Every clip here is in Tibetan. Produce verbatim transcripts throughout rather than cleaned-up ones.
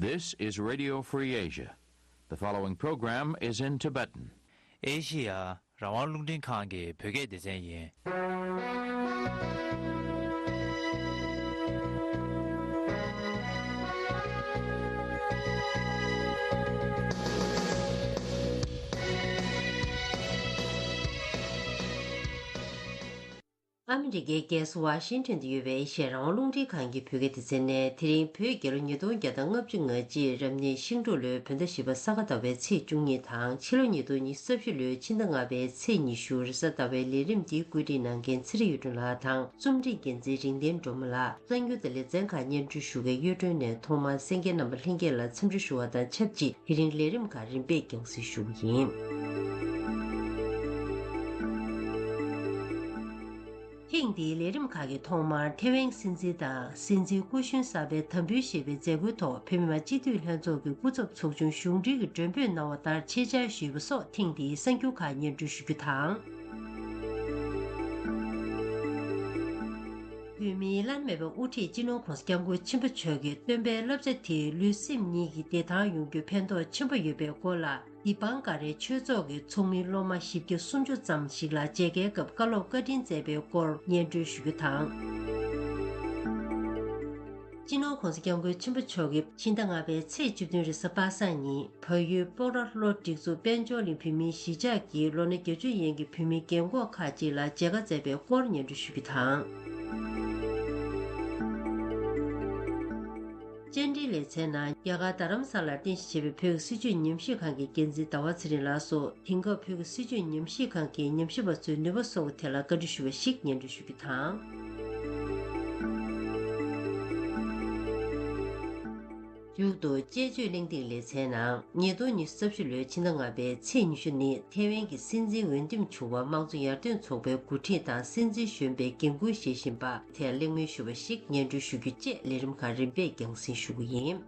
This is Radio Free Asia. The following program is in Tibetan. ཨེ་ཤི་ཡ་རང་དབང་རླུང་འཕྲིན་ཁང་གི་བོད་སྐད་སྡེ་ཚན་ཡིན། ཨ་མི་རི་ཀའི་རྒྱལ་ས་ཝ་ཤིང་ཊོན་དུ་ཡོད་པའི་ཨེ་ཤེ་ཡ་རང་དབང་རླུང་འཕྲིན་ཁང་གི་བོད་སྐད་སྡེ་ཚན་ནས། དེ་རིང་བོད་རྒྱལ་ལོ་ཉིས་སྟོང་བརྒྱ་དང་ལྔ་བཅུ་ང་གཅིག་རབ་གནས་ཤིང་འབྲུག་ལོའི་བོད་ཟླ་བཞི་པ་ས་ག་ཟླ་བའི་ཚེས་བཅུ་གཉིས་དང་། ཕྱི་ལོ་ཉིས་སྟོང་ཉི་ཤུ་རྩ་བཞི་ལོའི་ཕྱི་ཟླ་ལྔ་པའི་ཚེས་ཉི་ཤུ་རེས་གཟའ་ཟླ་བའི་ལས་རིམ་འདིའི་བཀོད་སྒྲིག་གནང་མཁན་ཚེ་རིང་གཡུ་སྒྲོན་ལགས་དང་། རྩོམ་སྒྲིག་འགན་འཛིན་རིག་ལྡན་སྒྲོལ་མ་ལགས། གསར་འགྱུར་དང་ལེ་ཚན་ཁག་སྙན་སྒྲོན་ཞུ་མཁན་གཡུ་སྒྲོན་ནས་ཐོག་མར་གསན་མཁན་རྣམ་པ་ལྷན་རྒྱས་ལ་འཚམས་འདྲི་ཞུ་བ་དང་ཆབས་ཅིག་དེ་རིང་ལས་རིམ་ཁག་རིམ་པས་རྒྱང་སྲིང་ཞུ་གི་ཡིན། ཐེངས་འདིའི་ལས་རིམ་ཁག་གི་ཐོག་མར་ཐེ་ཝན་སྲིད་འཛིན་དང་སྲིད་འཛིན་སྐུ་གཞོན་གསར་པའི་དམ་འབུལ་ཞེས་པའི་མཛད་སྒོའི་ཐོག་བོད་མི་མང་སྤྱི་འཐུས་ལྷན་ཚོགས་ཀྱི་སྐུ་ཚབ་ཚོགས་ཆུང་གཞུང་འབྲེལ་གྱིས་མགྲོན་འབོད་གནང་བ་ལྟར་ཆེད་བཅར་ཞུས་པ་སོགས་ཐེངས་འདིའི་གསར་འགྱུར་ཁག་སྙན་སྒྲོན་ཞུ་རྒྱུ་དང་། བོད་མིའི་བླ་ན་མེད་པའི་དབུ་ཁྲིད་སྤྱི་ནོར་༸གོང་ས་༸སྐྱབས་མགོན་ཆེན་པོ་མཆོག་གིས་སྟོན་པའི་བསླབ་བྱ་དེས་ལུས་སེམས་གཉིས་ཀྱི་བདེ་ཐང་ཡོང་རྒྱུར་ཕན་ཐོགས་ཆེན་པོ་ཡོད་པའི་སྐོར་ལ། དི་པང་ཀ་རའི་ཆོས་ཚོགས་ཀྱི་ཚོགས་མི་སློབ་མ་བཞི་བརྒྱ་སུམ་ཅུ་ཙམ་ཞིག་ལ་མཇལ་ཁའི་སྐབས་བཀའ་སློབ་བཀའ་དྲིན་སྩལ་བའི་སྐོར་སྙན་སྒྲོན་ཞུ་རྒྱུ་དང་། སྤྱི་ནོར་༸གོང་ས་༸སྐྱབས་མགོན་ཆེན་པོ་མཆོག་གིས་ཕྱི་ཟླ་ལྔ་པའི་ཚེས་བཅུ་བདུན་རེས་གཟའ་པ་སངས་ཉིན་བལ་ཡུལ་སྤོག་ར་ལྷོ་སྒྲིག་འཛུགས་དཔལ་འབྱོར་གླིང་བོད་མིའི་གཞིས་ཆགས་ཀྱི་ལོ་ན་བརྒྱད་ཅུ་ཡན་གྱི་བོད་མི་རྒན་འཁོགས་ཁག་ཅིག་ལ་མཇལ་ཁ་སྩལ་བའི་སྐོར་སྙན་སྒྲོན་ཞུ་རྒྱུ་དང་། བཅར་འདྲིའི་ལེ་ཚན་ནང་རྒྱ་གར་རྡ་རམ་ས་ལར་རྟེན་གཞི་བྱས་པའི་བོད་ཀྱི་སྲིད་བྱུས་ཉམས་ཞིབ་ཁང་གི་འགན་འཛིན་ཟླ་བ་ཚེ་རིང་ལགས་སུ། དེང་སྐབས་བོད་ཀྱི་སྲིད་བྱུས་ཉམས་ཞིབ་ཁང་གི་ཉམས་ཞིབ་པ་ཚོའི་ནུས་པ་སོགས་ཀྱི་ཐད་ལ་བཀའ་འདྲི་ཞུ་བ་ཞིག་སྙན་སྒྲོན་ཞུ་རྒྱུ་དང་། མཇུག་ཏུ་དཔྱད་བརྗོད་གླེང་སྟེགས་ལེ་ཚན་ནང་། ཉིས་སྟོང་ཉི་ཤུ་རྩ་བཞི་ལོའི་ཕྱི་ཟླ་ལྔ་པའི་ཚེས་ཉི་ཤུ་ནི་ཐེ་ཝན་གྱི་སྲིད་འཛིན་འོས་འདེམས་བྱུང་བ་དམངས་གཙོ་ཡར་ཐོན་ཚོགས་པའི་འགོ་ཁྲིད་དང་སྲིད་འཛིན་གཞོན་པའི་འགན་འཁུར་བཞེས་བཞིན་པ་ཐད་གླེང་མོལ་ཞུ་བ་ཞིག་སྙན་སྒྲོན་ཞུ་རྒྱུ་བཅས་ལས་རིམ་ཁག་རིམ་པས་རྒྱང་སྲིང་ཞུ་གི་ཡིན།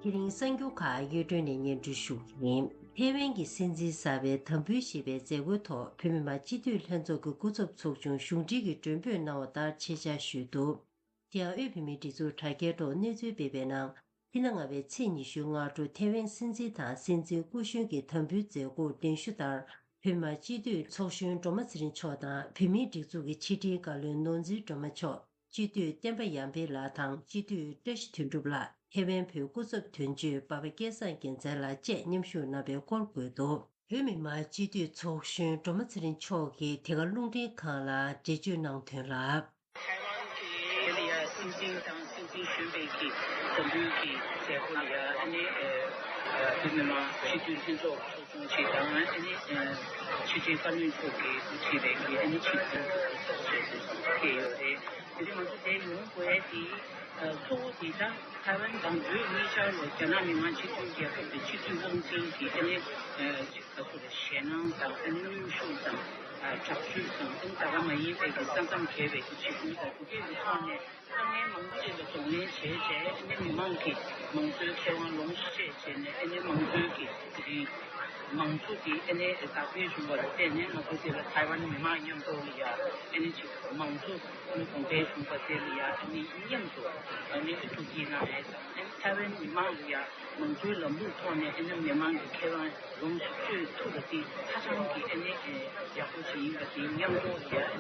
དེ་རིང་གསར་འགྱུར་ཁག་གཡུ་སྒྲོན་ནས་སྙན་སྒྲོན་ཞུ་གི་ཡིན། ཐེ་ཝན་གྱི་སྲིད་འཛིན་གསར་པའི་དམ་འབུལ་ཞེས་པའི་མཛད་སྒོའི་ཐོག་བོད་མི་མང་སྤྱི་འཐུས་ལྷན་ཚོགས་ཀྱི་སྐུ་ཚབ་ཚོགས་ཆུང་གཞུང་འབྲེལ་གྱིས་མགྲོན་འབོད་གནང་བ་ལྟར་ཆེད་བཅར་ཞུས་འདུག་དེ་ཡང་དབུས་བོད་མིའི་སྒྲིག་འཛུགས་དྲ་རྒྱའི་ཐོག་གནས་ཚུལ་སྤེལ་བའི་ནང་། ཕྱི་ཟླ་ལྔ་པའི་ཚེས་ཉི་ཤུའི་སྔ་དྲོ་ཐེ་ཝན་སྲིད་འཛིན་དང་སྲིད་འཛིན་སྐུ་གཞོན་གྱི་དམ་འབུལ་མཛད་སྒོར་གདན་ཞུ་ལྟར་བོད་མི་མང་སྤྱི་འཐུས་ཚོགས་གཞོན་སྒྲོལ་མ་ཚེ་རིང་མཆོག་དང་། བོད་མིའི་སྒྲིག་འཛུགས་ཀྱི་ཕྱི་དྲིལ་བཀའ་བློན་ནོར་འཛིན་སྒྲོལ་མ་མཆོག་སྤྱི་འཐུས་བསྟན་པ་ཡར་འཕེལ་ལགས་དང་སྤྱི་འཐུས་བཀྲ་ཤིས་དོན་གྲུབ་ལགས། ཐེ་ཝན་བོད་སྐུ་ཚབ་དོན་གཅོད་འབའ་པ་སྐལ་བཟང་རྒྱལ་མཚན་ལགས་བཅས་མཉམ་ཞུགས་གནང་བའི་སྐོར་འགོད་འདུག་བོད་མི་མང་སྤྱི་འཐུས་ཚོགས་གཞོན་སྒྲོལ་མ་ཚེ་རིང་མཆོག་གིས་དེ་ག་རླུང་འཕྲིན་ཁང་ལ་འགྲེལ་བརྗོད་གནང་དོན་ལ། ཐའེ་ཝན་གྱི་དེ་ལ་ཡ་སྲིད་འཛིན་དང་སྲིད་འཛིན་གཞོན་པའི་གི་དམ་འབུལ་གྱི་མཛད་སྒོ་ལ་ཡ་ཨ་ནི་ཨ་བོད་མི་མང་སྤྱི་འཐུས་ལྷན་ཚོགས་ཚོགས་ཆུང་ཅིག་དང་ཨ་ནི་ཨ་ཕྱི་དྲིལ་བཀའ་བློན་མཆོག་གིས་དབུ་ཁྲིད་པའི་གི་ཨ་ནི་ཆིབས་བསྒྱུར་གྱི་གོ་སྐབས་བཅས་སུ་སྐྱེས་ཡོད་རེད། དེ་རིང་ང་ཚོ་དེ་ཡོང་དགོས་ཡ་དེ་གཙོ་བོ་དེ་ད་ཐའེ་ཝན་དང་བོད་གཉིས་ཆར་ལ་རྒྱ་ནག་མི་དམངས་སྤྱི་མཐུན་རྒྱལ་ཁབ་ཀྱི་སྤྱི་འཐུས་དབང་འཛིན་གྱི་ཨ་ནི་ཨ་ཅིག་ད་ཚོ་ལ་ཞེད་སྣང་དང་ཨ་ནི་གནོན་ཤུགས་དང་ཨ་དྲག་ཤུགས་དང་ཨ་ནི་ད་ག་མ་ཡིན་པའི་གི་ས་མཚམས་བརྒལ་བའི་གི་ཆིབས་བསྒྱུར་དང་དེ་གའི་གི་ཐོག་ནས་དཀའ་ངལ་མང་པོ་ཅིག་ལ་གདོང་ལེན་བྱས་རྗེས་ཨ་ནི་མི་མང་གི་མང་གཙོའི་ཁེ་དབང་ལོངས་སུ་སྤྱད་བྱས་ནས་ཨ་ནི་མང་གཙོའི་གི་དེ་རིང་མང་གཙོ་དེ་ཨ་ནི་དར་སྤེལ་བྱུང་བ་ལ་བརྟེན་ནས་ང་ཚོ་དེ་ལ་ཐའེ་ཝན་མི་མང་མཉམ་དུ་ལ་ཡ་ཨ་ནི་ཅིག་མང་གཙོ་ཨ་ནི་གོང་འཕེལ་བྱུང་བ་དེ་ལ་ཡ་ཨ་ནི་མཉམ་དུ་ཨ་ནི་ཐུགས་རྗེ་གནང་ཡས་དང་ཨ་ནི་ཐའེ་ཝན་མི་མང་ལ་ཡ་མང་གཙོའི་ལམ་ལུགས་ཐོག་ནས་ཨ་ནི་མི་མང་གི་ཁེ་དབང་ལོངས་སུ་སྤྱོད་ཐུབ་པ་དེ་ཧ་ཅང་གི་ཨ་ནི་ཡག་པོ་ཞིག་ཡིན་པ་དེ་མཉམ་དུ་ཡ་ཨ་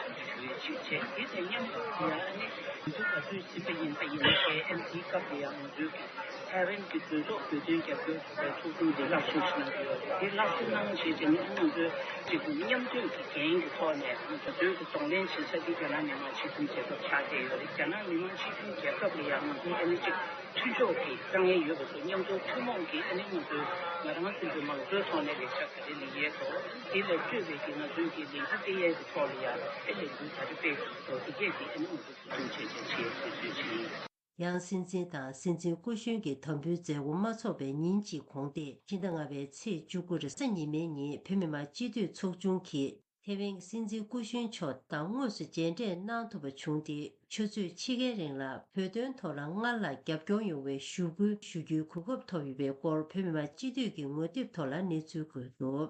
ནི་ཞུ་ཡས་ཅིག་བྱས། དེ་དང་མཉམ་དུ་ཡ་ཨ་ནི་ང་ཚོ་ག་ཚོད་ཟིན་པ་ཡིན་པ་ཡིན་ནའི་ཨ་ནི་དེའི་སྐབས་ལ་ཡ་ང་ཚོའི་གི་ཐའེ་ཝན་གྱི་གྲོས་ཚོགས་བོད་དོན་རྒྱབ་སྐྱོར་ཚོགས་པའི་ཚོགས་ཆུང་དེ་སླར་གསོ་ཞིག་གནང་གི་ཡོད་རེད། དེ་སླར་གསོ་གནང་བྱས་རྗེས་ནས་ང་ཚོས་གཅིག་མཉམ་འདོད་ཀྱི་འགན་གྱི་ཐོག་ནས་ང་ཚོ་བོད་ཀྱི་གདོང་ལེན་བྱེད་ས་དེ་རྒྱ་ནག་མི་དམངས་སྤྱི་མཐུན་རྒྱལ་ཁབ་ཆགས་བསྡད་ཡོད་རེད། རྒྱ་ནག་མི་དམངས་སྤྱི་མཐུན་རྒྱལ་ཁབ་ལ་ཡང་ང་ཚོའི་ཨ་ནི་གཅིག་མཐུན་ཕྱོགས་ཀྱི་དཀའ་ངལ་ཡོད་པ་ཚོ་མཉམ་དུ་ཐུན་མོང་གི་ཨ་ནི་ང་ཚོའི་ང་རང་ཚོའི་མང་གཙོའི་ཐོག་ནས་ལས་འཆར་ག་རེ་ལས་ཡས་དོ་དེ་ལ་སྤྲོད་པའི་གི་ང་ཚོའི་གི་ལས་འགུལ་སྤེལ་ཡས་ཀྱི་ཐོག་ལ་ཡང་ཨ་ལས་འགུལ་ག་རེ་སྤེལ་དགོས་དོ་དེ་གས་ཀྱི་ཨ་ནི་ང་ཚོ་ཐུགས་མཐུན་བྱས་བྱས་བྱས་ཟེར་ཚུལ་བྱས་ཡིན། ཡང་སྲིད་འཛིན་དང་སྲིད་འཛིན་སྐུ་གཞོན་གྱི་དམ་འབུལ་མཛད་སྒོ་མ་ཚོགས་པའི་ཉིན་གཅིག་གོང་སྟེ་ཕྱི་ཟླ་ལྔ་པའི་ཚེས་བཅུ་དགུ་རེས་གཟའ་ཉི་མའི་ཉིན་བོད་མི་མང་སྤྱི་འཐུས་ཚོགས་ཆུང་གིས་ཐེ་ཝན་གྱི་སྲིད་འཛིན་སྐུ་གཞོན་མཆོག་དང་དངོས་སུ་མཇལ་འཕྲད་གནང་ཐུབ་པ་བྱུང་སྟེ་ཆུ་ཚོད་ཕྱེད་ཀའི་རིང་ལ་བོད་དོན་ཐོག་ལ་སྔར་ལྷག་རྒྱབ་སྐྱོར་ཡོང་བའི་ཞུ་སྐུལ་ཞུ་རྒྱུའི་གོ་སྐབས་ཐོབ་ཡོད་པའི་སྐོར་བོད་མི་མང་སྤྱི་འཐུས་ཀྱི་ངོ་དེབ་ཐོག་ལ་གནས་ཚུལ་འགོད་འདུག་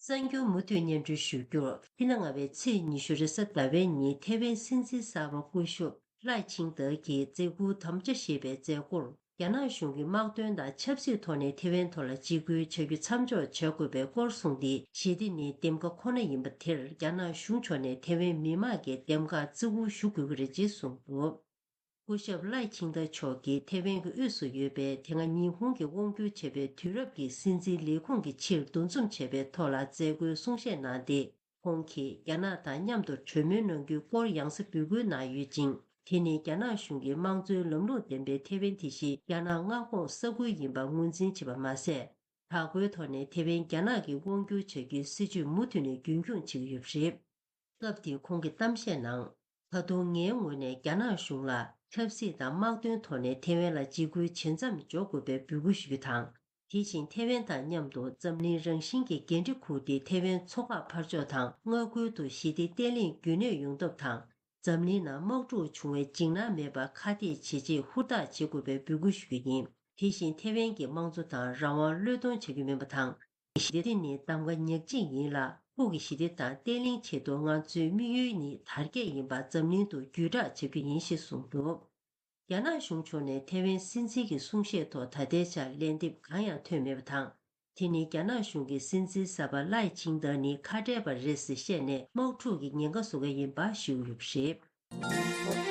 གསར་འགྱུར་མུ་མཐུད་སྙན་སྒྲོན་ཞུ་རྒྱུར། ཕྱི་ཟླ་ལྔ་པའི་ཚེས་ཉི་ཤུ་རེས་གཟའ་ཟླ་བའི་ཉིན་ཐེ་ཝན་སྲིད་འཛིན་གསར་པ་སྐུ་ཞབས་ལའེ་ཆིང་ཏེ་གིས་མཛད་ཁུར་དམ་བཅའ་ཞེས་པའི་མཛད་སྒོར། རྒྱ་ནག་གཞུང་གིས་དམག་དོན་དང་ཆབ་སྲིད་ཐོག་ནས་ཐེ་ཝན་ཐོག་ལ་འཇིགས་སྐུལ་བྱ་རྒྱུ་མཚམས་འཇོག་བྱ་དགོས་པའི་སྐོར་གསུངས་ཏེ། ཞི་བདེ་ནི་འདེམས་ཀ་ཁོ་ན་ཡིན་པ་དེར། རྒྱ་ནག་གཞུང་ཕྱོགས་ནས་ཐེ་ཝན་མི་དམངས་ཀྱི་འདེམས་ཀ་བརྩི་བཀུར་ཞུ་དགོས་ཀྱི་རེད་ཅེས་གསུངས་འདུག་སྐུ་ཞབས་ལའེ་ཆིང་ཏེ་མཆོག་གིས་ཐེ་ཝན་གྱི་དབུས་སུ་ཡོད་པའི་དེ་སྔ་ཉི་ཧོང་གིས་དབང་བསྒྱུར་བྱས་པའི་དུས་རབས་ཀྱི་སྲིད་འཛིན་ལས་ཁུངས་ཀྱི་ཕྱིར་འདུ་འཛོམས་བྱས་པའི་ཐོག་ལ་མཛད་སྒོའི་གསུང་བཤད་གནང་སྟེ། ཁོང་གིས་རྒྱ་ནག་དང་མཉམ་དུ་གྲོས་མོལ་གནང་རྒྱུའི་སྐོར་ཡང་སེ་འབོད་སྐུལ་གནང་ཡོད་ཅིང་། དེ་ནི་རྒྱ་ནག་གཞུང་གིས་དམངས་གཙོའི་ལམ་ལུགས་ལྡན་པའི་ཐེ་ཝན་དེ་བཞིན་རྒྱ་ནག་མངའ་ཁོངས་ས་ཁུལ་ཡིན་པ་ངོས་འཛིན་བྱས་པ་མ་ཟད། དྲག་པོའི་ཐོག་ནས་ཐེ་ཝན་རྒྱ་ནག་གིས་དབང་བསྒྱུར་བྱ་རྒྱུའི་སྲིད་བྱུས་མུ་མཐུད་ནས་རྒྱུན་འཁྱོངས་བྱེད་ཀྱི་ཡོད་པ་རེད། སྐབས་དེར་ཁོང་གིས་གཏམ་བཤད་ནང་། ད་དུང་ངའི་ངོས་ནས་རྒྱ་ནག་གཞུང་ལ་ཆབ་སྲིད་དང་དམག་དོན་ཐོག་ནས་ཐེ་ཝན་ལ་འཇིགས་སྐུལ་བྱེད་མཚམས་འཇོག་དགོས་པའི་འབོད་སྐུལ་ཞུ་རྒྱུ་དང་། དེ་བཞིན་ཐེ་ཝན་དང་མཉམ་དུ་འཛམ་གླིང་རང་བཞིན་གྱི་འགན་འཁྲི་འཁུར་ཏེ། ཐེ་ཝན་མཚོ་འགག་འཕར་ཕྱོགས་དང་མངའ་ཁུལ་དུ་ཞི་བདེ་བརྟན་ལྷིང་རྒྱུན་གནས་ཡོང་ཐབས་དང་། འཛམ་གླིང་ནང་དམག་འཁྲུག་བྱུང་བའི་འཇིགས་སྣང་མེད་པར་ཁ་གཏད་བྱེད་ཆེད་ཧུར་ཐག་བྱེད་དགོས་པའི་འབོད་སྐུལ་ཞུ་རྒྱུ་ཡིན། དེ་བཞིན་ཐེ་ཝན་གྱི་དམངས་གཙོ་དང་རང་དབང་བློས་གཏོང་བྱ་རྒྱུ་མིན་པ་དང་། ཞི་བདེ་ནི་གདམ་ག་ཉག་གཅིག་ཡིན་ལ། ཕུགས་ཀྱི་ཞི་བདེ་དང་བརྟན་ལྷིང་ཆེད་དུ་ང་ཚོའི་དམིགས་ཡུལ་ནི་དར་རྒྱས་ཡིན་པ་འཛམ་གླིང་དུ་བརྒྱུད་བསྒྲགས་བྱ་རྒྱུ་ཡིན་ཞེས་གསུངས་འདུག་རྒྱ་ནག་གཞུང་ཕྱོགས་ནས་ཐེ་ཝན་སྲིད་འཛིན་གྱི་གསུང་བཤད་ཐོག་ད་ལྟའི་ཆར་ལན་འདེབས་གང་ཡང་ཐོན་མེད་པ་དང་། དེ་ནི་རྒྱ་ནག་གཞུང་གིས་སྲིད་འཛིན་གསར་པ་ལའེ་ཆིང་ཏེ་ནི་ཁ་བྲལ་བ་རེད་ཟེར་བཤད་ནས་དམག་འཁྲུག་གི་ཉེན་ཁ་བཟོ་མཁན་ཡིན་པ་ཞུས་ཡོད་པ་རེད།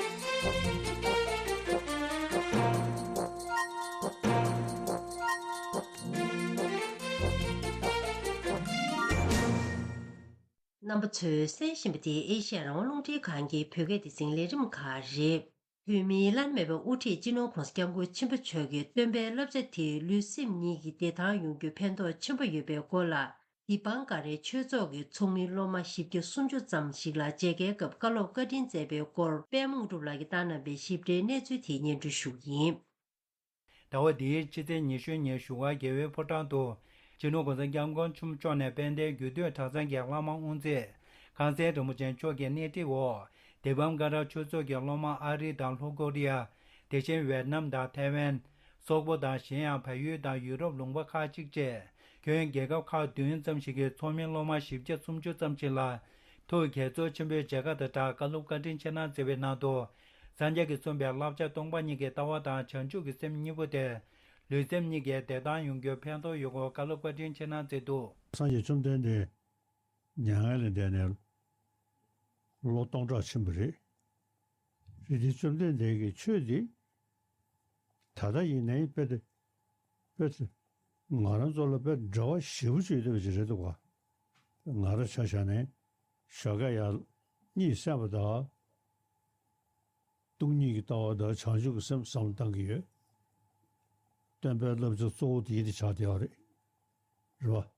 རྣམ་པ་ཚོས་གསན་བཞིན་པ་དེ་ཨེ་ཤེ་ཡ་རང་དབང་རླུང་འཕྲིན་ཁང་གི་བོད་སྐད་སྡེ་ཚན་ལས་རིམ་ཁག་རེད། བོད་མིའི་བླ་ན་མེད་པའི་དབུ་ཁྲིད་སྤྱི་ནོར་༧གོང་ས་༧སྐྱབས་མགོན་ཆེན་པོ་མཆོག་གིས་སྟོན་པའི་བསླབ་བྱ་དེས་ལུས་སེམས་གཉིས་ཀྱི་བདེ་ཐང་ཡོང་རྒྱུར་ཕན་ཐོགས་ཆེན་པོ་ཡོད་པའི་སྐོར་ལ། དི་པང་ཀ་རའི་ཆོས་ཚོགས་ཀྱི་ཚོགས་མི་སློབ་མ་བཞི་བརྒྱ་སུམ་ཅུ་ཙམ་ཞིག་ལ་མཇལ་ཁའི་སྐབས་བཀའ་སློབ་བཀའ་དྲིན་སྩལ་བའི་སྐོར། དཔལ་མོ་གྲུབ་ལགས་ཀྱིས་བཏང་གནང་བའི་ཞིབ་ཕྲའི་གནས་ཚུལ་དེ་སྙན་སྒྲོན་ཞུ་གི་ཡིན། ཟླ་བ་འདིའི་ཕྱི་ཚེས་ཉི་ཤུ་ཉིན་བཞུགས་སྒར་རྒྱལ་བའི་ཕོ་བྲང་དུ། སྤྱི་ནོར་༧གོང་ས་༧སྐྱབས་མགོན་ཆེན་པོ་མཆོག་ནས་དཔལ་ལྡན་རྒྱུད་སྟོད་གྲྭ་ཚང་གི་བླ་མ་དབུ་མཛད། ཁང་གསར་རིན་པོ་ཆེ་མཆོག་གི་སྣེ་ཁྲིད་འོག་དི་པང་ཀ་ར་ཆོས་ཚོགས་ཀྱི་སློབ་མ་ཨ་རི་དང་ལྷོ་ཀོ་རི་ཡ། དེ་བཞིན་ཝེད་ནམ་དང་ཐའེ་ཝན། སོག་པོ་དང་གཞན་ཡང་བལ་ཡུལ་དང་ཡུ་རོབ་ལུང་པ་ཁག་ཅིག་བཅས། ཁྱོན་རྒྱལ་ཁབ་ཁག་བདུན་ཙམ་ཞིག་གི་ཚོགས་མི་སློབ་མ་བཞི་བརྒྱ་སུམ་ཅུ་ཙམ་ཞིག་ལ། ཐུགས་དགྱེས་ཚོར་ཆེན་པོའི་མཇལ་ཁ་དང་སྦྲགས་བཀའ་སློབ་བཀའ་དྲིན་ཆེ་གནང་བསྩལ་བའི་ནང་དུ། སངས་རྒྱས་ཀྱིས་གསུངས་པའི་བསླབ་བྱ་སྟོང་པ་ཉིད་ཀྱི་ལྟ་བ་དང་བྱང་ཆུབ་ཀྱི་སེམས་གཉིས་པོ་དེ། ལུས་སེམས་གཉིས་ཀའི་བདེ་ཐང་ཡོང་རྒྱུར་ཕན་ཐོགས་ཡོང་སྐོར་བཀའ་སློབ་བཀའ་དྲིན་ཆེ་གནང་མཛད་འདུག་སངས་རྒྱས་བཅོམ་ལྡན་འདས་མྱ་ངན་ལས་འདས་ནས་ལོ་སྟོང་ཕྲག་ཕྱིན་པ་རེད། རེད་དེ་བཅོམ་ལྡན་འདས་ཀྱི་ཆོས་འདི་ད་ལྟ་ཡིན་ནའི་དཔེ་དེ་དཔེ་དེ་ང་རང་ཚོ་ལ་དཔེ་འབྲེལ་བ་ཞེ་པོ་ཅིག་ཡོད་པ་ཅིག་རེད་འདུག་ག་ང་རང་ཆ་བཞག་ནས་ཞོགས་ཀས་ཡར་གཉིད་སད་པ་དང་། སྟོང་ཉིད་ཀྱི་ལྟ་བ་དང་བྱང་ཆུབ་ཀྱི་སེམས་བསམ་བློ་བཏང་གི་ཡོད། སྟོན་པའི་བསླབ་བྱ་གཙོ་བོ་དེ་ཡིན་དེ་ཆགས་བསྡད་ཡོད་རེད། རེད་བ།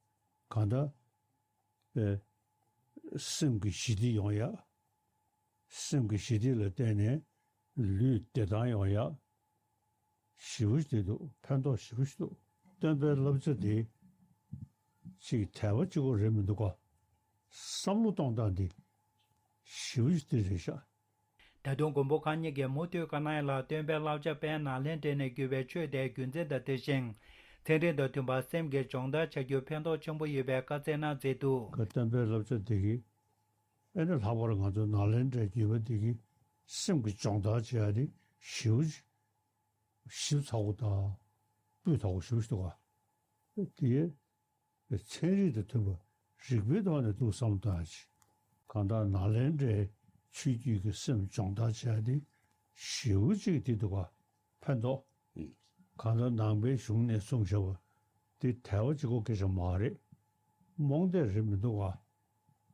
གང་ལྟར། པའི། སེམས་ཀྱི་ཞི་བདེ་ཡོང་ཡ། སེམས་ཀྱི་ཞི་བདེ་ལ་བརྟེན་ནས་ལུས་བདེ་ཐང་ཡོང་ཡ། ཞེ་པོ་ཞིག་འདུག་ཕན་ཐོགས་ཞེ་པོ་ཞིག་འདུག་སྟོན་པའི་བསླབ་བྱ་དེ་ཅིག་དལ་བ་གཅིག་པོ་རེད་མི་འདུག་ག་བསམ་བློ་གཏོང་སྟངས་དེ་ཞེ་པོ་ཞིག་དེ་རེད་ཤག་ད་དུང་མགོན་པོ་གང་ཉིད་ཀྱིས་མུ་མཐུད་བཀའ་གནང་ཡ་ལ་སྟོན་པའི་བསླབ་བྱ་དཔལ་ནཱ་ལེནྡྲ་ནས་བརྒྱུད་པའི་ཆོས་དེ་རྒྱུན་འཛིན་དང་དེ་བཞིན་ཚན་རིག་དང་མཐུན་པར་སེམས་ཀྱི་སྦྱོང་བརྡར་བྱ་རྒྱུར་ཕན་ཐོགས་ཆེན་པོ་ཡོད་པའི་བཀའ་སྩལ་གནང་མཛད་འདུག་སྟོན་པའི་བསླབ་བྱ་དེ་གིས་ཨེ་ནི་ལྷག་པར་ང་ཚོ་ནཱ་ལེནྡྲའི་བརྒྱུད་པ་དེ་གིས་སེམས་ཀྱི་སྦྱོང་བརྡར་བྱེད་ཡ་དེ་ཞེ་པོ་ཞིབ་ཚགས་པོ་དང་སྤུས་དག་པོ་ཞེ་པོ་ཞིག་འདུག་ག་དེ་ཚན་རིག་དང་མཐུན་པ་རིག་པའི་ཐོག་ནས་ཐུགས་བསམ་བཏང་ཡ་ཅིག་གང་ལྟར་ནཱ་ལེནྡྲའི་ཆོས་བརྒྱུད་ཀྱི་སེམས་སྦྱོང་བརྡར་བྱས་ཏེ་ཞེ་པོ་ཅིག་དེ་འདུག་ག་ཕན་ཐོགས། གང་ལྟར་ནང་པའི་གཞུང་ནས་གསུངས་བཞག་པ་དེ་དལ་བ་གཅིག་པོ་སྐད་ཆ་མ་རེད། རྨོངས་དད་རེད་མི་འདུག་ག་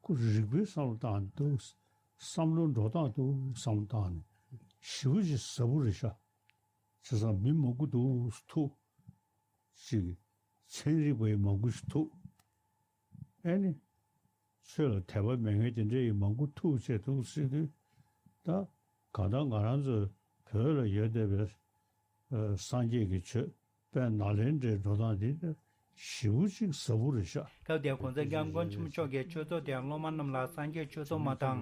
ཁོ་རིག་པའི་བསམ་བློ་བཏང་འདུག་བསམ་བློ་འགྲོ་སྟངས་འདུག་བསམ་བློ་བཏང་ནས་ཞེ་པོ་ཅིག་ཟབ་པོ་རེད་ཤག་བྱས་ཙང་མི་མང་པོ་འདུག་ཐུག་ཅིག་ཚན་རིག་པ་ཡི་མང་པོ་ཞིག་ཐུག་ཨེ་ནི། ཆོས་ལ་དད་པ་མེད་མཁན་དེ་འདྲ་ཡི་མང་པོ་ཐུག་བྱས་འདུག་ཟེར་དུས། ད་གང་ལྟར་ང་རང་ཚོ་བོད་ལ་ཡོད་བསྡད་པའི་སངས་རྒྱས་ཀྱི་ཆོས་དཔལ་ནཱ་ལེནྡྲའི་འགྲོ་སྟངས་འདི་ཞེ་པོ་ཅིག་ཟབ་པོ་རེད་ཤག་སྐབས་དེར་༧གོང་ས་༧སྐྱབས་མགོན་ཆེན་པོ་མཆོག་གིས་ཆོས་ཚོགས་དེར་སློབ་མ་རྣམས་ལ་སངས་རྒྱས་ཆོས་ཚོགས་མ་དང་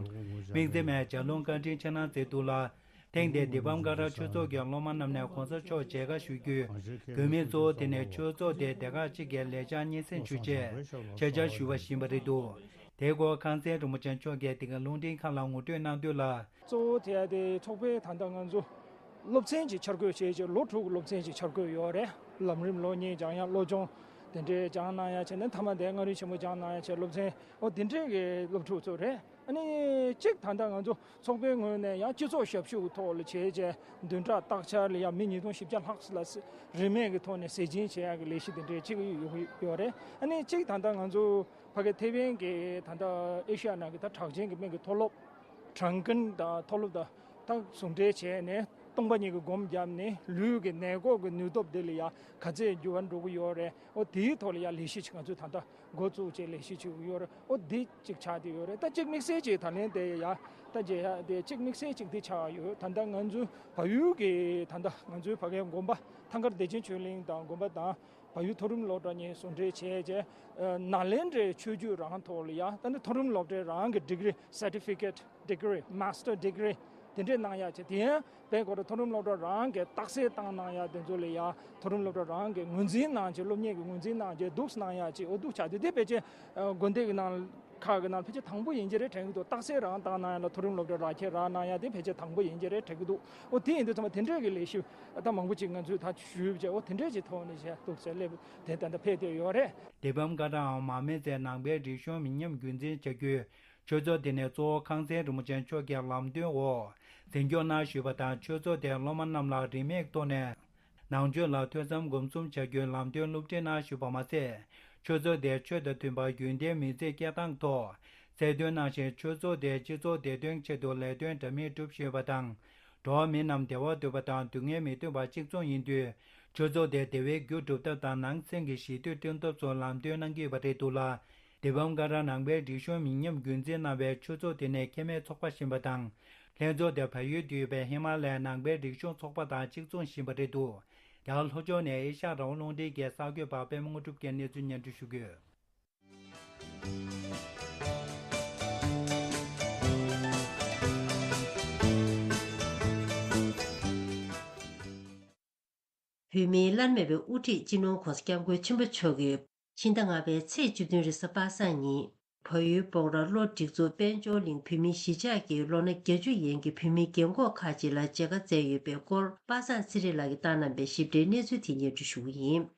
དམིགས་བརྩེ་མའི་ལྗགས་ལུང་བཀའ་དྲིན་ཆེ་གནང་མཛད་འདུག་ལ། ཐེངས་འདིར་དི་པམ་ཀ་ར་ཆོས་ཚོགས་ཀྱི་སློབ་མ་རྣམས་ནས་གོང་ས་མཆོག་མཇལ་ཁ་ཞུ་རྒྱུའི་བོད་མི་གཙོ་བོ་དེ་ནས་ཆོས་ཚོགས་དེའི་སྡེ་ཁག་གཅིག་གི་ལས་འཆར་སྙན་སེང་ཞུ་ཆེད་ཆེད་བཅར་ཞུས་པ་ཡིན་པ་རེད་འདུག་དེའི་སྐོར་ཁང་ཚན་རིན་པོ་ཆེ་མཆོག་གིས་འདི་ག་རླུང་འཕྲིན་ཁང་ལ་ངོ་སྤྲོད་གནང་དོན་ལ། གཙོ་བོ་དེ་ཡང་དེ་ཚོགས་པའི་ད་ལྟ་ང་ཚོ་སློབ་ཚན་གྱི་འཆར་འགོད་བྱས་རྗེས་ལོ་དྲུག་གི་སློབ་ཚན་གྱི་འཆར་འགོད་ཡོད་རེད། ལམ་རིམ་སློབ་གཉེར་སྦྱང་ཡ་སློབ་སྦྱོང་དེ་འདྲས་སྦྱང་གནང་ཡ་བྱས་ནས་མཐའ་མ་དེ་མངའ་རིས་ཆེན་མོ་སྦྱང་གནང་ཡ་བྱས་སློབ་ཚན་འོ་དེ་འདྲས་ཀྱི་སློབ་ཕྲུག་ཚོ་རེད། ཨ་ནི་གཅིག་ད་ལྟ་ང་ཚོ་ཚོགས་པའི་ངོས་ནས་ཡང་སྤྱི་ཚོགས་ཞབས་ཞུ་གི་ཐོག་ལ་བྱས་རྗེས་བདུན་ཕྲག་སྟག་ཆར་ལ་ཡང་མི་ཉིས་སྟོང་བཞི་བརྒྱ་ལྷག་ལ་རིན་མེད་ཀྱི་ཐོག་ནས་ཟས་སྦྱིན་བྱེད་ཡ་གི་ལས་གཞི་དེ་འདྲས་གཅིག་ཡོད་ཡོད་རེད། ཨ་ནི་གཅིག་ད་ལྟ་ང་ཚོ་ཕ་གི་ཐེ་ཝན་གྱི་ད་ལྟ་ཨེ་ཤི་ཡ་ནང་གི་ད་གྲགས་ཅན་གྱི་སྨན་གྱི་མཐོ་སློབ་གྲངས་ཀུན་དང་མཐོ་སློབ་དང་ད་ཟུང་འབྲེལ་བྱས་ནས་སྟོང་པ་ཉིད་ཀྱི་སྒོམ་བརྒྱབ་ནས་ལུས་ཀྱི་ནད་འགོག་གི་ནུས་སྟོབས་དེ་ལ་ཡང་ག་ཚད་འགྱུར་བ་འགྲོ་གི་ཡོད་རེད། འོ་དེའི་ཐོག་ལ་ཡང་ལས་གཞི་ཅིག་ང་ཚོས་ད་ལྟ་འགོ་བཙུགས་བྱས་ལས་གཞི་ཅིག་ཡོད་རེད། འོ་དེ་གཅིག་ཆགས་བསྡད་ཡོད་རེད། ད་གཅིག་དམིགས་བསལ་གྱི་ད་ལན་དེ་ཡང་ད་རྗེས་ཡང་དེ་གཅིག་དམིགས་བསལ་གཅིག་དེ་ཆགས་ཡོད། ད་ལྟ་ང་ཚོའི་བལ་ཡུལ་གྱི་ད་ལྟ་ང་ཚོའི་ཕ་གིའི་དགོན་པ་ཐང་དཀར་བདེ་ཆེན་ཆོས་གླིང་དང་དགོན་པ་དང་། བལ་ཡུལ་མཐོ་རིམ་སློབ་གྲྭ་གཉིས་ཟུང་འབྲེལ་བྱས་རྗེས། ནཱ་ལེནྡྲའི་ཆོས་བརྒྱུད་རང་ཐོག་ལ་ཡ་ད་ནི་མཐོ་རིམ་སློབ་གྲྭའི་རང་གི་ཌི་གི་རི། སར་ཊི་ཕི་ཀེ་ཊི་ཌི་གི་རི། མཱ་སི་ཊར་ཌི་གི་རི་དེ་འདྲས་གནང་ཡ་བྱས། དེ་ཡང་བལ་སྐོར་མཐོ་རིམ་སློབ་གྲྭ་རང་གི་རྟགས་གསལ་བཏང་གནང་ཡ་དེ་ཚོ་ལ་ཡ་མཐོ་རིམ་སློབ་གྲྭ་རང་གི་ངོས་འཛིན་གནང་རྗེས། སློབ་གཉེར་གྱི་ངོས་འཛིན་གནང་རྗེས་འདུག་གནང་ཡ་ཅིག་འོ་འདུག་ཆགས་དུས་དེ་ཕལ་ཆེར་དགོན་སྡེ་གི་ནང་ཁག་གི་ནང་ཕལ་ཆེར་དང་པོ་ཡིན་གྱི་རེད་དྲན་གྱི་འདུག་རྟགས་གསལ་རང་བཏང་གནང་ཡ་ལ་མཐོ་རིམ་སློབ་གྲྭ་རག་ཁྱེར་རག་གནང་ཡ་དེ་ཕལ་ཆེར་དང་པོ་ཡིན་གྱི་རེད་དྲན་གྱི་འདུག་འོ་དེ་ཡིན་དུས་ཚང་མ་དེ་འདྲས་ཀྱི་ལས་གཞི་ད་མང་པོ་ཅིག་ང་ཚོས་ད་ཞུས་བྱས། འོ་དེ་འདྲས་ཀྱི་ཐོག་ནས་བྱས་འདུག་ཟེར་སླེབས་དེ་ད་ལྟ་ཕེབས་བསྡད་ཡོད་རེད། དེ་བམ་ཀ་ཏའང་མ་མེད་ཚེ་ནང་པའི་རིག་གཞུང་མི་ཉམས་རྒྱུན་འཛིན་བྱ་རྒྱུའི་ཆོས་ཚོགས་དེ་ནས་གཙོ་བོ་ཁང་ཚན་རིན་པོ་ཆེ་མཆོག་གི་ལམ་སྟོན་འོག་འཛིན་སྐྱོང་གནང་ཞུས་པ་དང་། ཆོས་ཚོགས་དེའི་སློབ་མ་རྣམས་ལ་རིན་མེད་ཐོག་ནས་ནང་ཆོས་ལ་ཐོས་བསམ་སྒོམ་གསུམ་བྱ་རྒྱུའི་ལམ་སྟོན་སློབ་ཁྲིད་གནང་ཞུས་པ་མ་ཟད། ཆོས་ཚོགས་དེས་ཆོས་དང་མཐུན་པ་རྒྱུན་ལྡན་མི་ཚེ་སྐྱེལ་སྟངས་ཐོག་གསལ་སྟོན་གནང་ཞིང་། ཆོས་ཚོགས་དེས་སྤྱི་ཚོགས་བདེ་དོན་ཆེད་དུ་ལས་དོན་འདྲ་མིན་བསྒྲུབས་ཡོད་པ་དང་། འགྲོ་བ་མི་རྣམས་བདེ་བ་འདོད་པ་དང་སྡུག་བསྔལ་མི་འདོད་པ་གཅིག་མཚུངས་ཡིན་དུས། ཆོས་ཚོགས་དེས་བདེ་བའི་རྒྱུ་སྒྲུབ་ཐབས་དང་ནང་སེམས་ཀྱི་ཞི་དུལ་བསྐྲུན་ཐབས་སོགས་ལམ་སྟོན་གནང་གི་ཡོད་པ་རེད་འདུག་ལ། དེ་བམ་ཀ་ར་ནང་པའི་རིག་གཞུང་མི་ཉམས་རྒྱུན་འཛིན་གནང་བའི་ཆོས་ཚོགས་དེ་ནི་ཁེ་མེད་ཚོགས་པ་ཡིན་པ་དང་། ལྷན་ཚོགས་དེ་བལ་ཡུལ་དུ་ཡོད་པའི་ཧི་མ་ལ་ཡའི་ནང་པའི་རིག་གཞུང་ཚོགས་པ་དང་གཅིག་མཚུངས་ཡིན་པ་རེད་འདུག་རྒྱ་གར་ལྷོ་ཕྱོགས་ནས་ཨེ་ཤ་ཡ་རང་དབང་རླུང་འཕྲིན་གྱི་གསར་འགོད་པ་པད་མ་དངོས་གྲུབ་ཀྱིས་གནས་ཚུལ་སྙན་སྒྲོན་ཞུ་གི་ཡོད། བོད་མིའི་བླ་ན་མེད་པའི་དབུ་ཁྲིད་སྤྱི་ནོར་༧གོང་ས་༧སྐྱབས་མགོན་ཆེན་པོ་མཆོག་གིས་ཕྱི་ཟླ་ལྔ་པའི་ཚེས་བཅུ་བདུན་རེས་གཟའ་པ་སངས་ཉིན། བལ་ཡུལ་སྤོག་ར་བློ་སྒྲིག་འཛུགས་དཔལ་འབྱོར་གླིང་བོད་མིའི་གཞིས་ཆགས་ཀྱི་ལོ་ན་བརྒྱད་ཅུ་ཡན་གྱི་བོད་མི་རྒན་གོག་ཁག་ཅིག་ལ་མཇལ་ཁ་བསྩལ་ཡོད་པའི་སྐོར། པ་སངས་ཚེ་རིང་ལགས་ཀྱིས་བཏང་གནང་པའི་ཞིབ་ཕྲའི་གནས་ཚུལ་དེ་སྙན་སྒྲོན་ཞུ་གི་ཡིན།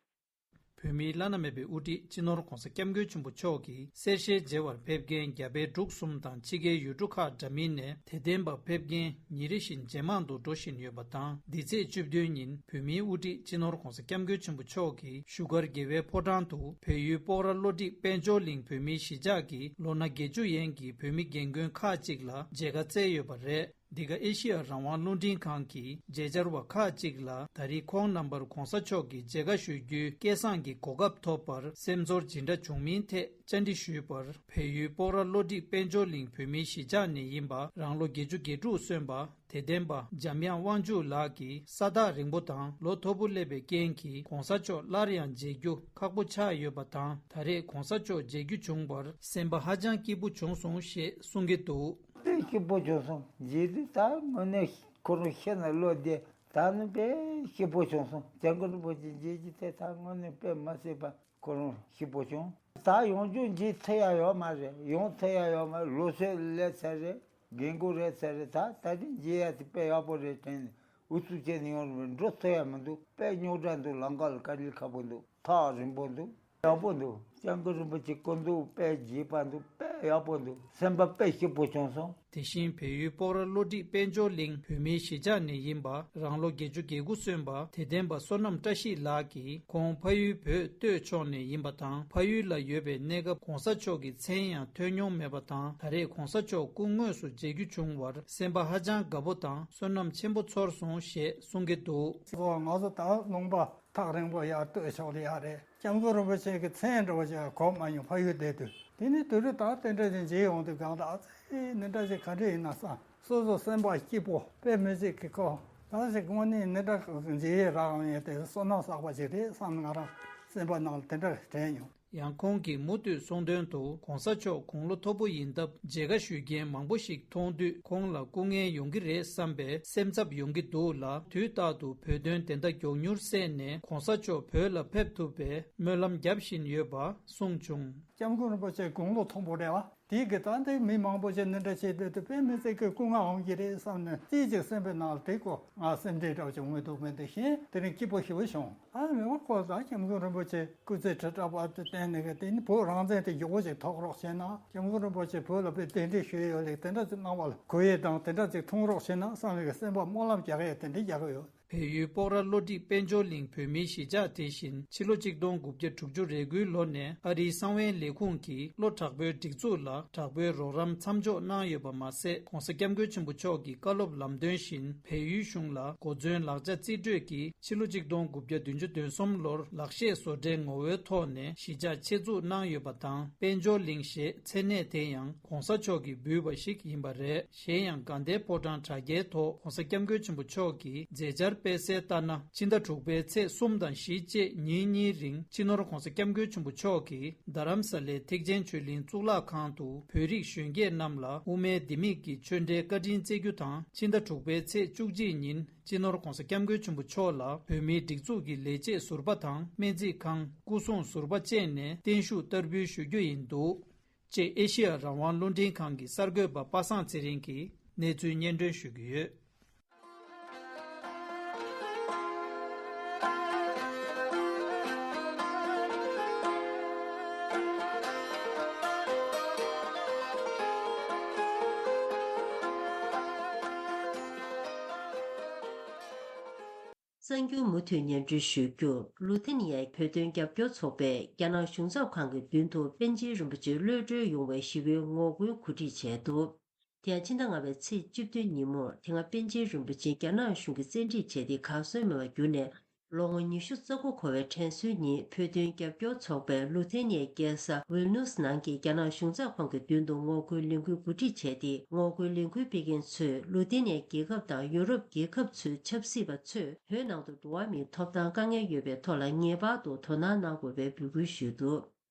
བོད་མིའི་བླ་ན་མེད་པའི་དབུ་ཁྲིད་སྤྱི་ནོར་༧གོང་ས་༧སྐྱབས་མགོན་ཆེན་པོ་མཆོག་གིས་གསེར་ཞལ་མཇལ་བར་ཕེབས་མཁན་རྒྱ་བལ་འབྲུག་གསུམ་དང་ཕྱི་རྒྱལ་ཡུལ་གྲུ་ཁག་འདྲ་མིན་ནས་དད་ལྡན་པ་ཕེབས་མཁན་ཉིན་རེ་བཞིན་ཇེ་མང་དུ་འགྲོ་བཞིན་ཡོད་པ་དང་། འདི་ཚེས་བཅུ་བདུན་ཉིན་བོད་མིའི་དབུ་ཁྲིད་སྤྱི་ནོར་༧གོང་ས་༧སྐྱབས་མགོན་ཆེན་པོ་མཆོག་གིས་བཞུགས་སྒར་རྒྱལ་བའི་ཕོ་བྲང་དུ་བལ་ཡུལ་སྤོག་ར་བློ་སྒྲིག་དཔལ་འབྱོར་གླིང་བོད་མིའི་གཞིས་ཆགས་ཀྱི་ལོ་ན་བརྒྱད་ཅུ་ཡན་གྱི་བོད་མི་རྒན་རྒོན་ཁག་ཅིག་ལ་མཇལ་ཁ་བསྩལ་ཡོད་པ་རེད། འདི་ག་ཨེ་ཤི་ཡ་རང་དབང་རླུང་འཕྲིན་ཁང་གི་མཇལ་བཅར་བ་ཁག་ཅིག་ལ་ད་རེས་ཁོང་རྣམ་པར་༧གོང་ས་མཆོག་གི་མཇལ་ཁ་ཞུ་རྒྱུའི་སྐལ་བཟང་གི་གོ་སྐབས་ཐོབ་པར་སེམས་ཚོར་ཇི་འདྲ་བྱུང་མིན་ཐད་བཅར་འདྲི་ཞུས་པར། བལ་ཡུལ་སྤོག་ར་བློ་སྒྲིག་དཔལ་འབྱོར་གླིང་བོད་མིའི་གཞིས་ཆགས་ནས་ཡིན་པ་རང་ལོ་བརྒྱད་ཅུ་གྱ་དྲུག་སོན་པ་དད་ལྡན་པ་འཇམ་དབྱངས་དབང་ཕྱུག་ལགས་ཀྱིས་ས་ཐག་རིང་པོ་དང་ལོ་མཐོ་པོ་སླེབས་པའི་རྐྱེན་གྱིས་༧གོང་ས་མཆོག་སླར་ཡང་མཇལ་རྒྱུ་ཁག་པོ་ཆགས་ཡོད་པ་དང་། ད་རེས་༧གོང་ས་མཆོག་མཇལ་རྒྱུ་བྱུང་བར་སེམས་པ་ཧ་ཅང་སྐྱིད་པོ་བྱུང་སོང་ཞེས་གསུང་གི་འདུག་དཔེ་སྐྱིད་པོ་བྱུང་སོང་། རྗེས་དུས་ད་དངོས་གནས་ཁོ་རང་ཤི་ནས་ལོ་བདུན་ད་ནི་དཔེ་སྐྱིད་པོ་བྱུང་སོང་། སྐྱབས་མགོན་རིན་པོ་ཆེ་མཇལ་རྒྱུ་དེ་ད་དངོས་གནས་དཔེ་མ་སྲིད་པ་ཁོ་རང་སྐྱིད་པོ་བྱུང་། ད་ཡོང་རྒྱུ་མཇལ་ཐུབ་ཡ་ཡོད་མ་རེད། ཡོང་ཐུབ་ཡ་ཡོད་མ་རེད། ལོ་ཚོད་སླེབས་ཚར་རེད། རྒན་རྒོན་རེད་ཚར་རེད། ད་ད་རིང་མཇལ་ཡ་དེ་དཔེ་ཡག་པོ་རེད་དྲན་ནས་ཨུ་ཚུགས་བྱས་ནས་ཡོང་རེད། འགྲོ་ཐུབ་ཡ་མི་འདུག་དཔེ་རྙོག་དྲ་འདུག་ལམ་ཁ་ལ་དཀའ་ལས་ཁག་པོ་འདུག་ཐག་རིང་པོ་འདུག་ཡག་པོ་འདུག་སྐྱབས་མགོན་རིན་པོ་ཆེ་སྐུ་མདོག་དཔེ་རྒྱས་པ་འདུག་དཔེ་ཡག་པོ་འདུག་སེམས་པ་དཔེ་སྐྱིད་པོ་བྱུང་སོང་། དེ་བཞིན་བལ་ཡུལ་སྤོག་ར་བློ་སྒྲིག་དཔལ་འབྱོར་གླིང་བོད་མིའི་གཞིས་ཆགས་ནས་ཡིན་པ་རང་ལོ་བརྒྱད་ཅུ་གྱ་དགུ་སོན་པ་དད་ལྡན་པ་བསོད་ནམས་བཀྲ་ཤིས་ལགས་ཀྱིས་ཁོང་ཕ་ཡུལ་བོད་སྟོད་ཕྱོགས་ནས་ཡིན་པ་དང་། ཕ་ཡུལ་ལ་ཡོད་པའི་གནས་སྐབས་༧གོང་ས་མཆོག་གི་མཚན་ཡང་ཐོས་མྱོང་མེད་པ་དང་། ད་རེས་༧གོང་ས་མཆོག་སྐུ་དངོས་སུ་མཇལ་རྒྱུ་བྱུང་བར་སེམས་པ་ཧ་ཅང་དགའ་པོ་དང་བསོད་ནམས་ཆེན་པོ་ཚོར་སོང་ཞེས་གསུང་གི་འདུག་སོ་ང་ཚོ་ད་ལུང་པ་ཐག་རིང་པོ་ཡར་སྟོད་ཕྱོགས་ལ་ཡོད་རེད། སྐྱབས་མགོན་རིན་པོ་ཆེ་གི་མཚན་འདྲ་བོ་ཅིག་གོ་མ་མྱོང་། ཕ་ཡུལ་བསྡད་དུས་དེ་ནི་དུས་རབས་ད་དེ་འདྲ་ཅིག་མཇལ་ཡོང་དུས་གང་ལྟར་ཨ་ཙི་འདི་འདྲ་ཅིག་ག་འདྲ་ཡིན་ན་བསམ། སོ་སོ་སེམས་པ་སྐྱིད་པོ་དཔེ་མི་སྲིད་ཀྱི་ཁོ་ད་ཅིག་དངོས་གནས་འདི་འདྲ་མཇལ་ཡས་རག་ཡོང་ཡས་དེ་བསོད་ནམས་བསགས་པ་ཅིག་རེད་བསམ་ང་རང་སེམས་པ་ནང་ལ་དེ་འདྲ་དྲན་ཡོང་། ཡང་ཁོང་གིས་མུ་མཐུད་གསུངས་དོན་དུ། གོང་ས་མཆོག་དགུང་ལོ་མཐོ་པོ་ཡིན་སྟབས། མཇལ་ཁ་ཞུ་མཁན་མང་པོ་ཞིག་མཐོང་དུས། ཁོང་ལ་སྐུ་ངལ་ཡོང་གི་རེད་བསམ་པའི་སེམས་འཚབ་ཡོང་གི་འདུག་ལ། དུས་རྟག་ཏུ་བོད་དོན་བདེན་མཐའ་མགྱོགས་མྱུར་གསལ་ནས། གོང་ས་མཆོག་བོད་ལ་ཕེབས་ཐུབ་པའི་སྨོན་ལམ་རྒྱབ་བཞིན་ཡོད་པ་གསུངས་བྱུང་། སྐྱབས་མགོན་རིན་པོ་ཆེ་དགུང་ལོ་མཐོན་པོ་རེད་བ། དེའི་གི་ད་འདི་མི་མང་པོ་ཞིག་འདི་འདྲ་བྱས་དུས། དེ་དཔེ་མི་སྲིད་ཀྱི་སྐུ་ངལ་འོང་གི་རེད་བསམ་ནས། ཅིའི་ཅིག་སེམས་པའི་ནང་ལ་དེ་ཀོ་ང་སེམས་ཁྲལ་འདྲ་བོ་ཞིག་མངོན་འདུག་མི་འདུག་བཞིན་དེ་རིང་སྐྱིད་པོ་ཞེ་པོ་བྱུང་། ཨ་མི་མང་ཁོ་ད་སྐྱབས་མགོན་རིན་པོ་ཆེ་སྐུ་ཚེ་ཁྲི་ཕྲག་བར་དུ་བརྟན་ནས་གི། དེ་ནི་བོད་རང་བཙན་དེ་མགྱོགས་པོ་ཞིག་ཐོབ་རོགས་བྱས་ན། སྐྱབས་མགོན་རིན་པོ་ཆེ་བོད་ལ་དཔེ་གདན་འདྲེན་ཞུས་ཡོད་ལེ། དེ་འདྲ་ཅིག་གནང་བ་ལ་གོ་ཡས་དང་དེ་འདྲ་ཅིག་མཐོང་རོགས་བྱས་ན་བསམ་ནས་གི་སེམས་པ་སྨོན་ལམ་རྒྱག་ཡས་དེ་འདྲ་རྒྱག་གི་ཡོད། བལ་ཡུལ་སྤོག་ར་བློ་འགྲིག་དཔལ་འབྱོར་གླིང་བོད་མིའི་གཞིས་ཆགས་དེ་བཞིན་ཕྱི་ལོ་གཅིག་སྟོང་དགུ་བརྒྱ་དྲུག་ཅུ་རེ་དགུའི་ལོ་ནས་ཨ་རིའི་གསང་བའི་ལས་ཁུངས་ཀྱིས་ལྷོ་དྲག་པོའི་སྒྲིག་འཛུགས་ལ་དྲག་པོའི་རོགས་རམ་མཚམས་འཇོག་གནང་ཡོད་པ་མ་ཟད། ྋགོང་ས་ྋསྐྱབས་མགོན་ཆེན་པོ་མཆོག་གི་བཀའ་སློབ་ལམ་སྟོན་བཞིན་བལ་ཡུལ་གཞུང་ལ་གོ་མཚོན་ལག་ཆ་རྩིས་སྤྲོད་ཀྱིས་ཕྱི་ལོ་གཅིག་སྟོང་དགུ་བརྒྱ་བདུན་ཅུ་དོན་གསུམ་ལོར་ལག་ཤེས་བཟོ་གྲྭའི་ངོ་བོའི་ཐོག་ནས་གཞིས་ཆགས་ཆེད་འཛུགས་གནང་ཡོད་པ་དང་། དཔལ་འབྱོར་གླིང་ཞེས་མཚན་གནས་དེ་ཡང་ྋགོང་ས་མཆོག་གིས་འབུལ་བ་ཞིག་ཡིན་པ་རེད། གཞན་ཡང་དགའ་ལྡན་ཕོ་བྲང་དྲ་རྒྱའི་ཐོག་ྋགོང་ས་ྋསྐྱབས་མགོན་ཆེན་པོ་མཆོག་གི་མཛད་འཆར་སྤེལ་གསལ་ལྟར་ན། ཕྱི་ཟླ་དྲུག་པའི་ཚེས་གསུམ་དང་བཞི་བཅས་ཉིན་གཉིས་རིང་སྤྱི་ནོར་ྋགོང་ས་ྋསྐྱབས་མགོན་ཆེན་པོ་མཆོག་གིས་རྡ་རམ་ས་ལའི་ཐེག་ཆེན་ཆོས་གླིང་གཙུག་ལག་ཁང་དུ་བོད་རིགས་གཞོན་སྐྱེས་རྣམས་ལ་དབུ་མའི་ལྡེ་མིག་གི་ཆོས་འབྲེལ་བཀའ་དྲིན་སྩལ་རྒྱུ་དང་། ཕྱི་ཟླ་དྲུག་པའི་ཚེས་བཅུ་གཅིག་ཉིན་སྤྱི་ནོར་ྋགོང་ས་ྋསྐྱབས་མགོན་ཆེན་པོ་མཆོག་ལ་བོད་མིའི་སྒྲིག་འཛུགས་ཀྱི་ལས་བྱེད་ཟུར་པ་དང་། སྨན་རྩིས་ཁང་། སྐུ་སྲུང་ཟུར་པ་བཅས་ནས་བརྟན་བཞུགས་བསྟར་འབུལ་ཞུ་རྒྱུ་ཡིན་འདུག་ཅེས་ཨེ་ཤེ་ཡ་རང་དབང་རླུང་འཕྲིན་ཁང་གི་གསར་འགོད་པ་པ་སངས་ཚེ་རིང་གིས་གནས་ཚུལ་སྙན་སྒྲོན་ཞུ་གི་ཡོད། གསར་འགྱུར་མུ་མཐུད་སྙན་སྒྲོན་ཞུ་རྒྱུ། ལུ་ཐེ་ནི་ཡའི་བོད་དོན་རྒྱབ་སྐྱོར་ཚོགས་པས་རྒྱ་ནག་གཞུང་ཚབ་ཁང་གི་མདུན་དུ་པཎ་ཆེན་རིན་པོ་ཆེ་གློད་གྲོལ་ཡོང་བའི་ཞི་བའི་ངོ་རྒོལ་གོ་སྒྲིག་བྱས་འདུག་དེ་ཡང་ཕྱི་ཟླ་ལྔ་པའི་ཚེས་བཅུ་བདུན་ཉིན་མོར་དེ་སྔ་པཎ་ཆེན་རིན་པོ་ཆེ་རྒྱ་ནག་གཞུང་གིས་བཙན་ཁྲིད་བྱས་ཏེ་གར་སོང་མེད་པར་གྱུར་ནས། ལོ་ངོ་ཉི་ཤུ་རྩ་དགུ་འཁོར་བའི་དྲན་གསོའི་ཉིན། བོད་དོན་རྒྱབ་སྐྱོར་ཚོགས་པས་ལུ་ཐེ་ནི་ཡའི་རྒྱལ་ས་ཝིལ་ནུས་ནང་གི་རྒྱ་ནག་གཞུང་ཚབ་ཁང་གི་མདུན་དུ་ངོ་རྒོལ་ལས་འགུལ་གོ་སྒྲིག་བྱས་ཏེ། ངོ་རྒོལ་ལས་འགུལ་སྤེལ་མཁན་ཚོས་ལུ་ཐེ་ནི་ཡའི་རྒྱལ་ཁབ་དང་ཡུ་རོབ་རྒྱལ་ཁབ་ཚོའི་ཆབ་སྲིད་པ་ཚོས་བོད་ནང་དུ་འགྲོ་བ་མིའི་ཐོབ་ཐང་དཀའ་ངལ་ཡོད་པའི་ཐོག་ལ་ངེས་པར་དུ་དོ་སྣང་གནང་དགོས་པའི་འབོད་སྐུལ་ཞུས་འདུག་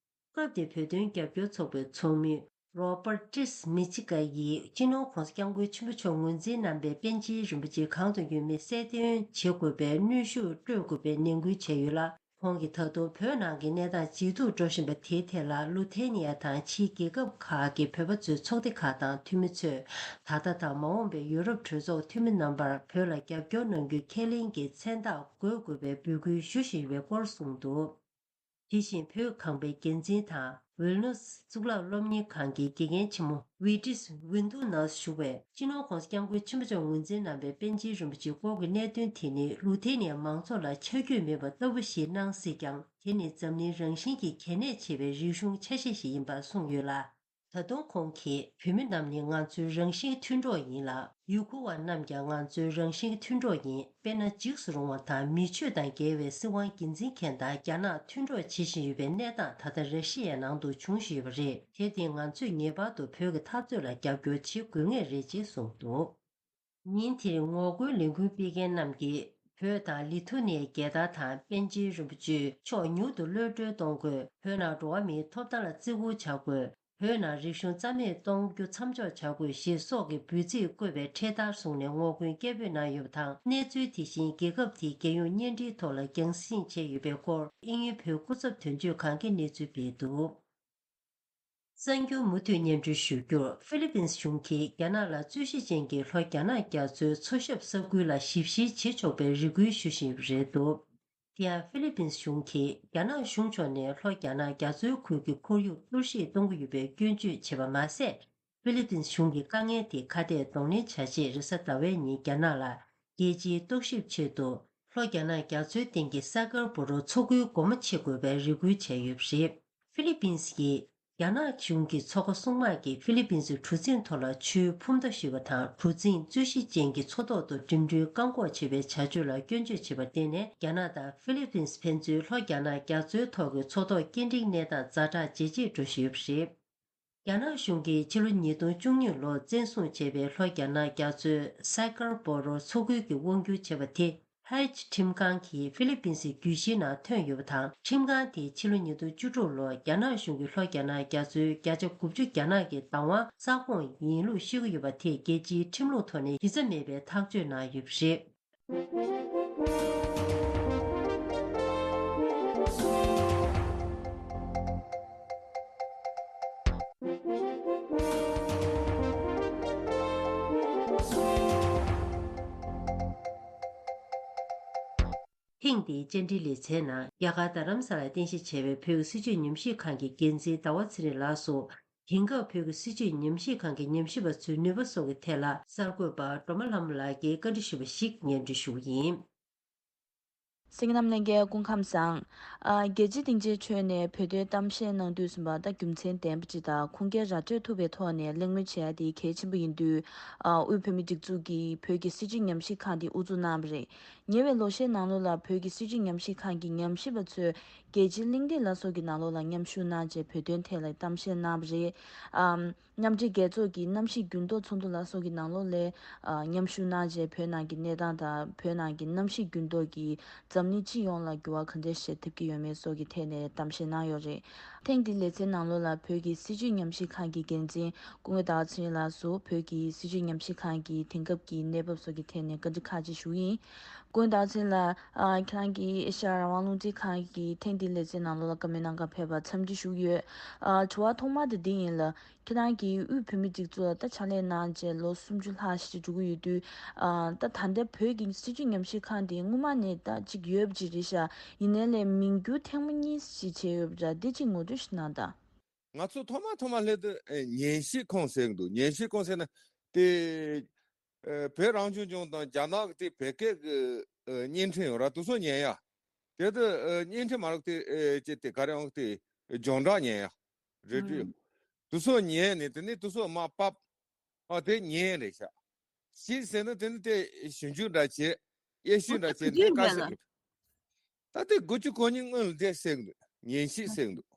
སྐབས་དེར་བོད་དོན་རྒྱབ་སྐྱོར་ཚོགས་པའི་ཚོགས་མི་རོ་པར་ཏིས་མི་ཅི་ཀ་ཡིས་སྤྱི་ནོར་ྋགོང་ས་ྋསྐྱབས་མགོན་ཆེན་པོ་མཆོག་ངོས་འཛིན་གནང་བའི་པཎ་ཆེན་རིན་པོ་ཆེ་གང་དུ་ཡོད་མེད་གསལ་སྟོན་བྱེད་དགོས་པའི་གནོན་ཤུགས་སྤྲོད་དགོས་པའི་ནན་སྐུལ་བྱས་ཡོད་ལ། ཁོང་གིས་ད་དུང་བོད་ནང་གི་གནས་སྟངས་ཇེ་སྡུག་འགྲོ་བཞིན་པ་དེའི་ཐད་ལ་ལུ་ཐེ་ནི་ཡ་དང་ཕྱིའི་རྒྱལ་ཁབ་ཁག་གི་བོད་པ་ཚོའི་ཚོགས་སྡེ་ཁག་དང་འཐུས་མི་ཚོས་ད་ལྟ་དང་མ་འོངས་པའི་ཡུ་རོབ་གྲོས་ཚོགས་འཐུས་མི་རྣམ་པར་བོད་ལ་རྒྱབ་སྐྱོར་གནང་རྒྱུའི་ཁས་ལེན་གྱི་མཚན་རྟགས་འགོད་དགོས་པའི་འབོད་སྐུལ་ཞུ་བཞིན་ཡོད་པའི་སྐོར་གསུངས་འདུག་དེ་བཞིན་བོད་ཁང་པའི་འགན་འཛིན་དང་ཝིལ་ནུས་གཙུག་ལག་སློབ་གཉེར་ཁང་གི་དགེ་རྒན་ཆེན་མོ་ཝི་ཏིས་ཝིན་དུ་ནཱས་ཞུ་བས། སྤྱི་ནོར་ྋགོང་ས་ྋསྐྱབས་མགོན་ཆེན་པོ་མཆོག་ངོས་འཛིན་གནང་བའི་པཎ་ཆེན་རིན་པོ་ཆེའི་སྐོར་གྱི་གནད་དོན་དེ་ནི་ལུ་ཐེ་ནི་ཡ་མང་ཚོགས་ལ་ཆ་རྒྱུས་མེད་པ་ལྟ་བུ་ཞིག་སྣང་སྲིད་ཀྱང་། དེ་ནི་འཛམ་གླིང་རང་བཞིན་གྱིས་གལ་གནད་ཆེ་བའི་རིག་གཞུང་ཆ་ཤས་ཤིག་ཡིན་པ་གསུངས་ཡོད་ལ། ད་དུང་ཁོང་གིས། བོད་མི་རྣམས་ནི་ང་ཚོའི་རང་བཞིན་མཐུན་གྲོགས་ཡིན་ལ། ཡུ་གུར་བ་རྣམས་ཀྱང་ང་ཚོའི་རང་བཞིན་མཐུན་གྲོགས་ཡིན། དཔེར་ན། འཇིགས་སུ་རུང་བ་དང་མི་ཆོས་དང་འགལ་བའི་སྲིད་དབང་སྒེར་འཛིན་མཁན་དང་རྒྱ་ནག་མཐུན་གྲོགས་བྱེད་བཞིན་ཡོད་པའི་གནས་སྟངས་ད་ལྟ་ར་ཤི་ཡའི་ནང་དུ་འབྱུང་བཞིན་ཡོད་པ་རེད། དེར་བརྟེན་ང་ཚོས་ངེས་པར་དུ་བོད་ཀྱི་འཐབ་རྩོད་ལ་རྒྱབ་སྐྱོར་བྱེད་དགོས་ངེས་རེད་ཅེས་གསུངས་འདུག་ཉིན་དེར་ངོ་རྒོལ་ལས་འགུལ་སྤེལ་མཁན་རྣམས་ཀྱིས། བོད་དང་ལི་ཐུ་ནི་ཡའི་རྒྱལ་དར་དང་པཎ་ཆེན་རིན་པོ་ཆེ་མཆོག་མྱུར་དུ་གློད་གྲོལ་གཏོང་དགོས། བོད་ནང་འགྲོ་བ་མིའི་ཐོབ་ཐང་ལ་བརྩི་བཀུར་བྱ་དགོས། བོད་ནང་རིག་གཞུང་རྩ་མེད་གཏོང་རྒྱུ་མཚམས་འཇོག་བྱ་དགོས་ཞེས་སོགས་ཀྱི་འབོད་ཚིག་བཀོད་པའི་འཕྲེད་དར་བཟུང་ནས་ངོ་རྒོལ་སྐད་འབོད་གནང་ཡོད་པ་དང་། གནས་ཚུལ་དེ་བཞིན་རྒྱལ་ཁབ་དེའི་རྒྱལ་ཡོངས་བརྙན་འཕྲིན་ཐོག་ལ་རྒྱང་སྲིང་བྱས་ཡོད་པའི་སྐོར་དབྱིན་ཡུལ་བོད་སྐུ་ཚབ་དོན་གཅོད་ཁང་གིས་གནས་ཚུལ་སྤེལ་འདུག་གསར་འགྱུར་མུ་མཐུད་སྙན་སྒྲོན་ཞུ་རྒྱུར། ཧྥི་ལི་པིན་གཞུང་གིས་རྒྱ་ནག་ལ་རྩོད་གཞི་ཅན་གྱི་ལྷོ་རྒྱ་ནག་རྒྱ་མཚོའི་མཚོ་ཞབས་ས་ཁུལ་ལ་ཞིབ་བཤེར་བྱེད་ཆོག་པའི་རེ་སྐུལ་ཞུ་བཞིན་ཡོད་པ་རེད་འདུག་དེ་ཡང་ཧྥི་ལི་པིན་གཞུང་གིས་རྒྱ་ནག་གཞུང་ཕྱོགས་ནས་ལྷོ་རྒྱ་ནག་རྒྱ་མཚོའི་ཁུལ་གྱི་ཁོར་ཡུག་གཏོར་བཤིག་གཏོང་གི་ཡོད་པའི་སྐྱོན་བརྗོད་བྱས་པ་མ་ཟད། ཧྥི་ལི་པིན་གཞུང་གིས་དཀའ་ངལ་དེ་ཁ་གཏད་གདོང་ལེན་བྱ་ཆེད་རེས་གཟའ་ཟླ་བའི་ཉིན་རྒྱ་ནག་ལ་རྒྱལ་སྤྱིའི་རྟོག་ཞིབ་ཆེད་དུ་ལྷོ་རྒྱ་ནག་རྒྱ་མཚོའི་སྟེང་གི་ས་ཀར་པོ་རོ་མཚོ་ཁུལ་སྒོ་མོ་ཕྱེ་དགོས་པའི་རེ་སྐུལ་བྱས་ཡོད་པ་རེད། ཧྥི་ལི་པིན་གྱིས། རྒྱ་ནག་གཞུང་གི་མཚོ་ཁ་སྲུང་དམག་གིས་ཧྥི་ལི་པིན་གྱི་གྲུ་གཟིངས་ཐོག་ལ་ཆུའི་ཕུང་མདའ་གཞུས་པ་དང་། གྲུ་གཟིངས་རྩོད་གཞི་ཅན་གྱི་མཚོ་ཐོག་ཏུ་འགྲིམ་འགྲུལ་བཀག་འགོག་བྱེད་པའི་བྱ་སྤྱོད་ལ་སྐྱོན་བརྗོད་བྱས་པར་བརྟེན་ནས། རྒྱ་ནག་དང་ཧྥི་ལི་པིན་ཕན་ཚུན་ལྷོ་རྒྱ་ནག་རྒྱ་མཚོའི་ཐོག་གི་མཚོ་ཐོག་སྐྱེལ་འདྲེན་གནས་སྟངས་ཛ་དྲག་ཇེ་ཆེར་འགྲོ་བཞིན་ཡོད་པ་རེད། རྒྱ་ནག་གཞུང་གིས་ཕྱི་ལོ་ཉིས་སྟོང་བཅུ་གཉིས་ལོར་བཙན་བཟུང་བྱས་པའི་ལྷོ་རྒྱ་ནག་རྒྱ་མཚོའི་སའི་ཀར་པོ་རོ་མཚོ་ཁུལ་གྱི་དབང་སྒྱུར་བྱས་པ་དེ། ཐའི་ཁྲིམས་ཁང་གིས་ཧྥི་ལི་པིན་སི་བརྒྱུད་བཤེར་ནང་ཐོན་ཡོད་པ་དང་། ཁྲིམས་ཁང་དེས་ཕྱི་ལོ་ཉིས་སྟོང་བཅུ་དྲུག་ལོར་རྒྱ་ནག་གཞུང་གིས་ལྷོ་རྒྱ་ནག་རྒྱ་མཚོའི་བརྒྱ་ཆ་དགུ་བཅུ་རྒྱ་ནག་གི་བདག་དབང་ས་ཁོངས་ཡིན་ལུགས་བཤད་ཀྱི་ཡོད་པ་དེས་རྒྱལ་སྤྱིའི་ཁྲིམས་ལུགས་ཐོག་ནས་གཞི་རྩ་མེད་པའི་ཐག་གཅོད་གནང་ཡོད་པ་རེད། ཐེངས་འདིའི་བཅར་འདྲིའི་ལེ་ཚན་ནང་རྒྱ་གར་རྡ་རམ་ས་ལར་རྟེན་གཞི་བྱས་པའི་བོད་ཀྱི་སྲིད་བྱུས་ཉམས་ཞིབ་ཁང་གི་འགན་འཛིན་ཟླ་བ་ཚེ་རིང་ལགས་སུ། དེང་སྐབས་བོད་ཀྱི་སྲིད་བྱུས་ཉམས་ཞིབ་ཁང་གི་ཉམས་ཞིབ་པ་ཚོའི་ནུས་པ་སོགས་ཀྱི་ཐད་ལ་གསར་འགོད་པ་སྒྲོལ་མ་ལྷ་མོ་ལགས་ཀྱིས་བཀའ་འདྲི་ཞུས་པ་ཞིག་སྙན་སྒྲོན་ཞུ་གི་ཡིན། གསན་མཁན་རྣམས་ལྷན་རྒྱས་སྐུ་ཁམས་བཟང་། ཨ། རྒྱལ་སྤྱིའི་སྡིངས་ཆའི་ཁྲོད་ནས་བོད་དོན་གཏམ་བཤད་གནང་དུས་ཙམ་པ། ད་རྒྱུ་མཚན་ལྡན་པ་ཅིག་དང་ཁུངས་སྐྱེལ་ར་སྤྲོད་ཐུབ་པའི་ཐོག་ནས་གླེང་མོལ་བྱེད་ཡ་དེ་གལ་ཆེན་པོ་ཡིན་དུས། ཨ། དབུས་བོད་མིའི་སྒྲིག་འཛུགས་ཀྱིས་བོད་ཀྱི་སྲིད་བྱུས་ཉམས་ཞིབ་ཁང་དེ་དབུ་འཛུགས་གནང་བ་རེད། ཉེ་བའི་ལོ་ཤས་ནང་ལོགས་ལ་བོད་ཀྱི་སྲིད་བྱུས་ཉམས་ཞིབ་ཁང་གི་ཉམས་ཞིབ་པ་ཚོས་རྒྱལ་སྤྱིའི་གླེང་སྟེགས་ལ་སོགས་ཀྱི་ནང་ལོགས་ལ་མཉམ་ཞུགས་གནང་རྗེས་བོད་དོན་ཐད་ལ་གཏམ་བཤད་གནང་བ་རེད། ཨམ། མཉམ་འབྲེལ་རྒྱལ་ཚོགས་ཀྱི་གནམ་གཤིས་འགྱུར་ལྡོག་ཚོགས་འདུ་ལ་སོགས་ཀྱི་ནང་ལོགས་ལ། ཨ། མཉམ་ཞུགས་གནང་རྗེས་བོད་ནང་གི་གནས་སྟངས་དང་བོད་ནང་གི་གནམ་གཤིས་འགྱུར་ལྡོག་གིས་འཛམ་གླིང་སྤྱི་ཡོངས་ལ་འགྱུར་བ་ག་འདྲ་ཞིག་ཐེབས་ཀྱི་ཡོད་མེད་སོགས་ཀྱི་ཐད་ནས་གཏམ་བཤད་གནང་ཡོད་རེད། ཐེངས་འདིའི་ལེ་ཚན་ནང་ལོགས་ལ་བོད་ཀྱི་སྲིད་བྱུས་ཉམས་ཞིབ་ཁང་གི་འགན་འཛིན་སྐུ་ངོ་ཟླ་བ་ཚེ་རིང་ལགས་སུ་བོད་ཀྱི་སྲིད་བྱུས་ཉམས་ཞིབ་ཁང་གི་དེང་སྐབས་ཀྱི་གནས་བབ་སོགས་ཀྱི་ཐད་ནས་བཀའ་འདྲི་ཁག་ཅིག་ཞུ་གི་ཡིན། སྐུ་ངོ་ཟླ་བ་ཚེ་རིང་ལགས། ཨ། ཁྱེད་རང་གིས་ཨེ་ཤ་ཡ་རང་དབང་རླུང་འཕྲིན་ཁང་གི་ཐེངས་འདིའི་ལེ་ཚན་ནང་ལོགས་ལ་བཀའ་མོལ་གནང་གར་ཕེབས་པར་འཚམས་འདྲི་ཞུ་གི་ཡོད། ཨ། དྲི་བ་ཐོག་མ་དེ་འདི་ཡིན་ལ། ཁྱེད་རང་གིས་དབུས་བོད་མིའི་སྒྲིག་འཛུགས་ལ་ད་ཕྱག་ལས་གནང་རྗེས་ལོ་སུམ་ཅུ་ལྷག་ཞིག་འགྲོ་གི་ཡོད་དུས། ཨ། ད་ད་ལྟ་བོད་ཀྱི་སྲིད་བྱུས་ཉམས་ཞིབ་ཁང་དེ་སྔོན་མ་ནས་ད་ཅིག་ཡོད་པ་ཅིག་རེད་ཤག་ཡིན་ནའི་ལས་མིང་འགྱུར་ཐེངས་མ་གཉིས་ཤིག་བྱས་ཡོད་པ་འདྲ། འདི་ཅིག་ངོ་སྤྲོད་ཞིག་གནང་དང་། ང་ཚོ་ཐོག་མ་ཐོག་མ་སླེབས་དུས་ཨེ་ཉན་ཞིབ་ཁང་ཟེར་གི་འདུག་ཉན་ཞིབ་ཁང་ཟེར་ན་དེ། ཨེ། བོད་རང་སྐྱོང་ལྗོངས་དང་རྒྱ་ནག་གི་དེ་བོད་སྐད་གི་ཨེ་བརྙན་འཕྲིན་ཡོད་ར། དེ་ཚོ་ཉན་ཡ། དེ་དུ་ཨེ་བརྙན་འཕྲིན་མ་རག་དེ་ཨེ་ཅེ་དེ་ག་རེ་ཡང་དེ་སྦྱོང་བརྡར་ཉན་ཡ། རེད་དུས། ཨང་། དེ་ཚོ་ཉན་ནས་དེ་ནས་དེ་ཚོ་མ་ཕབ། ཨ། དེ་ཉན་རེད་ཤག་ཤིག་ཟེར་ན་དེ་ནི་དེ་ཞིབ་འཇུག་འདྲ་བྱེད། དབྱེ་ཞིབ་འདྲ་བྱེད་ནས་དཀའ་ཟེར་གི་འདུག་ད་དེ་དགུ་བཅུ་གོ་གཉིས་སྔོན་ལ་དེ་ཟེར་གི་འདུག་ཉན་ཞིབ་ཟེར་གི་འདུག་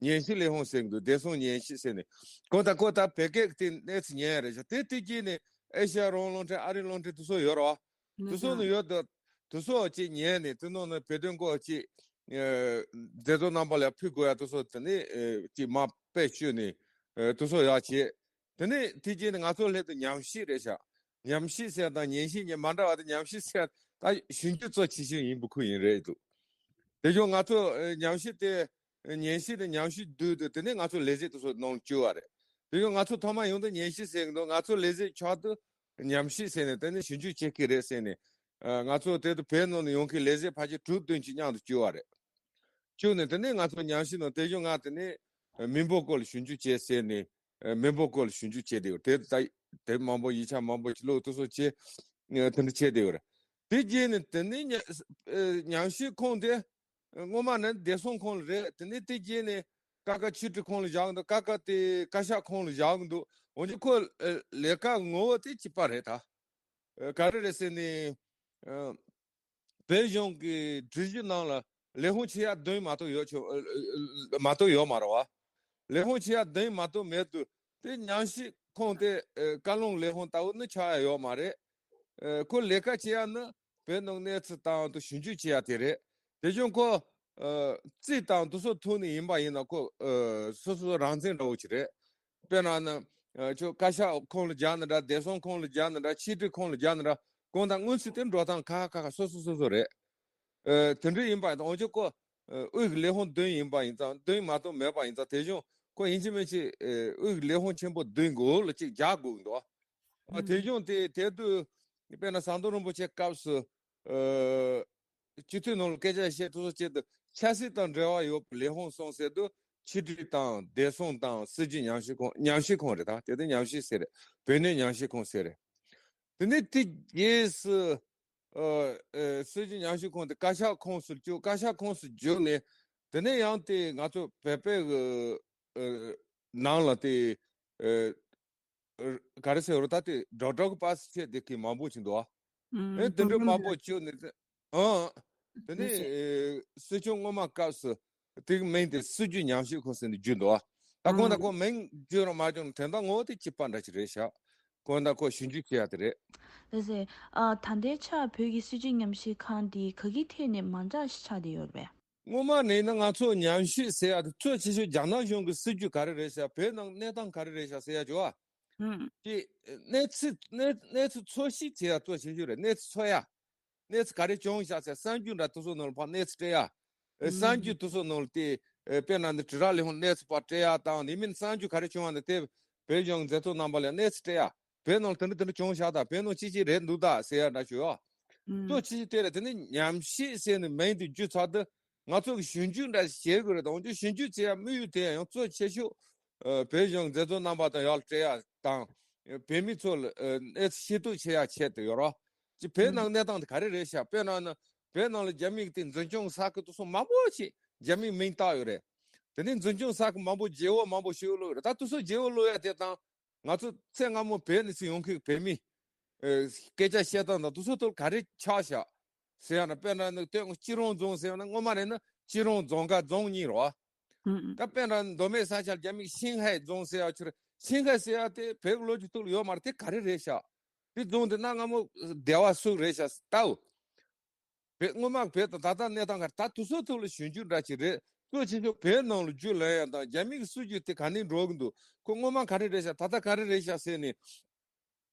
ཉན་ཞིབ་ལས་ཁུངས་ཟེར་གི་འདུག་བདེ་སྲུང་ཉན་ཞིབ་ཟེར་ནས། ཁོ་ད་ཁོ་ད་བོད་སྐད་དེ་གནས་ཚུལ་ཉན་ཡ་རེད་ཤག་དེ་དེ་རྗེས་ནས་ཨེ་ཤ་ཡ་རང་དབང་རླུང་འཕྲིན། ཨ་རིའི་རླུང་འཕྲིན་དེ་ཚོ་ཡོད་རེད་བ། དེ་ཚོ་ནི་ཡོད་དུ། དེ་ཚོ་ཅིག་ཉན་ནས་དེ་ནང་ནས་བོད་དོན་སྐོར་ཅིག་ཨེ། བདེ་སྡོད་རྣམ་པ་ལ་ཕུལ་དགོས་ཡ་དེ་ཚོ་དེ་ནས་ཨེ་ཅིག་མ་དཔེ་བཅོས་ནས་ཨེ་དེ་ཚོ་ཡག་བྱས། དེ་ནས་དེ་རྗེས་ནས་ང་ཚོ་སླེབས་དུས་ཉམས་ཞིབ་རེད་ཤག་ཉམས་ཞིབ་ཟེར་དང་ཉན་ཞིབ་གཉིས་མ་འདྲ་བ་དེ། ཉམས་ཞིབ་ཟེར་ད་ཞིབ་འཇུག་གཙོ་ཆེ་ཤོས་ཡིན་པ་ཁུལ་ཡིན་རེད་འདུག་དེ་བཞིན་ང་ཚོ་ཨེ་ཉམས་ཞིབ་དེ་ཨེ་ཉན་ཞིབ་དེ་ཉམས་ཞིབ་བསྡུས་དུས་དེ་ནས་ང་ཚོ་ལས་རིགས་དེ་ཚོ་ནང་བཅུག་པ་རེད། དེ་བཞིན་ང་ཚོ་ཐོག་མ་ཡོང་དུས་ཉན་ཞིབ་ཟེར་གི་འདུག་ང་ཚོ་ལས་རིགས་ཆགས་དུས་ཉམས་ཞིབ་ཟེར་ནས་དེ་ནས་ཞིབ་འཇུག་བྱེད་ཀྱི་རེད་ཟེར་ནས། ཨ། ང་ཚོ་དེ་དུ་བོད་ནང་ནས་ཡོང་མཁན་ལས་རིགས་ཕལ་ཆེར་དྲུག་བདུན་ཅིག་མཉམ་དུ་བཅུག་པ་རེད། བཅུག་ནས་དེ་ནས་ང་ཚོ་ཉམས་ཞིབ་ནང་དེ་བཞིན་ང་དེ་ནས་མི་འབོར་སྐོར་ལ་ཞིབ་འཇུག་བྱས་ཟེར་ནས། ཨ། མི་འབོར་སྐོར་ལ་ཞིབ་འཇུག་བྱས་བསྡད་ཡོད་རེད། དེ་མང་པོ་ཡིག་ཆ་མང་པོ་ཞིག་ཀློག་དེ་ཚོ་བྱས། ཨ། དེ་འདྲ་བྱས་བསྡད་ཡོད་རེད། དེ་རྗེས་ནས་དེ་ནས་ཉ་ཨ་ཉམས་ཞིབ་ཁང་དེ་སྔོན་མ་ནི་བདེ་སྲུང་ཁང་ལ་རེད། དེ་ནས་དེ་རྗེས་ནས་ཀ་ཁ་ཕྱི་དྲིལ་ཁང་ལ་བཞག་གི་འདུག་ཀ་ཁ་དེ་བཀའ་ཤག་ཁང་ལ་བཞག་གི་འདུག་འོན་ཀྱང་ཁོ་ཨ་ལས་ཀ་ངོ་བོ་དེ་གཅིག་པ་རེད་ད། ཨ། ག་རེ་རེད་ཟེར་ནས། ཨ། བོད་གཞུང་གི་སྒྲིག་གཞི་ནང་ལ་ལས་ཁུངས་ཆེ་ཡ་བདུན་མ་གཏོགས་ཡོད་ཆོག་ཨ། ཨ། མ་གཏོགས་ཡོད་མ་རེད་བ། ལས་ཁུངས་ཆེ་ཡ་བདུན་མ་གཏོགས་མེད་དུས་དེ་ཉམས་ཞིབ་ཁང་དེ་ཨ་བཀའ་བློན་ལས་ཁུངས་ལྟ་བུ་ནི་ཆགས་ཡ་ཡོད་མ་རེད། ཨ། ཁོ་ལས་ཀ་བྱེད་ཡ་ནི་བོད་ནང་གནས་ཚུལ་དང་དུ་ཞིབ་འཇུག་བྱེད་ཡ་དེ་རེད། དེ་བཞིན་ཁོ་ཨ་རྩིས་དང་དེ་ཚོ་ཐོག་ནས་ཡིན་པ་ཡིན་ན་ཁོ་ཨ་སོ་སོ་རང་བཙན་འདྲ་བོ་ཅིག་རེད། དཔེར་ན་ནི་ཨ་ཁྱོད་བཀའ་ཤག་ཁང་ལ་བརྒྱབ་ན་འདྲ། བདེ་སྲུང་ཁང་ལ་བརྒྱབ་ན་འདྲ། ཕྱི་དྲིལ་ཁང་ལ་བརྒྱབ་ན་འདྲ། གང་ལྟར་སྔོན་ཚུད་དེ་འགྲོ་སྟངས་ཁ་ཁ་ཁ་ཁ་སོ་སོ་སོ་སོ་རེད། ཨ། དེ་འདྲ་ཡིན་པ་ཡིན་ཙང་འོན་ཀྱང་ཁོ་ཨ་དབུས་ཀྱི་ལས་ཁུངས་བདུན་ཡིན་པ་ཡིན་ཙང་། བདུན་མ་གཏོགས་མེད་པ་ཡིན་ཙང་། དེ་བཞིན་ཁོ་ཡིན་གཅིག་མིན་གཅིག་ཨ་དབུས་ཀྱི་ལས་ཁུངས་ཆེན་པོ་བདུན་གི་འོག་ལ་གཅིག་རྒྱག་དགོས་ཀྱི་འདུག་ཨ། དེ་བཞིན་དེ་དེ་དུས་དཔེར་ན་ཟམ་གདོང་རིན་པོ་ཆེ་སྐབས་སུ་ཨ་སྤྱི་འཐུས་ནང་ལ་སྐད་ཆ་བཤད་དུས་སུ་ཆེད་དུ་ཆབ་སྲིད་དང་འབྲེལ་བ་ཡོད་པའི་ལས་ཁུངས་གསུམ་ཟེར་དུས་ཕྱི་དྲིལ་དང་བདེ་སྲུང་དང་སྲིད་བྱུས་ཉམས་ཞིབ་ཁང་། ཉམས་ཞིབ་ཁང་རེད་ད། དེ་དུས་ཉམས་ཞིབ་ཟེར་རེད། བོད་གནས་ཉམས་ཞིབ་ཁང་ཟེར་རེད། དེ་ནས་དེ་རྗེས་སུ་ཨ་ཨ་སྲིད་བྱུས་ཉམས་ཞིབ་ཁང་དེ་བཀའ་ཤག་ཁོངས་སུ་བཅུག་བཀའ་ཤག་ཁོངས་སུ་བཅུག་ནས་དེ་ནས་ཡང་དེ་ང་ཚོ་བོད་པའི་ཨ་ནང་ལ་དེ་ཨ་ག་རེ་ཟེར་རོ། ད་དེ་ཌོག་ཊར་གི་པཱ་སི་བྱས་དེ་གི་མང་པོ་ཅིག་འདུག་ཨ། ཨེ་དེ་འདྲ་མང་པོ་བཅུག་ནས་ཨ་དེ་ནས་ཨེ་སྲིད་སྐྱོང་སྔོན་མ་སྐབས་སུ་དེ་གི་མིང་དེ་སྲིད་བྱུས་ཉམས་ཞིབ་ཁང་ཟེར་ནས་བརྗོད་འདུག་ཨ། ད་ཁོང་ད་ཁོང་མིང་བརྗོད་རོགས་མ་བྱུང་ན་དོན་དག་ངོ་བོ་དེ་གཅིག་པ་འདྲ་ཅིག་རེད་ཤག་ཁོ་ན་ཁོ་ཞིབ་འཇུག་བྱེད་ཡ་དེ་རེད། ལགས་སེ། ཨ། ད་ལྟའི་ཆར་བོད་ཀྱི་སྲིད་བྱུས་ཉམས་ཞིབ་ཁང་འདི་ག་གི་ཐད་ནས་མང་དྲགས་ཤིག་ཆགས་བསྡད་ཡོད་རེད་པས། སྔོན་མ་ནས་ན་ང་ཚོ་ཉམས་ཞིབ་ཟེར་ཡ་དེ་གཙོ་ཆེ་ཤོས་རྒྱ་ནག་གཞུང་གི་སྲིད་བྱུས་ག་རེ་རེད་ཤག་བོད་ནང་གནས་སྟངས་ག་རེ་རེད་ཤག་ཟེར་ཡ་ཅིག་ཡོད་ཨ། ཧུམ། དེ་གནས་ཚུལ་གནས་གནས་ཚུལ་འཚོལ་ཞིབ་བྱེད་ཡ་གཙོ་ཆེ་ཤོས་རེད། གནས་ཚུལ་འཚོལ་ཡ། གནས་ཚུལ་ག་རེ་བྱུང་ཤག་ཟེར་གསར་འགྱུར་འདྲ་དེ་ཚོ་ནང་ལ་ཕར་གནས་ཚུལ་སྤྲད་ཡ། ཨེ། གསར་འགྱུར་དེ་ཚོ་ནང་ལ་དེ། ཨེ། དཔེར་ན་འདི་དྲི་ར་ལས་ཁུངས་གནས་ཚུལ་ཕར་སྤྲད་ཡ་དང་། དེ་མིན་གསར་འགྱུར་ག་རེ་བྱུང་བ་འདི་དེ་བོད་གཞུང་མཛད་གཙོ་རྣམ་པ་ལ་གནས་ཚུལ་སྤྲད་ཡ། བོད་ནང་ལ་དེ་འདྲ་དེ་འདྲ་བྱུང་ཤག་དང་། བོད་ནང་ཅི་ཅི་རེད་འདུག་ད་ཟེར་ཡ་འདྲ་ཞུ་ཡ། ཨུམ། གཙོ་ཆེ་ཤོས་དེ་རེད། དེ་ནི་ཉམས་ཞིབ་ཟེར་ནས་མིང་དེ་བརྗོད་ཚར་དུས་ང་ཚོ་གི་ཞིབ་འཇུག་འདྲ་ཞིག་བྱེད་དགོས་རེད། འོན་ཀྱང་ཞིབ་འཇུག་བྱེད་ཡ་དམིགས་ཡུལ་དེ་ཡང་གཙོ་ཆེ་ཤོས། ཨ། བོད་གཞུང་མཛད་གཙོ་རྣམ་པ་དང་ཡར་སྤྲད་ཡ་དང་། བོད་མི་ཚོ་ལ། ཨ། གནས་ཚུལ་ཤེས་རྟོགས་བྱེད་ཡ་ཆེད་དུ་ཡོད་རེད། ཅིག་བོད་ནང་གནས་སྟངས་དེ་ག་རེ་རེད་ཤག་དཔེར་ན་ན་བོད་ནང་ལ་རྒྱ་མི་གི་དེ་འཛིན་སྐྱོང་ས་ཁུལ་དེ་ཚོ་མང་པོ་ཞིག་རྒྱ་མིའི་མིང་བཏགས་ཡོད་རེད། དེ་ནས་འཛིན་སྐྱོང་ས་ཁུལ་མང་པོ་བརྗེ་བོ་མང་པོ་ཞིག་བླུགས་ཡོད་རེད། ད་དེ་ཚོ་བརྗེ་བོ་བླུགས་ཡ་དེ་དང་། ང་ཚོ་ཚེ་སྔ་མོ་བོད་ནས་ཚུར་ཡོང་མཁན་བོད་མི། ཨེ། སྐད་ཆ་བཤད་སྟངས་དང་དེ་ཚོ་ཐོག་ག་རེ་ཆགས་ཤག་ཟེར་ཡ་ན། དཔེར་ན་ནི་སྟོད་མངའ་སྤྱི་རོང་རྫོང་ཟེར་ཡ་ན། སྔོན་མ་རེད་ན་སྤྱི་རོང་རྫོང་ཁག་རྫོང་གཉིས་རེད་བ། ཧུམ། ད་དཔེར་ན་མདོ་སྨད་ས་ཆར་རྒྱ་མིས་ཤིང་ཧའེ་རྫོང་ཟེར་ཡ་ཕྱིར། ཤིང་ཧའེ་ཟེར་ཡ་དེ་བོད་ཀྱི་ལོ་རྒྱུས་ཐོག་ལ་ཡོད་མ་རེད། དེ་ག་རེ་རེད་ཤག་དེ་རྫོང་དེ་གནའ་སྔ་མོ་སྡེ་བ་སུ་རེད་ཤག་ལྟའོ། བོད་སྔོན་མ་བོད་དང་ད་ལྟ་གནས་སྟངས་ག་རེ། ད་དེ་ཚོ་ཐོག་ལ་ཞིབ་འཇུག་འདྲ་ཅིག་རེད། གཙོ་ཆེ་ཤོས་བོད་ནང་ལ་རྒྱུས་ལོན་ཡ་དང་། རྒྱ་མི་གི་སྲིད་བྱུས་དེ་ག་ནས་འགྲོ་གི་འདུག་ཁོ་སྔོན་མ་ག་རེ་རེད་ཤག་ད་ལྟ་ག་རེ་རེད་ཤག་ཟེར་ནས།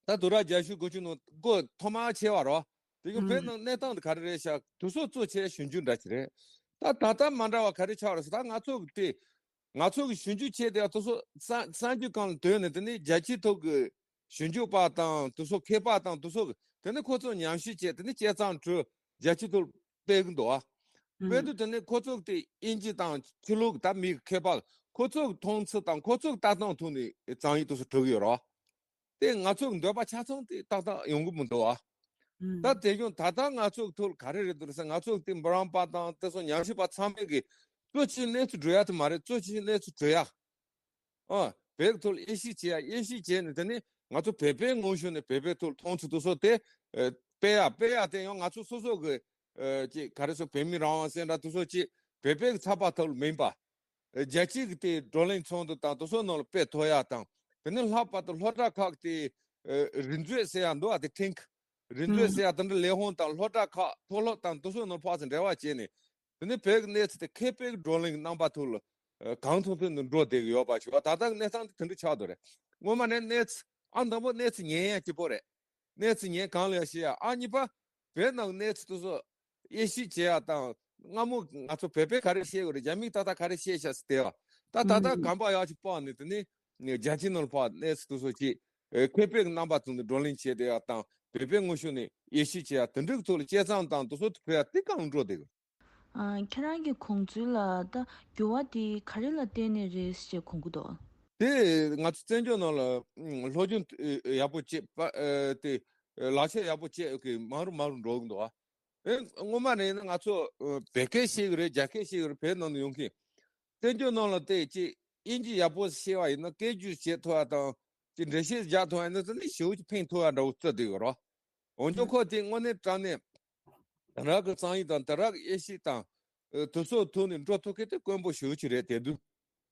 ད་དུས་རབས་བརྒྱད་ཅུ་དགུ་བཅུ་ནང་སྒོ་ཐོག་མར་ཕྱེ་བ་རེད། དེ་གི་བོད་ནང་གནས་སྟངས་དེ་ག་རེ་རེད་ཤག་དེ་ཚོ་གཙོ་ཆེ་ཞིབ་འཇུག་འདྲ་ཅིག་རེད། ད་ད་ལྟ་མ་འདྲ་བ་ག་རེ་ཆགས་རེད་ཟེར། ད་ང་ཚོ་གི་དེ། ང་ཚོ་གི་ཞིབ་འཇུག་བྱས་དེ་དེ་ཚོ་གསར་གསར་འགྱུར་སྒང་ལ་བཏོན་ནས། དེ་ནས་རྒྱལ་སྤྱིའི་ཐོག་གི་ཞིབ་འཇུག་པ་དང་དེ་ཚོ་མཁས་པ་དང་དེ་ཚོ་གི། དེ་ནས་ཁོ་ཚོ་ཉམས་ཞིབ་བྱས། དེ་ནས་དཔྱད་རྩོམ་བྲིས། རྒྱལ་སྤྱིའི་ཐོག་སྤེལ་གི་འདུག་ཨ། སྤེལ་དུས་དེ་ནས་ཁོ་ཚོ་གི་དེ་དབྱིན་ཇི་དང་ཕྱི་ལོགས་གི་ད་མི་མཁས་པ་ཁོ་ཚོ་གི་མཐོང་ཚུལ་དང་ཁོ་ཚོ་གི་ལྟ་སྟངས་ཐོག་ནས་རྩོམ་ཡིག་དེ་ཚོ་བྲིས་གི་ཡོད་རེད། དེ་ང་ཚོ་གི་འདོད་པ་ཆ་ཚང་དེ་ཏག་ཏག་ཡོང་གི་མི་འདུག་ཨ། ད་དེ་བཞིན་ད་ལྟ་ང་ཚོ་གི་ཐོག་ག་རེ་རེད་འདུག་ཟེར། ང་ཚོ་གི་དེ་འབུམ་རམས་པ་དང་དེ་ཚོ་ཉམས་ཞིབ་པ་ཚང་མས་གི་གཙོ་ཆེ་གནས་ཚུལ་བསྒྲུབ་ཡ་དེ་མ་རེད། གཙོ་ཆེ་གནས་ཚུལ་བསྒྲུབ་ཡ། ཨ། བོད་ཀྱི་ཐོག་ལ་དབྱེ་ཞིབ་བྱེད་ཡ། དབྱེ་ཞིབ་བྱས་ནས་དེ་ནས་ང་ཚོ་བོད་པའི་ངོས་ཕྱོགས་ནས་བོད་པའི་ཐོག་ལ་མཐོང་ཚུལ་དེ་ཚོ་དེ། ཨ། སྤེལ་ཡ། སྤེལ་ཡ་དེ་ཡང་ང་ཚོ་སོ་སོ་གི། ཨ། ཅིག་ག་རེ་ཟེར། བོད་མི་རང་དབང་ཟེར་འདྲ་དེ་ཚོ་ཅིག་བོད་པའི་ཚགས་པར་ཐོག་ལ་མིན་པ། ཨ། རྒྱལ་སྤྱིའི་གི་དེ་བགྲོ་གླེང་ཚོགས་འདུ་དང་དེ་ཚོ་ནང་ལ་སྤེལ་ཐུབ་ཡ་དང་། དེ་ནས་ལྷག་པར་དུ་སློབ་གྲྭ་ཁག་གི་དེ། ཨ། རིག་མཛོད་ཟེར་ཡ་འདུག་ཨ། དེ་ཐིང་། རིག་མཛོད་ཟེར་ཡ་དེ་འདྲ་ལས་ཁུངས་དང་སློབ་གྲྭ་ཁག་མཐོ་སློབ་དང་དེ་ཚོ་ནང་ཕར་ཚུར་འབྲེལ་བ་བྱས་ནས། དེ་ནས་བོད་ཀྱི་གནས་ཚུལ་དེ་མཁས་པའི་བགྲོ་གླེང་རྣམ་པ་ཐོག་ལ། ཨ། གང་ཐུབ་ཐུབ་ནས་འགྲོ་བསྡད་ཀྱི་ཡོད་པ་ཞིག་ད་ལྟ་གནས་སྟངས་དེ་དེ་འདྲ་ཆགས་འདུག་རེད། སྔོན་མ་ནས་གནས་ཚུལ། ཨ། དང་པོ་གནས་ཚུལ་ཉན་ཡ་གཅིག་པོ་རེད། གནས་ཚུལ་ཉན་གང་ལ་ཡ་བཤད་ཡ། ཨ། གཉིས་པ། བོད་ནང་གནས་ཚུལ་དེ་ཚོ་དབྱེ་ཞིབ་བྱེད་ཡ་དང་། སྔ་མོ་ང་ཚོ་བོད་པས་ག་རེ་བཤད་ཡོད་རེད། རྒྱ་མིས་ད་ལྟ་ག་རེ་བཤད་ཤག་ཟེར་དེ་བ། ད་ད་ལྟ་གོམ་པ་ཡག་ཅིག་སྤོས་ནས་དེ་ནས་རྒྱལ་སྤྱིའི་ནང་ལ་ཕར་གནས་ཚུལ་དེ་ཚོ་ཅིག་ཨ། མཁས་པའི་རྣམ་པ་ཚོ་ནས་བགྲོ་གླེང་བྱས་བསྡད་ཡ་དང་། བོད་པའི་ངོས་ཕྱོགས་ནས་དབྱེ་ཞིབ་བྱེད་ཡ། དེ་འདྲའི་ཐོག་ལ་དཔྱད་རྩོམ་དང་དེ་ཚོ་ཕུལ་ཡ་དེ་གང་འགྲོ་བསྡད་ཡོད། ཨ། ཁྱེད་རང་གི་དགོངས་ཚུལ་ལ་ད་འགྱུར་བ་དེ་ག་རེ་ལ་བརྟེན་ནས་རེད་ཅེས་དགོངས་ཀྱི་འདུག་དེ་ང་ཚོ་བཙན་བྱོལ་ནང་ལ། ཨ། སློབ་སྦྱོང་ཡག་པོ་བྱས་པ། ཨ། དེ་ལག་ཆ་ཡག་པོ་བྱས་ཀྱི་མང་རུ་མང་རུ་འགྲོ་གི་འདུག་ཨ། སྔོན་མ་ནས་ཡིན་ན་ང་ཚོ། ཨ། བོད་སྐད་ཤེས་ཀྱི་རེད། རྒྱ་སྐད་ཤེས་ཀྱི་རེད། བོད་ནང་དུ་ཡོང་མཁན། བཙན་བྱོལ་ནང་ལ་དེ་ཅིག་དབྱིན་ཇི་ཡག་པོ་ཤེས་པ་ཡིན་ན། སྐད་སྒྱུར་བྱེད་ཐུབ་པ་དང་། ཅིག་འགྲེལ་བཤད་རྒྱག་ཐུབ་པ་ཡིན་ན། དེ་ནི་ཞེ་པོ་ཅིག་ཕན་ཐོགས་ཡ་འདྲ་བོ་བརྩི་བསྡད་ཡོད་རེད། འོན་ཀྱང་ཁོ་དེ་དངོས་གནས་དྲང་གནས་དེང་རབས་ཀྱི་རྩོམ་ཡིག་དང་དེང་རབས་ཀྱི་དབྱེ་ཞིབ་དང་། ཨ། དེ་ཚོའི་ཐོག་ནས་འགྲོ་ཐུབ་མཁན་དེ་དཀོན་པོ་ཞེ་པོ་ཅིག་རེད། དེ་དུས།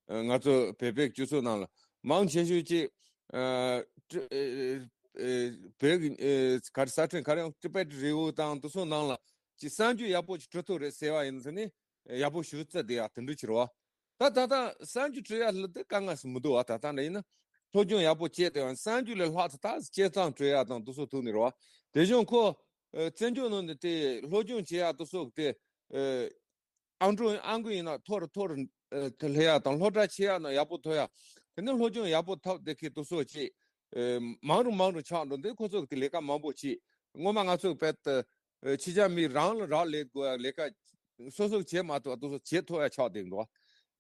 ཨ། ང་ཚོ་བོད་པའི་སྤྱི་ཚོགས་ནང་ལ་མང་ཆེ་ཤོས་ཅིག་ཨ། ཀྲི། ཨ། ཨ། བོད་ཀྱི། ཨ། ག་རེ། ས་ཁྲ་ག་རེ་ཡང་ཊི་བེཊ་རི་བོ་དང་དེ་ཚོ་ནང་ལ་ཅིག་གསར་འགྱུར་ཡག་པོ་ཅིག་འབྲི་ཐུབ་རེད་ཟེར་བ་ཡིན་ཟེར་ནས་ཡག་པོ་ཞེ་པོ་བརྩི་བསྡད་ཡ་དེ་འདྲ་ཅིག་རེད་བ། ད་ད་ལྟ་གསར་འགྱུར་འབྲི་ཡ་ལ་དེ་དཀའ་ངལ་ཞིག་མི་འདུག་བ། ད་ལྟ་འདྲ་ཡིན་ན་སློབ་སྦྱོང་ཡག་པོ་བྱས་ཏེ་ཡང་གསར་འགྱུར་ལས་ལྷག་ཙམ་ད་དཔྱད་རྩོམ་འབྲི་ཡ་དང་དེ་ཚོ་ཐོག་ནས་རེད་བ། དེ་བཞིན་ཁོ། ཨ། བཙན་བྱོལ་ནང་ནས་དེ་སློབ་སྦྱོང་བྱེད་ཡ་དེ་ཚོ་དེ། ཨ། ཨང་གྲངས་ཨང་ཀི་ཡིན་ན་མཐོ་རུ་མཐོ་རུ། ཨ། དེ་སླེབས་ཡ་དང་། སློབ་གྲྭ་ཆེ་ཡ་ནང་ཡག་པོ་ཐོན་ཡ། དེ་ནས་སློབ་སྦྱོང་ཡག་པོ་ཐོབ་བསྡད་མཁན་དེ་ཚོ་ཅིག་ཨ། མང་རུ་མང་རུ་ཆགས་འགྲོ་དུས་ཁོ་ཚོ་གི་དེ་ལས་ཀ་མང་པོ་བྱས། སྔོན་མ་ང་ཚོ་བོད་དུ། ཨ། ཕྱི་རྒྱལ་མི་རང་ལ་རག་ལས་དགོས་ཡ་ལས་ཀ་སོ་སོ་བྱེད་མ་ཐུབ་པ་དེ་ཚོ་བྱེད་ཐུབ་ཡ་ཆགས་བསྡད་འདུག་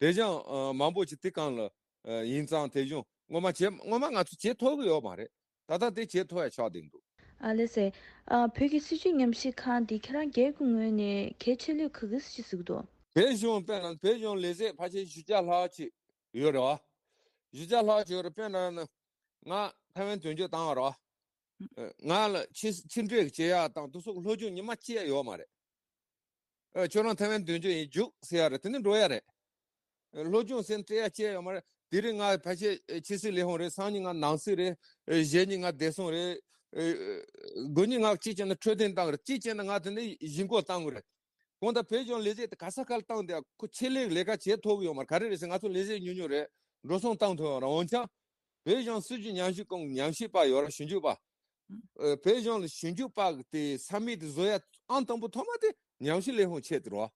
དེ་བཞིན། ཨ། མང་པོ་ཅིག་དེ་གང་ལ། ཨ། ཡིན་ཙང་དེ་བཞིན་སྔོན་མ་བྱེད། སྔོན་མ་ང་ཚོ་བྱེད་ཐུབ་ཀྱི་ཡོད་མ་རེད། ད་ལྟ་དེ་བྱེད་ཐུབ་ཡ་ཆགས་བསྡད་འདུག་ཨ། ལགས་སེ། ཨ། བོད་ཀྱི་སྲིད་བྱུས་ཉམས་ཞིབ་ཁང་འདི་ཁྱེད་རང་སྒེར་གྱི་ངོས་ནས་གལ་ཆེ་ལོས་ག་གི་སྲིད་བྱུས་གཟིགས་འདུག་བོད་གཞུང་། དཔེར་ན་བོད་གཞུང་ལས་བྱེད་ཕལ་ཆེར་བཞི་བརྒྱ་ལྷག་ཅིག་ཡོད་རེད་བ། བཞི་བརྒྱ་ལྷག་ཅིག་ཡོད་རེད། དཔེར་ན་ང་ཐའེ་ཝན་དོན་གཅོད་བཏང་བ་རེད་བ། ང་ལ་ཕྱི་ཕྱི་འབྲེལ་བྱེད་ཡ་དང་དེ་ཚོ་སློབ་སྦྱོང་ཉི་མ་གཅིག་ཡོད་མ་རེད། ཨ། ཁྱོད་རང་ཐའེ་ཝན་དོན་གཅོད་ཡིན། རྒྱུགས་ཟེར་ཡ་རེད། དེ་ནས་འགྲོ་ཡ་རེད། སློབ་སྦྱོང་ཟེར་ན་སྤྲད་ཡ་སྤྲད་ཡོད་མ་རེད། དེ་རིང་ང་ཕལ་ཆེར་ཕྱི་སྲིད་ལས་ཁུངས་རེད། སང་ཉིན་ང་ནང་སྲིད་རེད། གཞེས་ཉིན་ང་བདེ་སྲུང་རེད། དགུ་ཉིན་ང་གཅིག་བྱས་ན་འཕྲོད་བསྟེན་བཏང་རེད། གཅིག་བྱས་ན་ང་དེ་ནས་གཞིས་འགོ་བཏང་དགོས་རེད། གང་ལྟར་བོད་གཞུང་ལས་བྱེད་དེ་ག་ས་ག་ལ་བཏང་དེ་ཁོ་ཆེད་ལས་ལས་ཀ་བྱེད་ཐུབ་ཀྱི་ཡོད་མ་རེད། ག་རེ་རེད་ཟེར་ང་ཚོ་ལས་བྱེད་ཉུང་ཉུང་རེད། འགྲོ་སོང་བཏང་ཐུབ་ཡོད་རེད། འོན་ཀྱང་བོད་གཞུང་སྲིད་བྱུས་ཉམས་ཞིབ་ཁང་ཉམས་ཞིབ་པ་ཡོད་ར། ཞིབ་འཇུག་པ། ཨ། བོད་གཞུང་ལ་ཞིབ་འཇུག་པ་དེ་ས་མིག་དེ་བཟོ་ཡ་ཨང་དང་པོ་ཐོག་མ་དེ་ཉམས་ཞིབ་ལས་ཁུངས་ཆེད་དུ་རོ།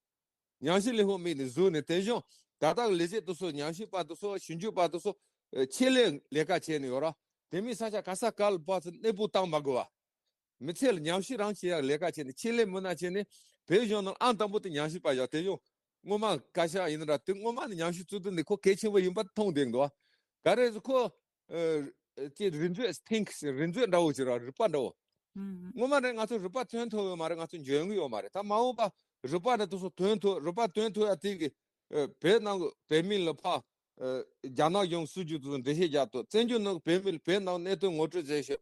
ཉམས་ཞིབ་ལས་ཁུངས་མིག་ནས་བཟོས་ནས་དེ་བཞིན་ད་ལྟ་གི་ལས་བྱེད་དེ་ཚོ་ཉམས་ཞིབ་པ་དེ་ཚོ་ཞིབ་འཇུག་པ་དེ་ཚོ་ཨ་ཆེད་ལས་ལས་ཀ་བྱས་ནས་ཡོད་ར། དེ་མིན་ས་ཆ་ག་ས་ག་ལ་ཕར་ཚུར་གནས་སྤོ་བཏང་མ་དགོས་པ། མི་ཚེ་ལ་ཉམས་ཞིབ་རང་བྱེད་ཡག་ལས་ཀ་བྱས་ནས་ཆེད་ལས་མི་སྣ་བྱས་ནས་བོད་གཞུང་ནང་ཨང་དང་པོ་དེ་ཉམས་ཞིབ་པ་ཡོད། དེ་བཞིན་སྔོན་མ་བཀའ་ཤག་ཡིན་ན་འདྲ། དེ་སྔོན་མ་ནས་ཉམས་ཞིབ་བཙུགས་དུས་ནས་ཁོ་གལ་ཆེན་པོ་ཡིན་པ་མཐོང་བསྡད་འདུག་ག་རེ་ཟེར་ཁོ། ཨ། ཅེས་རིག་མཛོད་ཐིང་རིག་མཛོད་འདྲ་བོ་ཅིག་ར། རིག་པ་འདྲ་བོ། ཨང་། སྔོན་མ་རེད་ང་ཚོ་རིག་པ་ཐོན་ཐུབ་ཡོད་མ་རེད། ང་ཚོ་འཇོན་གི་ཡོད་མ་རེད། ད་མ་འོངས་པ་རིག་པ་ནི་དེ་ཚོ་ཐོན་ཐུབ། རིག་པ་ཐོན་ཐུབ་ཡ་དེ་གི་ཨ། བོད་ནང་གི་བོད་མི་ལ་ཕར། ཨ། རྒྱ་ནག་གཞུང་སྲིད་བྱུས་དེ་ཚོ་འགྲེལ་བཤད་རྒྱག་ཐུབ། བཙན་བྱོལ་ནང་གི་བོད་མི་ལ་བོད་ནང་གནད་དོན་ངོ་སྤྲོད་མཛད་ཤེས།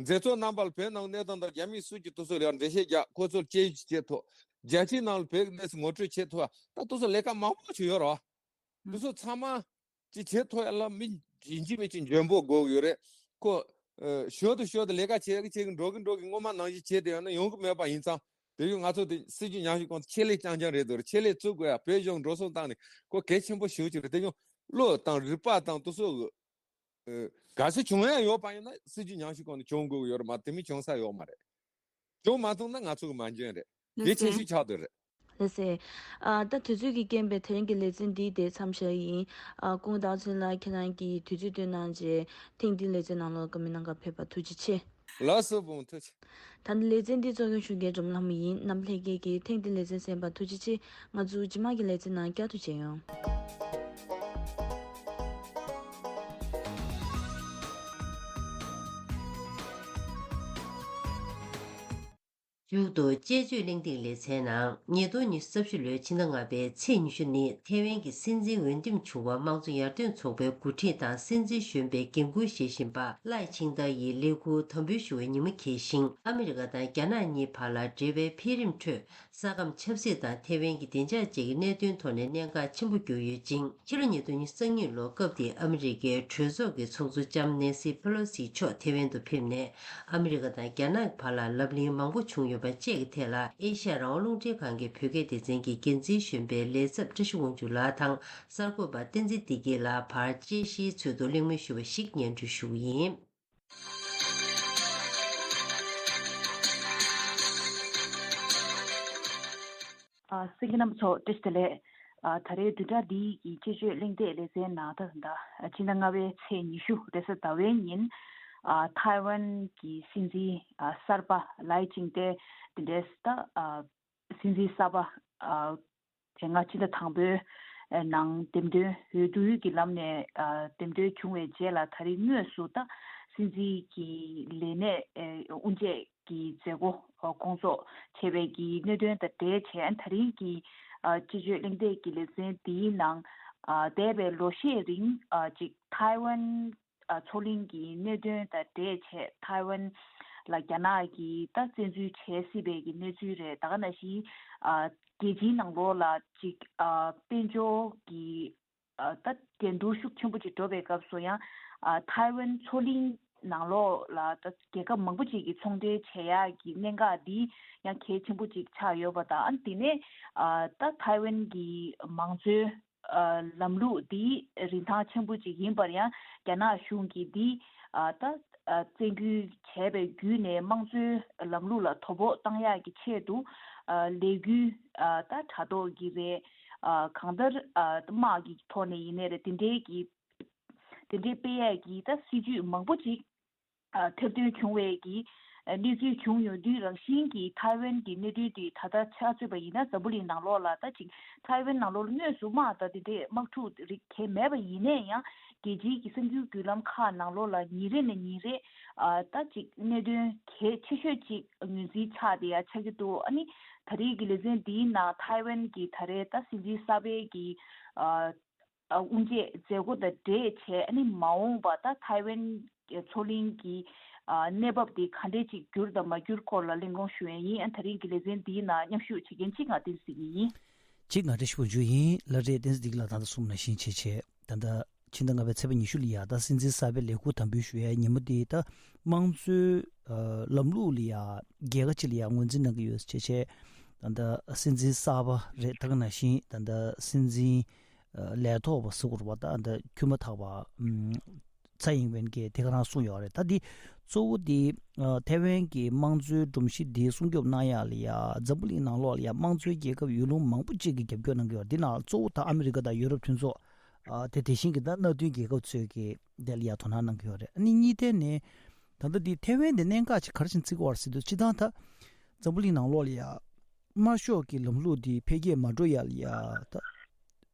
མཛད་གཙོ་རྣམ་པ་ལ་བོད་ནང་གནད་དོན་དང་རྒྱ་མིའི་སྲིད་བྱུས་དེ་ཚོ་ལ་ཡང་འགྲེལ་བཤད་རྒྱག་ཁོ་ཚོར་དཔྱད་ཞིབ་བྱེད་ཐུབ། རྒྱལ་སྤྱིའི་ནང་ལ་བོད་ཀྱི་གནས་ཚུལ་ངོ་སྤྲོད་བྱེད་ཐུབ། ད་དེ་ཚོ་ལས་ཀ་མང་པོ་ཞིག་ཡོད་རེད་བ། དེ་ཚོ་ཚང་མ་ཅིག་བྱེད་ཐུབ་ཡ་ལ་མི་ཡིན་གཅིག་མིན་གཅིག་འཇོན་པོ་དགོས་ཀྱི་ཡོད་རེད། ཁོ། ཨ། ཞོར་དུ་ཞོར་དུ་ལས་ཀ་བྱེད་ཀྱི་བྱེད་ཀྱི་འགྲོ་གི་འགྲོ་གི་སྔོན་མ་ནང་བཞིན་བྱས་བསྡད་ཡོད་ན་ཡོང་གི་མེད་པ་ཡིན་ཙང་། དེ་བཞིན་ང་ཚོ་དེ་སྲིད་བྱུས་ཉམས་ཞིབ་ཁང་དུ་ཆེད་ལས་རྐྱང་རྐྱང་རེད་འདུག་ཆེད་ལས་བཙུགས་དགོས་ཡ། བོད་གཞུང་འགྲོ་སོང་བཏང་ནས་ཁོ་གལ་ཆེན་པོ་ཞེ་པོ་ཅིག་རེད། དེ་བཞིན་བློ་དང་རིག་པ་དང་དེ་ཚོ་གི། ཨ། གལ་སྲིད་བྱུང་ཡ་ཡོད་པ་ཡིན་ན་སྲིད་བྱུས་ཉམས་ཞིབ་ཁང་དུ་བྱུང་དགོས་ཀྱི་ཡོད་རེད་མ། དེ་མིན་བྱུང་ས་ཡོད་མ་རེད། བྱུང་མ་ཐུབ་ན་ང་ཚོ་གི་མ་འཇོན་རེད། དེ་ཆེ་ཤོས་ཆགས་བསྡད་རེད། ལགས་སེ། ཨ། ད་དུས་ཚོད་ཀྱི་རྐྱེན་པས་དེ་རིང་གི་ལེ་ཚན་འདི་དེ་མཚམས་བཞག་ཡིན། ཨ། སྐུ་ངོ་སྟག་ཚང་ལགས་ཁྱེད་རང་གིས་དུས་ཚོད་བཏོན་གནང་རྗེས་ཐེངས་འདིའི་ལེ་ཚན་ནང་ལ་བཀའ་མོལ་གནང་གར་ཕེབས་པར་ཐུགས་རྗེ་ཆེ། ལགས་སོ་བུ་མོ་ཐུགས་རྗེ་ཆེ། ད་ནི་ལེ་ཚན་འདི་གཙོ་སྐྱོང་ཞུ་མཁན་སྒྲོལ་མ་ལྷ་མོ་ཡིན། རྣམ་པ་ལྷན་རྒྱས་ཀྱིས་ཐེངས་འདིའི་ལེ་ཚན་གསན་པར་ཐུགས་རྗེ་ཆེ། ང་ཚོ་རྗེས་མ་གི་ལེ་ཚན་ནང་བསྐྱར་དུ་མཇལ་ཡོང་། མཇུག་ཏུ་དཔྱད་བརྗོད་གླེང་སྟེགས་ལེ་ཚན་ནང་ཉིས་སྟོང་ཉི་ཤུ་རྩ་བཞི་ལོའི་ཕྱི་ཟླ་ལྔ་པའི་ཚེས་ཉི་ཤུ་ནི་ཐེ་ཝན་གྱི་སྲིད་འཛིན་འོས་འདེམས་བྱུང་བ་དམངས་གཙོ་ཡར་ཐོན་ཚོགས་པའི་འགོ་ཁྲིད་དང་སྲིད་འཛིན་གཞོན་པའི་འགན་འཁུར་བཞེས་བཞིན་པ་ལའེ་ཆིང་ཏཱ་ཡིས་ལས་འཁུར་དམ་འབུལ་ཞུ་བའི་ཉིན་མོ་འཁེལ་ཞིང་། ཨ་མི་རི་ཀ་དང་རྒྱ་ནག་གཉིས་བར་ལ་འབྲེལ་བའི་འཕེལ་རིམ་ཁྲོད། ས་ཁམས་ཆབ་སྲིད་དང་ཐེ་ཝན་གྱི་བདེ་འཇགས་བཅས་ཀྱི་གནད་དོན་ཐོག་ནས་གནད་འགག་ཆེན་པོ་གྱུར་ཡོད་ཅིང་། ཕྱི་ལོ་ཉིས་སྟོང་ཉི་ཤུ་རྩ་གཉིས་ལོ་སྐབས་དེའི་ཨ་མི་རི་ཀའི་གྲོས་ཚོགས་ཀྱི་ཚོགས་གཙོ་ལྕམ་ནེན་སི་ཕེ་ལོ་སིའི་མཆོག་ཐེ་ཝན་དུ་ཕེབས་ནས། ཨ་མི་རི་ཀ་དང་རྒྱ་ནག་བར་ལ་ལབ་གླེང་མང་པོ་བྱུང་ཡོད་པ་བཅས་ཀྱི་ཐད་ལ། ཨེ་ཤ་ཡ་རང་དབང་རླུང་འཕྲིན་ཁང་གི་བོད་སྐད་སྡེ་ཚན་གྱི་འགན་འཛིན་གཞོན་པའི་ལས་ཚབ་བཀྲ་ཤིས་དབང་ཕྱུག་ལགས་དང་། གསར་འགོད་པ་བསྟན་འཛིན་བདེ་སྐྱིད་ལགས་བར་དཔྱད་གཞིའི་ཚུལ་དུ་གླེང་མོལ་ཞུ་བ་ཞིག་སྙན་སྒྲོན་ཞུ་གི་ཡིན། ཨ། གསན་མཁན་རྣམ་པ་ཚོ་བཀྲ་ཤིས་བདེ་ལེགས། ཨ། ད་རེས་བདུན་ཕྲག་འདིའི་གི་དཔྱད་བརྗོད་གླེང་སྟེགས་ལེ་ཚན་ནང་ད་ད་ཕྱི་ཟླ་ལྔ་པའི་ཚེས་ཉི་ཤུ་རེས་གཟའ་ཟླ་བའི་ཉིན། ཨ། ཐའེ་ཝན་གྱི་སྲིད་འཛིན། ཨ། གསར་པ་ལའེ་ཆིང་ཏེ་དེ་འདྲའི་ད། ཨ། སྲིད་འཛིན་གསར་པ། ཨ། དེ་སྔ་ཕྱི་ཟླ་དང་པོའི་ནང་འདེམས་ཐོན་འོས་བསྡུ་གི་ལམ་ནས། ཨ། འདེམས་ཐོན་བྱུང་བའི་རྗེས་ལ་ད་རེས་དངོས་སུ་ད་སྲིད་འཛིན་གྱི་ལས་གནས། ཨ། དབུ་འབྱེད་ཀྱི་མཛད་སྒོ་སྐོང་ཚོགས་བྱས་པའི་གི་གནད་དོན་དང་འབྲེལ་བྱས་ད་རིང་གི། ཨ། དཔྱད་བརྗོད་གླེང་སྟེགས་ཀྱི་ལེ་ཚན་འདིའི་ནང་། ཨ། འདས་པའི་ལོ་ཤས་རིང་། ཨ། ཅིག་ཐའེ་ཝན། ཨ། མཚོ་གླིང་གི་གནད་དོན་དང་འབྲེལ་བྱས་ཐའེ་ཝན་ལ་རྒྱ་ནག་གིས་ད་བཙན་འཛུལ་བྱེད་སྲིད་པའི་གི་གནས་ཚུལ་རེད། ད་ག་ནང་བཞིན། ཨ། རྒྱལ་སྤྱིའི་ནང་ལོགས་ལ་ཅིག་ཨ། དཔལ་འབྱོར་གྱི། ཨ། ད་འགྲན་བསྡུར་ཤུགས་ཆེན་པོ་ཅིག་འགྲོ་བའི་སྐབས་སུ་ཡང་། ཨ། ཐའེ་ཝན་མཚོ་གླིང་ནང་ལོགས་ལ་ད་རྒྱལ་ཁབ་མང་པོ་ཅིག་གིས་ཚོང་འབྲེལ་བྱེད་ཡག་གི་གནད་འགག་འདི་ཡང་གལ་ཆེན་པོ་ཅིག་ཆགས་ཡོད་པ་དང་། ཨ། དེ་ནས། ཨ། ད་ཐའེ་ཝན་གྱི་མང་གཙོའི། ཨ། ལམ་ལུགས་འདི་རིན་ཐང་ཆེན་པོ་ཅིག་ཡིན་པར་ཡང་རྒྱ་ནག་གཞུང་གིས་འདི། ཨ། ད། ཨ། བཙན་སྐུལ་བྱས་པའི་བརྒྱུད་ནས་དམངས་གཙོའི་ལམ་ལུགས་ལ་དོ་ཕོག་བཏང་ཡག་གི་ཆེད་དུ། ཨ། ལས་འགུལ། ཨ། ད་དྲ་ཐོག་གི་རེད། ཨ། གང་ལྟར། ཨ། དམག་གི་ཐོག་ནས་ཡིན་ནའི་རེད། དེ་འདྲའི་གི། དེ་འདྲའི་སྤེལ་ཡག་གི་ད་སྲིད་ཇུས་མང་པོ་ཅིག་ཨ། ཐེར་འདོན་བྱུང་བའི་གི། ཨ། གནས་ཚུལ་བྱུང་ཡོང་དུས་རང་བཞིན་གྱིས་ཐའེ་ཝན་གྱི་གནད་དོན་དེ་ད་ལྟ་ཆ་མཚོན་པ་ཡིན་ན་འཛམ་བུ་གླིང་ནང་ལོགས་ལ་ད་ཅིག་ཐའེ་ཝན་ནང་ལོགས་ལ་དངོས་སུ་དམག་དང་དེ་འདྲའི་དམག་འཁྲུག་རིགས་གང་མེད་པ་ཡིན་ནའི་ཡང་རྒྱལ་སྤྱིའི་གི་གསར་འགྱུར་བརྒྱུད་ལམ་ཁག་ནང་ལོགས་ལ་ཉིན་རེ་ནས་ཉིན་རེ། ཨ། ད་ཅིག་གནད་དོན་གལ་ཆེ་ཤོས་ཅིག་ངོས་འཛིན་ཆགས་བསྡད་ཡ་ཆགས་ཀྱི་འདུག་ཨ་ནི་ད་རེས་ཀྱི་ལེ་ཚན་འདིའི་ནང་ཐའེ་ཝན་གྱི་ད་རེས་ད་སྲིད་འཛིན་གསར་པའི་གི། ཨ། ཨ། དབུ་འབྱེད་མཛད་སྒོ་དང་འབྲེལ་བྱས། ཨ་ནི་མ་འོངས་པ་ད་ཐའེ་ཝན་མཚོ་གླིང་གི། ཨ། གནས་བབ་དེ་ག་འདྲས་ཅིག་འགྱུར་དང་མ་འགྱུར་སྐོར་ལ་གླེང་སློང་ཞུ་ཡས་ཡིན། ཨ། ད་རིང་གི་ལེ་ཚན་འདིའི་ནང་མཉམ་ཞུགས་བྱེད་མཁན་གཅིག་ང་བསྟན་འཛིན་ཡིན། གཅིག་ང་བཀྲ་ཤིས་ཕུན་ཚོགས་ཡིན། བླ་བྲེ་བསྟན་འཛིན་བདེ་སྐྱིད་ལགས་ད་ལྟ་གསུངས་ནང་བཞིན་བྱས་བྱས་ད་ལྟ་ཕྱི་ཟླ་ལྔ་པའི་ཚེས་པ་ཉི་ཤུ་ལ་ཡ་ད་སྲིད་འཛིན་གསར་པའི་ལས་འཁུར་དམ་འབུལ་ཞུ་ཡའི་ཉིན་མོ་དེ་ད་དམངས་གཙོའི་ཨ་ལམ་ལུགས་ལ་ཡ་རྒྱལ་ཁ་ཅིག་ལ་ཡ་ངོས་འཛིན་གནང་གི་ཡོད་བྱས་བྱས་ད་ལྟ་སྲིད་འཛིན་གསར་པ་རེད། ད་ག་ནང་བཞིན་ད་ལྟ་སྲིད་འཛིན་ཨ་ལས་ཐོག་པ་ཟེར་དགོས་རེད་པ། ད་ད་འཁྱུད་མ་ཐག་པ་ཨམ། ཚའེ་ཡིན་ཝེན་གྱིས་དེ་ག་རང་གསུངས་ཡོད་རེད། ད་འདི་གཙོ་བོ་འདི་ཨ་ཐེ་ཝན་གྱི་དམངས་གཙོའི་སྒྲོམ་གཞི་འདི་སྲུང་སྐྱོབ་གནང་ཡག་ལ་ཡ་འཛམ་བུ་གླིང་ནང་ལོགས་ལ་ཡ་དམངས་གཙོའི་རྒྱལ་ཁབ་ཡུལ་ལུང་མང་པོ་ཅིག་གིས་རྒྱབ་སྐྱོར་གནང་གི་ཡོད་རེད། འདི་ནང་གཙོ་བོ་ད་ཨ་མི་རི་ཀ་དང་ཡུ་རོབ་མཐུན་ཚོགས་ཨ་དེ་དེ་བཞིན་གྱི་ད་མནའ་མཐུན་རྒྱལ་ཁབ་ཚོས་ཀྱིས་དེ་ལ་ཡ་དོ་སྣང་གནང་གི་ཡོད་རེད། ཨ་ནི་གཉིས་ཐད་ནས་ད་ལྟ་འདི་ཐེ་ཝན་འདི་གནད་འགག་ཅིག་ག་རེ་བྱས་བརྩི་དགོས་རེད་ཟེར་དུས་སྤྱིར་བཏང་ད་འཛམ་བུ་གླིང་ནང་ལོགས་ལ་ཡ་དམར་ཤོག་གི་ལམ་ལུགས་འདི་འཕེལ་རྒྱས་མ་འགྲོ་ཡག་ལ་ཡ་ད།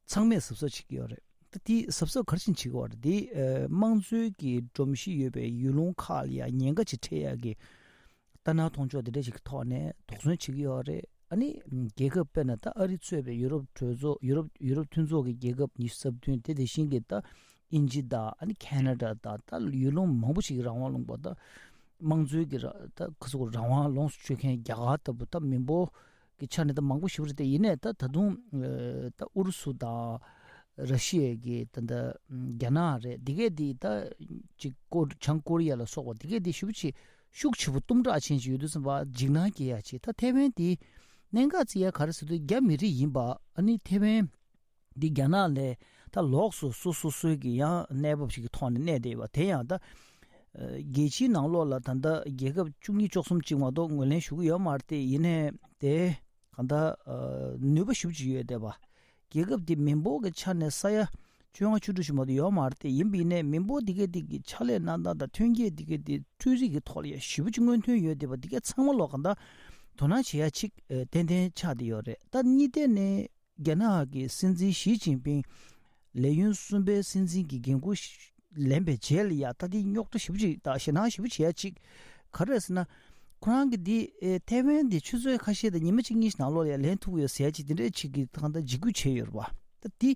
ཚང་མས་གཟབ་གཟབ་བྱེད་ཀྱི་ཡོད་རེད། ད་དེ་གཟབ་གཟབ་ག་རེ་བྱས་ནས་བྱེད་ཀྱི་ཡོད་རེད། དེ་ཨ་དམངས་གཙོའི་གི་སྒྲོམ་གཞི་ཡོད་པའི་ཡུལ་ལུང་ཁག་ལ་ཡང་ཉེན་ཁ་ཅིག་འཕྲད་ཡག་གི་ལྟ་སྣང་མཐོང་ཕྱོགས་དེ་འདྲ་ཞིག་གི་ཐོག་ནས་དོགས་ཟོན་བྱེད་ཀྱི་ཡོད་རེད། ཨ་ནི་རྒྱལ་ཁབ་དཔེར་ན་ད་ཨ་རི་གཙོས་པའི་ཡུ་རོབ་གྲོས་ཚོགས་ཡུ་རོབ་ཡུ་རོབ་མཐུན་ཚོགས་ཀྱི་རྒྱལ་ཁབ་ཉི་ཤུ་རྩ་བདུན་དེ་དེ་བཞིན་གྱི་ད་དབྱིན་ཇི་དང་ཨ་ནི་ཁེ་ན་ཌ་དང་ད་ཡུལ་ལུང་མང་པོ་ཞིག་གི་རང་དབང་ལུང་པ་ད་དམངས་གཙོའི་གི་ར་ད་ཁ་སོ་རང་དབང་ལོངས་སུ་སྤྱོད་མཁན་རྒྱ་གར་ལྟ་བུ་ད་མི་འབོར་གི་ཆ་ནས་ད་མང་པོ་ཞེ་པོ་རེད་དེ། ཡིན་ནའི་ད་ད་དུང་ཨ་ད་ཨུ་རུ་སུ་དང་ར་ཤི་ཡ་གི་ད་ད་རྒྱ་ནག་རེད། འདི་གས་འདི་ད་ཅིག་ཀོ་བྱང་ཀོ་རི་ཡ་ལ་སོགས་པ་འདི་གས་འདི་ཞེ་པོ་ཅིག་ཤུགས་ཆེ་པོ་གཏུམ་དྲག་ཅན་ཅིག་ཡོད་དུས་ཙམ་པ་འཇིགས་སྣང་སྐྱེ་ཡ་ཅིག་ད་ཐེ་ཝན་འདི་གནད་འགག་བརྩི་ཡ་ག་རེ་ཟེར་དུས་རྒྱ་མི་རིགས་ཡིན་པ་ཨ་ནི་ཐེ་ཝན་འདི་རྒྱ་ནག་ལས་ད་ལོགས་སུ་སོ་སོ་སོའི་གི་ཡང་གནས་བབ་ཞིག་གི་ཐོག་ནས་གནས་བསྡད་ཡོད་པ་དེ་ཡང་ད། ཨ་རྒྱལ་སྤྱིའི་ནང་ལོགས་ལ་ད་ལྟ་རྒྱལ་ཁབ་བཅུ་གཉིས་བཅུ་གསུམ་ཅིག་མ་གཏོགས་ངོས་ལེན་ཞུ་གི་ཡོད་མ་རེད་དེ། ཡིན་ནའི་དེ་གང་ལྟར་ཨ་ནུས་པ་ཞེ་པོ་ཅིག་ཡོད་བསྡད་པ། རྒྱལ་ཁབ་དེ་མི་འབོར་གྱི་ཆ་ནས་ས་ཡ་བཅོ་ལྔ་བཅུ་དྲུག་ཞིག་མ་གཏོགས་ཡོད་མ་རེད་དེ། ཡིན་པ་ཡིན་ནའི་མི་འབོར་དེ་གའི་དེ་གི་ཕྱག་ལས་གནང་སྟངས་དང་ཐོན་སྐྱེད་དེ་གའི་དེ་འཕྲུལ་རིག་གི་ཐོག་ལ་ཡང་ཞེ་པོ་ཅིག་སྔོན་ཐོན་ཡོད་བསྡད་པ་དེ་གའི་ཚང་མ་ལོག་གང་ལྟར་དོ་སྣང་བྱེད་ཡ་ཅིག་ཨ་ཏན་ཏན་ཆགས་བསྡད་ཡོད་རེད། ད་གཉིས་ཐད་ནས། རྒྱ་ནག་གི་སྲིད་འཛིན་ཞི་ཅིན་ཕིང་ལས་ཡུན་གསུམ་པའི་སྲིད་འཛིན་གྱི་འགན་འཁུར་ལེན་པའི་རྗེས་ལ་ཡ་ད་ལྟའི་རྙོག་དྲ་ཞེ་པོ་ཅིག་དང་ཞེད་སྣང་ཞེ་པོ་བྱེད་ཡ་ཅིག་ག་རེ་རེད་ཟེར་ན། ཁོ་རང་གི་འདི་ཨེ་ཐེ་ཝན་འདི་ཆུ་ཚོད་ཁ་ཤས་དང་ཉི་མ་གཅིག་གཉིས་ཤིག་ནང་ལོགས་ལ་ཡ་ལེན་ཐུབ་ཀྱི་ཡོད་ཟེར་ཡ་ཅིག་དེ་འདྲའི་ཅིག་གི་ད་ལྟ་འཇིགས་སྐུལ་བྱས་ཡོད་རེད་པ། ད་འདི་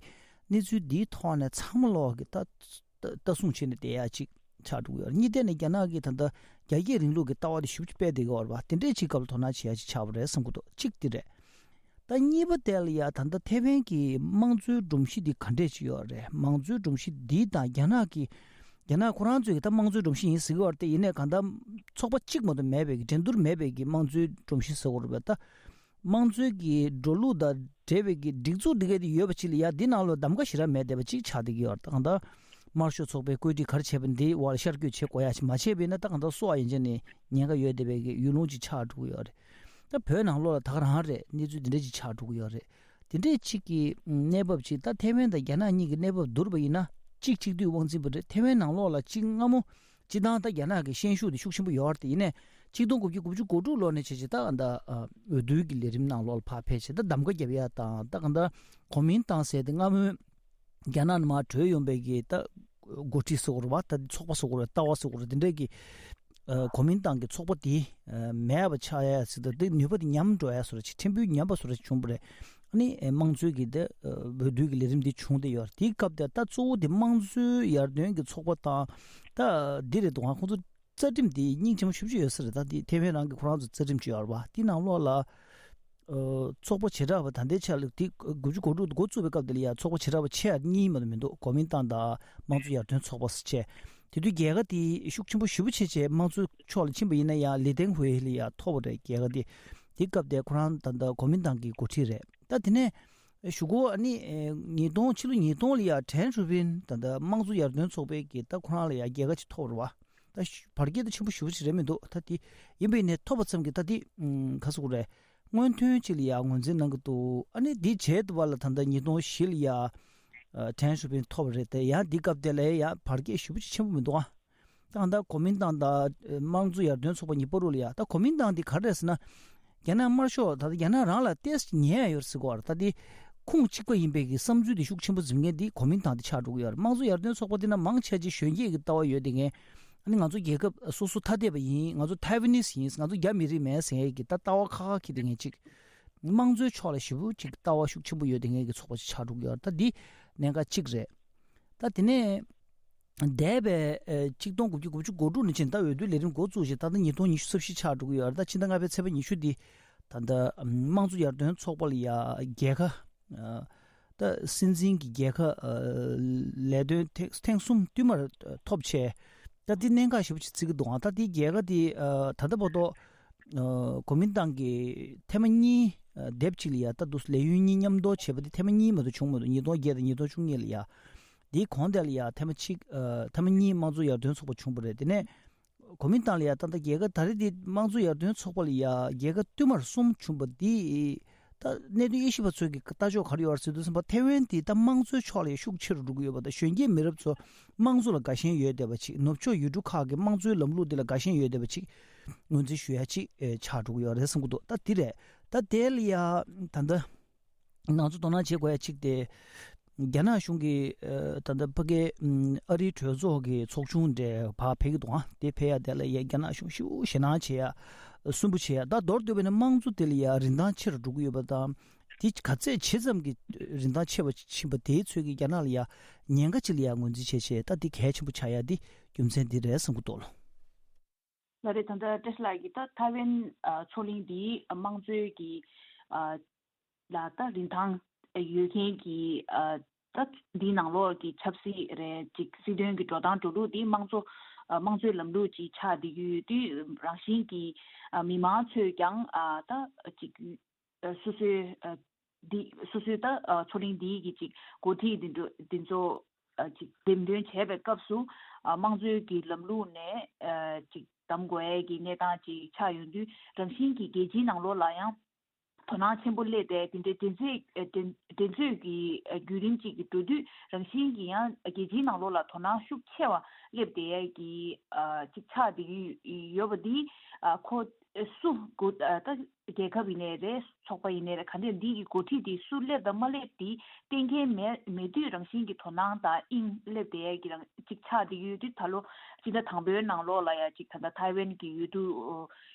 གནས་ཚུལ་འདིའི་ཐོག་ནས་ཚང་མ་ལོག་གི་ད་ལྟ་སྲུང་བྱས་ནས་བསྡད་ཡ་ཅིག་ཆགས་འགྲོ་གི་ཡོད་རེད། གཉིས་ཐད་ནས་རྒྱ་ནག་གི་ད་ལྟ་རྒྱ་སྐྱེད་རིང་ལུགས་ཀྱི་ལྟ་བ་དེ་ཞེ་པོ་ཅིག་སྤེལ་བསྡད་ཀྱི་ཡོད་རེད་པ། དེ་འདྲའི་ཅིག་སྐབས་ལ་དོ་སྣང་བྱེད་ཡ་ཅིག་ཆགས་པ་རེད་བསམ་གྱི་འདུག་གཅིག་དེ་རེད། ད་གཉིས་པ་དེ་ལ་ཡ་ད་ལྟ་ཐེ་ཝན་གྱི་དམངས་གཙོའི་སྒྲོམ་གཞི་འདི་ག་འདྲས་ཅིག་ཡོད་རེད། དམངས་གཙོའི་སྒྲོམ་གཞི་འདི་དང་རྒྱ་ནག་གི་རྒྱ་ནག་ཁོ་རང་ཚོས་ཀྱི་ད་དམངས་གཙོའི་སྒྲོམ་གཞི་ཡིན་ཟེར་གྱི་ཡོད་རེད་དེ། ཡིན་ནའི་གང་ལྟར་ཚོགས་པ་གཅིག་མ་གཏོགས་མེད་པའི་གི་འགྲན་བསྡུར་མེད་པའི་གི་དམངས་གཙོའི་སྒྲོམ་གཞི་ཟེར་གྱི་ཡོད་རེད་པ། ད་དམངས་གཙོའི་གི་འགྲོ་ལུགས་དང་འབྲེལ་བའི་གི་སྒྲིག་འཛུགས་འདི་ག་དེ་ཡོད་པ་ཅིག་ལ་ཡ་འདི་ནང་ལོགས་གདམ་ག་ཞེ་དྲག་མེད་བསྡད་པ་ཅིག་ཆགས་བསྡད་ཀྱི་ཡོད་རེད། ད་གང་ལྟར་དམར་ཤོག་ཚོགས་པས་བཀོད་སྒྲིག་ག་རེ་བྱས་པ་འདི་འོག་ལ་ཤར་བསྐྱོད་བྱེད་དགོས་ཡ་ཅིག་མ་བྱས་པ་ཡིན་ན་ད་གང་ལྟར་སུ་ཡིན་ནའི་ཉེན་ཁ་ཡོད་བསྡད་པའི་གི་ཡུལ་ལུང་ཅིག་ཆགས་འགྲོ་གི་ཡོད་རེད། ད་བོད་ནང་ལོགས་ལ་ད་ག་རང་རེད། གནས་ཚུལ་འདི་འདྲ་ཅིག་ཆགས་འགྲོ་གི་ཡོད་རེད། དེ་འདྲས་ཅིག་གི་གནས་བབ་ཅིག་ད་ཐེ་ཝན་དང་རྒྱ་ནག་གཉིས་ཀྱི་གནས་བབ་བསྡུར་བ་ཡིན་ན་གཅིག་གཅིག་སྡུད་དབང་འཛིན་པ་རེད། ཐེ་ཝན་ནང་ལོགས་ལ་གཅིག་སྔ་མོ་སྤྱིར་བཏང་ད་རྒྱ་ནག་གི་ཤན་ཤུགས་དེ་ཤུགས་ཆེན་པོ་ཡོད་རེད་དེ། ཡིན་ནའི་ཆིག་སྟོང་དགུ་བརྒྱ་དགུ་བཅུ་གོ་དྲུག་ལོ་ནས་བྱས་བྱས་ད་ད་འོས་བསྡུ་གི་ལས་རིམ་ནང་ལོགས་ལ་ཕར་ཕེབས་བྱས་ད་གདམ་ག་རྒྱབ་ཡ་དང་། ད་གང་ལྟར་གོ་མིན་ཏང་ཟེར་དེ་སྔ་མོའི་རྒྱ་ནག་ནས་མར་བྲོས་ཡོང་པའི་གི་ད་འགོ་ཁྲིད་ཟེར་དགོས་རེད་པ། ད་ཚོགས་པ་ཟེར་དགོས་རེད། ལྟ་བ་ཟེར་དགོས་རེད། དེ་འདྲས་ཀྱི་ཨ་གོ་མིན་ཏང་གི་ཚོགས་པ་དེ་ཨ་མེད་པ་ཆགས་ཡ་ཟེར། ད་དེ་ནུས་པ་དེ་ཉམས་འགྲོ་ཡ་བཟོ་འདྲ་ཅིག་ཕྲན་བུ་ཉམས་པ་བཟོ་འདྲ་ཅིག་བྱུང་བ་རེད། ཨ་ནི་ཨ་དམངས་གཙོའི་གི་དེ་ཨ་འོས་བསྡུ་གི་ལས་རིམ་དེ་བྱུང་བསྡད་ཡོད་རེད། དེའི་སྐབས་དེ་ད་གཙོ་བོ་དེ་དམངས་གཙོའི་ཡར་ཐོན་གྱི་ཚོགས་པ་དང་ད་འདི་རེད་འདུག་ག་ཁོང་ཚོ་རྩ་ཁྲིམས་དེ་སྙིང་རྗེ་མོ་ཞེ་པོ་ཅིག་ཡོད་ས་རེད། ད་དེ་ཐེ་ཝན་རང་གི་ཁོ་རང་ཚོ་རྩ་ཁྲིམས་ཅིག་ཡོད་རེད་པ། དེ་ནང་ལོགས་ལ་ཨ་ཚོགས་པ་བྱེ་བྲག་པ་ད་ལྟའི་ཆ་ལ་དེ་དགུ་བཅུ་གོ་དྲུག་འགོ་བཙུགས་པའི་སྐབས་དེ་ལ་ཡ་ཚོགས་པ་བྱེ་བྲག་པ་ཆེ་ཡ་གཉིས་མ་གཏོགས་མི་འདུག་གོ་མིན་ཏང་དང་དམངས་གཙོ་ཡར་ཐོན་ཚོགས་པ་ཟེར་བྱས། དེ་དུས་རྒྱལ་ཁ་དེ་ཤུགས་ཆེན་པོ་ཞེ་པོ་ཅིག་བྱས་དམངས་གཙོའི་ཕྱོགས་ལ་ཕྱིན་པ་ཡིན་ན་ཡང་ལི་ཏེང་ཧུའེ་ལ་ཡ་ཐོབ་པ་རེད། རྒྱལ་ཁ་དེ་དེ་སྐབས་དེ་ཁོ་རང་ད་ལྟ་གོ་མིན་ཏང་གི་འགོ་ཁྲིད་རེད། ད་དེ་ནས་གཞུག་གུ་ཨ་ནི་ཨེ་ཉིས་སྟོང་ཕྱི་ལོ་ཉིས་སྟོང་ལ་ཡ་ཁྲེན་ཧྲུའུ་པིན་ད་ལྟ་དམངས་གཙོ་ཡར་ཐོན་ཚོགས་པའི་གི་ད་ཁོ་རང་ལ་ཡ་རྒྱལ་ཁ་ཅིག་ཐོབ་རེད་པ། ད་ཤ་བར་ཁྱད་ད་ཆེན་པོ་ཞེ་པོ་ཅིག་རེད་མི་འདུག་ད་དེ་ཡིན་པ་ཡིན་ནའི་ཐོབ་པ་ཙམ་གྱིས་ད་དེ་ཨུམ་ག་ཟེར་དགོས་རེད། སྔོན་ཐོན་ཅིག་ལ་ཡ་ངོས་འཛིན་གནང་གི་འདུག་ཨ་ནི་དེ་བྱས་དུས་བར་ལ་ད་ལྟ་ཉིས་སྟོང་བཞི་ལ་ཡ་ཨ་ཁྲེན་ཧྲུའུ་པིན་ཐོབ་པ་རེད་དེ། ཡང་འདི་སྐབས་དེ་ལ་ཡ་བར་ཁྱད་ཞེ་པོ་ཅིག་ཆེན་པོ་མི་འདུག་ཨ། ད་ད་གོ་མིན་ཏང་དང་དམངས་གཙོ་ཡར་ཐོན་ཚོགས་པ་གཉིས་བར་དུ་ལ་ཡ། ད་གོ་མིན་ཏང་འདི་ག་རེ་རེད་ཟེར་ན། རྒྱ་ནག་དམར་ཤོག་ད་ལྟ་རྒྱ་ནག་རང་ལ་ཏོག་ཙམ་ཉེ་ཡ་ཡོད་རེད་ཟེར་གོ་བ་རེད། ད་འདི་ཁུངས་གཅིག་པ་ཡིན་པའི་གི་བསམ་ཚུལ་འདི་ཤུགས་ཆེན་པོ་འཛིན་མཁན་འདི་གོ་མིན་ཏང་འདི་ཆགས་འགྲོ་གི་ཡོད་རེད། དམངས་གཙོ་ཡར་ཐོན་ཚོགས་པ་འདི་ན་མང་ཆེ་ཅིག་གཞོན་སྐྱེས་ཀྱི་ལྟ་བ་ཡོད་དེ། ངས་ཨ་ནི་ང་ཚོ་རྒྱལ་ཁབ་སོ་སོ་ཐ་དད་པ་ཡིན། ང་ཚོ་ཐའེ་ཝན་ནིས་ཡིན། ང་ཚོ་རྒྱ་མི་རིགས་མིན་ཟེར་མཁན་གྱི་ད་ལྟ་བ་ཁ་ཁ་འཁྱེར་དེ་ངས་ཅིག་དམངས་གཙོའི་ཕྱོགས་ལ་ཞེ་པོ་ཅིག་ལྟ་བ་ཤུགས་ཆེན་པོ་ཡོད་དེ་ངས་ཀྱི་ཚོགས་པ་ཅིག་ཆགས་འགྲོ་གི་ཡོད་རེད། ད་འདི་གནད་འགག་གཅིག་རེད། ད་དེ་ནས་འདས་པའི་ཨེ་ཆིག་སྟོང་དགུ་བརྒྱ་དགུ་བཅུ་གོ་དྲུག་ནས་བྱས་ད་འོས་བསྡུ་ལས་རིམ་འགོ་བཙུགས་བྱས་ད་ལྟ་ཉིས་སྟོང་ཉི་ཤུ་རྩ་བཞི་ཆགས་འགྲོ་གི་ཡོད་རེད། ད་ཕྱི་ཟླ་ལྔ་པའི་ཚེས་པ་ཉི་ཤུ་འདི་ད་ལྟ་དམངས་གཙོ་ཡར་ཐོན་ཚོགས་པ་ལ་ཡ་རྒྱལ་ཁ་ ཨ་ད་སྲིད་འཛིན་གྱི་རྒྱལ་ཁ་ཨ་ལས་དོན་ཐེངས་ཐེངས་གསུམ་བསྟུད་མར་ཐོབ་བྱས། ད་འདི་གནད་འགག་ཞེ་པོ་ཅིག་བརྩི་གི་འདུག་ཨང་། ད་འདི་རྒྱལ་ཁ་འདི་ཨ་ད་ལྟ་བར་དུ་ཨ་གོ་མིན་ཏང་གི་ཐེངས་མ་གཉིས་ཨ་སྡེབ་གཅིག་ལ་ཡ་ད་དུ་ལས་ཡུན་གཉིས་མཉམ་དུ་བྱས་པ་འདི་ཐེངས་མ་གཉིས་མ་གཏོགས་བྱུང་མ་འདུག་ཉིས་སྟོང་བརྒྱད་དང་ཉིས་སྟོང་བཅུ་གཉིས་ལ་ཡ། འདིའི་གོང་དེ་ལ་ཡ་ཐེངས་མ་གཅིག་ཨ་ཐེངས་མ་གཉིས་དམངས་གཙོ་ཡར་ཐོན་ཚོགས་པ་བྱུང་བ་རེད། དེ་ནས་གོ་མིན་ཏང་ལ་ཡ་ད་ལྟ་རྒྱལ་ཁབ་ད་རེས་འདི་དམངས་གཙོ་ཡར་ཐོན་ཚོགས་པ་ལ་ཡ་རྒྱལ་ཁབ་བསྟུད་མར་གསུམ་བྱུང་བ་འདི། ད་གནད་དོན་དབྱེ་ཞིབ་པ་ཚོས་ཀྱི་ལྟ་ཕྱོགས་ག་རེ་ཡོད་རེད་ཟེར་དུས་ཙམ་པ་ཐའེ་ཝན་འདི་ད་དམངས་གཙོའི་ཕྱོགས་ལ་ཡ་ཤུགས་ཆེ་རུ་འགྲོ་གི་ཡོད་པ་དང་། གཞོན་སྐྱེས་མི་རབས་ཚོ་དམངས་གཙོ་ལ་དགའ་ཞེན་ཡོད་བསྡད་པ་ཅིག་ནུབ་ཕྱོགས་ཡུལ་གྲུ་ཁག་གི་དམངས་གཙོའི་ལམ་ལུགས་འདི་ལ་དགའ་ཞེན་ཡོད་བསྡད་པ་ཅིག་ངོས་འཛིན་ཞུ་ཡ་ཅིག་ཨེ་ཆགས་འགྲོ་གི་ཡོད་རེད་བསམ་གྱི་འདུག་ད་འདི་རེད། ད་དེ་ལ་ཡ་ད་ལྟ་ང་ཚོ་དོ་སྣང་བྱེད་དགོས་ཡ་གཅིག་དེ། རྒྱ་ནག་གཞུང་གིས་ཨ་ད་ལྟ་ཕ་གིའི་ཨ་རིའི་གྲོས་ཚོགས་ཀྱི་ཚོགས་ཆུང་འདྲ་ཕར་ཕེབས་ཀྱི་འདུག་ཨ། དེ་ཕེབས་ཡ་དེ་ལ་ཡ་རྒྱ་ནག་གཞུང་ཞེ་པོ་ཞེད་སྣང་བྱེད་ཡ་སུན་པོ་བྱེད་ཡ། ད་མདོར་བསྡུས་པ་ཡིན་ན་དམངས་གཙོ་དེ་ལ་ཡ་རིན་ཐང་ཆེ་རུ་འགྲོ་གི་ཡོད་པ་དང་། དེ་ག་ཚད་ཇི་ཙམ་གྱི་རིན་ཐང་ཆེ་བ་ཕྱིན་པ་དེའི་ཚོད་ཀྱིས་རྒྱ་ནག་ལ་ཡ་ཉེན་ཁ་ཅིག་ལ་ཡ་ངོས་འཛིན་བྱས་བྱས། ད་འདི་གལ་ཆེན་པོ་ཆགས་ཡ་འདི་རྒྱུ་མཚན་འདི་རེད་བསམ་གྱི་འདུག་ལགས། ལགས་རེད། ད་ལྟ་བཀྲ་ཤིས་ལགས་ཀྱིས་ད་ཐའེ་ཝན་ཨ་མཚོ་གླིང་འདིའི་དམངས་གཙོའི་གི་ཨ་ལ་ད་རིན་ཐང་ཡོད་མཁན་གྱི་ཨ་ད་འདིའི་ནང་ལོགས་ཀྱི་ཆབ་སྲིད་རེད་ཅིག་སྲིད་དོན་གྱི་འགྲོ་སྟངས་འགྲོ་ལུགས་འདི་དམངས་གཙོ་ཨ་དམངས་གཙོའི་ལམ་ལུགས་ཅིག་ཆགས་བསྡད་ཀྱི་ཡོད་དུས། རང་བཞིན་གྱིས་ཨ་མི་མང་ཚོས་ཀྱང་ཨ་ད་ཅིག་ཨ་སོ་སོའི་ཨ་འདི་སོ་སོའི་ད་ཨ་མཚོ་གླིང་འདིའི་གི་ཅིག་འགོ་ཁྲིད་འདི་འདྲ་འདི་ཚོ་ཨ་ཅིག་འདེམས་ཐོན་བྱས་པའི་སྐབས་སུ་ཨ་དམངས་གཙོའི་གི་ལམ་ལུགས་ནས་ཨ་ཅིག་གདམ་དགོས་ཡས་ཀྱི་གནས་སྟངས་ཅིག་ཆགས་ཡོང་དུས། རང་བཞིན་གྱིས་རྒྱལ་སྤྱིའི་ནང་ལོགས་ལ་ཡང་དོ་སྣང་ཆེན་པོ་སླེབས་ཏེ། དེ་འདྲའི་འགྲན་རྩོད་ཨ་འགྲན་འགྲན་རྩོད་ཀྱི་ཨ་བརྒྱུད་རིམ་ཅིག་གི་འགྲོ་དུས། རང་བཞིན་གྱིས་ཡང་རྒྱལ་སྤྱིའི་ནང་ལོགས་ལ་དོ་སྣང་ཤུགས་ཆེ་བ་སླེབས་བསྡད་ཡས་ཀྱི་ཨ་ཅིག་ཆགས་བསྡད་ཀྱི་ཡོད་པ་འདི་ཨ་ཁོ་སུ་འགོ་ཨ་ད་རྒྱལ་ཁབ་ཡིན་ནའི་རེད། ཚོགས་པ་ཡིན་ནའི་རེད། ག་འདྲས་འདི་གི་འགོ་ཁྲིད་དེ་སུ་སླེབས་དང་མ་སླེབས་དེ་གཏན་འཁེལ་མེད་མེད་དུས། རང་བཞིན་གྱི་དོ་སྣང་དང་དབྱིངས་སླེབས་བསྡད་ཡས་ཀྱི་རང་ཅིག་ཆགས་བསྡད་ཀྱི་ཡོད་དུས། ད་ལོ་སྤྱི་ཟླ་དང་པོའི་ནང་ལོགས་ལ་ཡ་ཅིག་ད་ལྟ་ཐའེ་ཝན་གྱི་ཡུལ་གྲུ་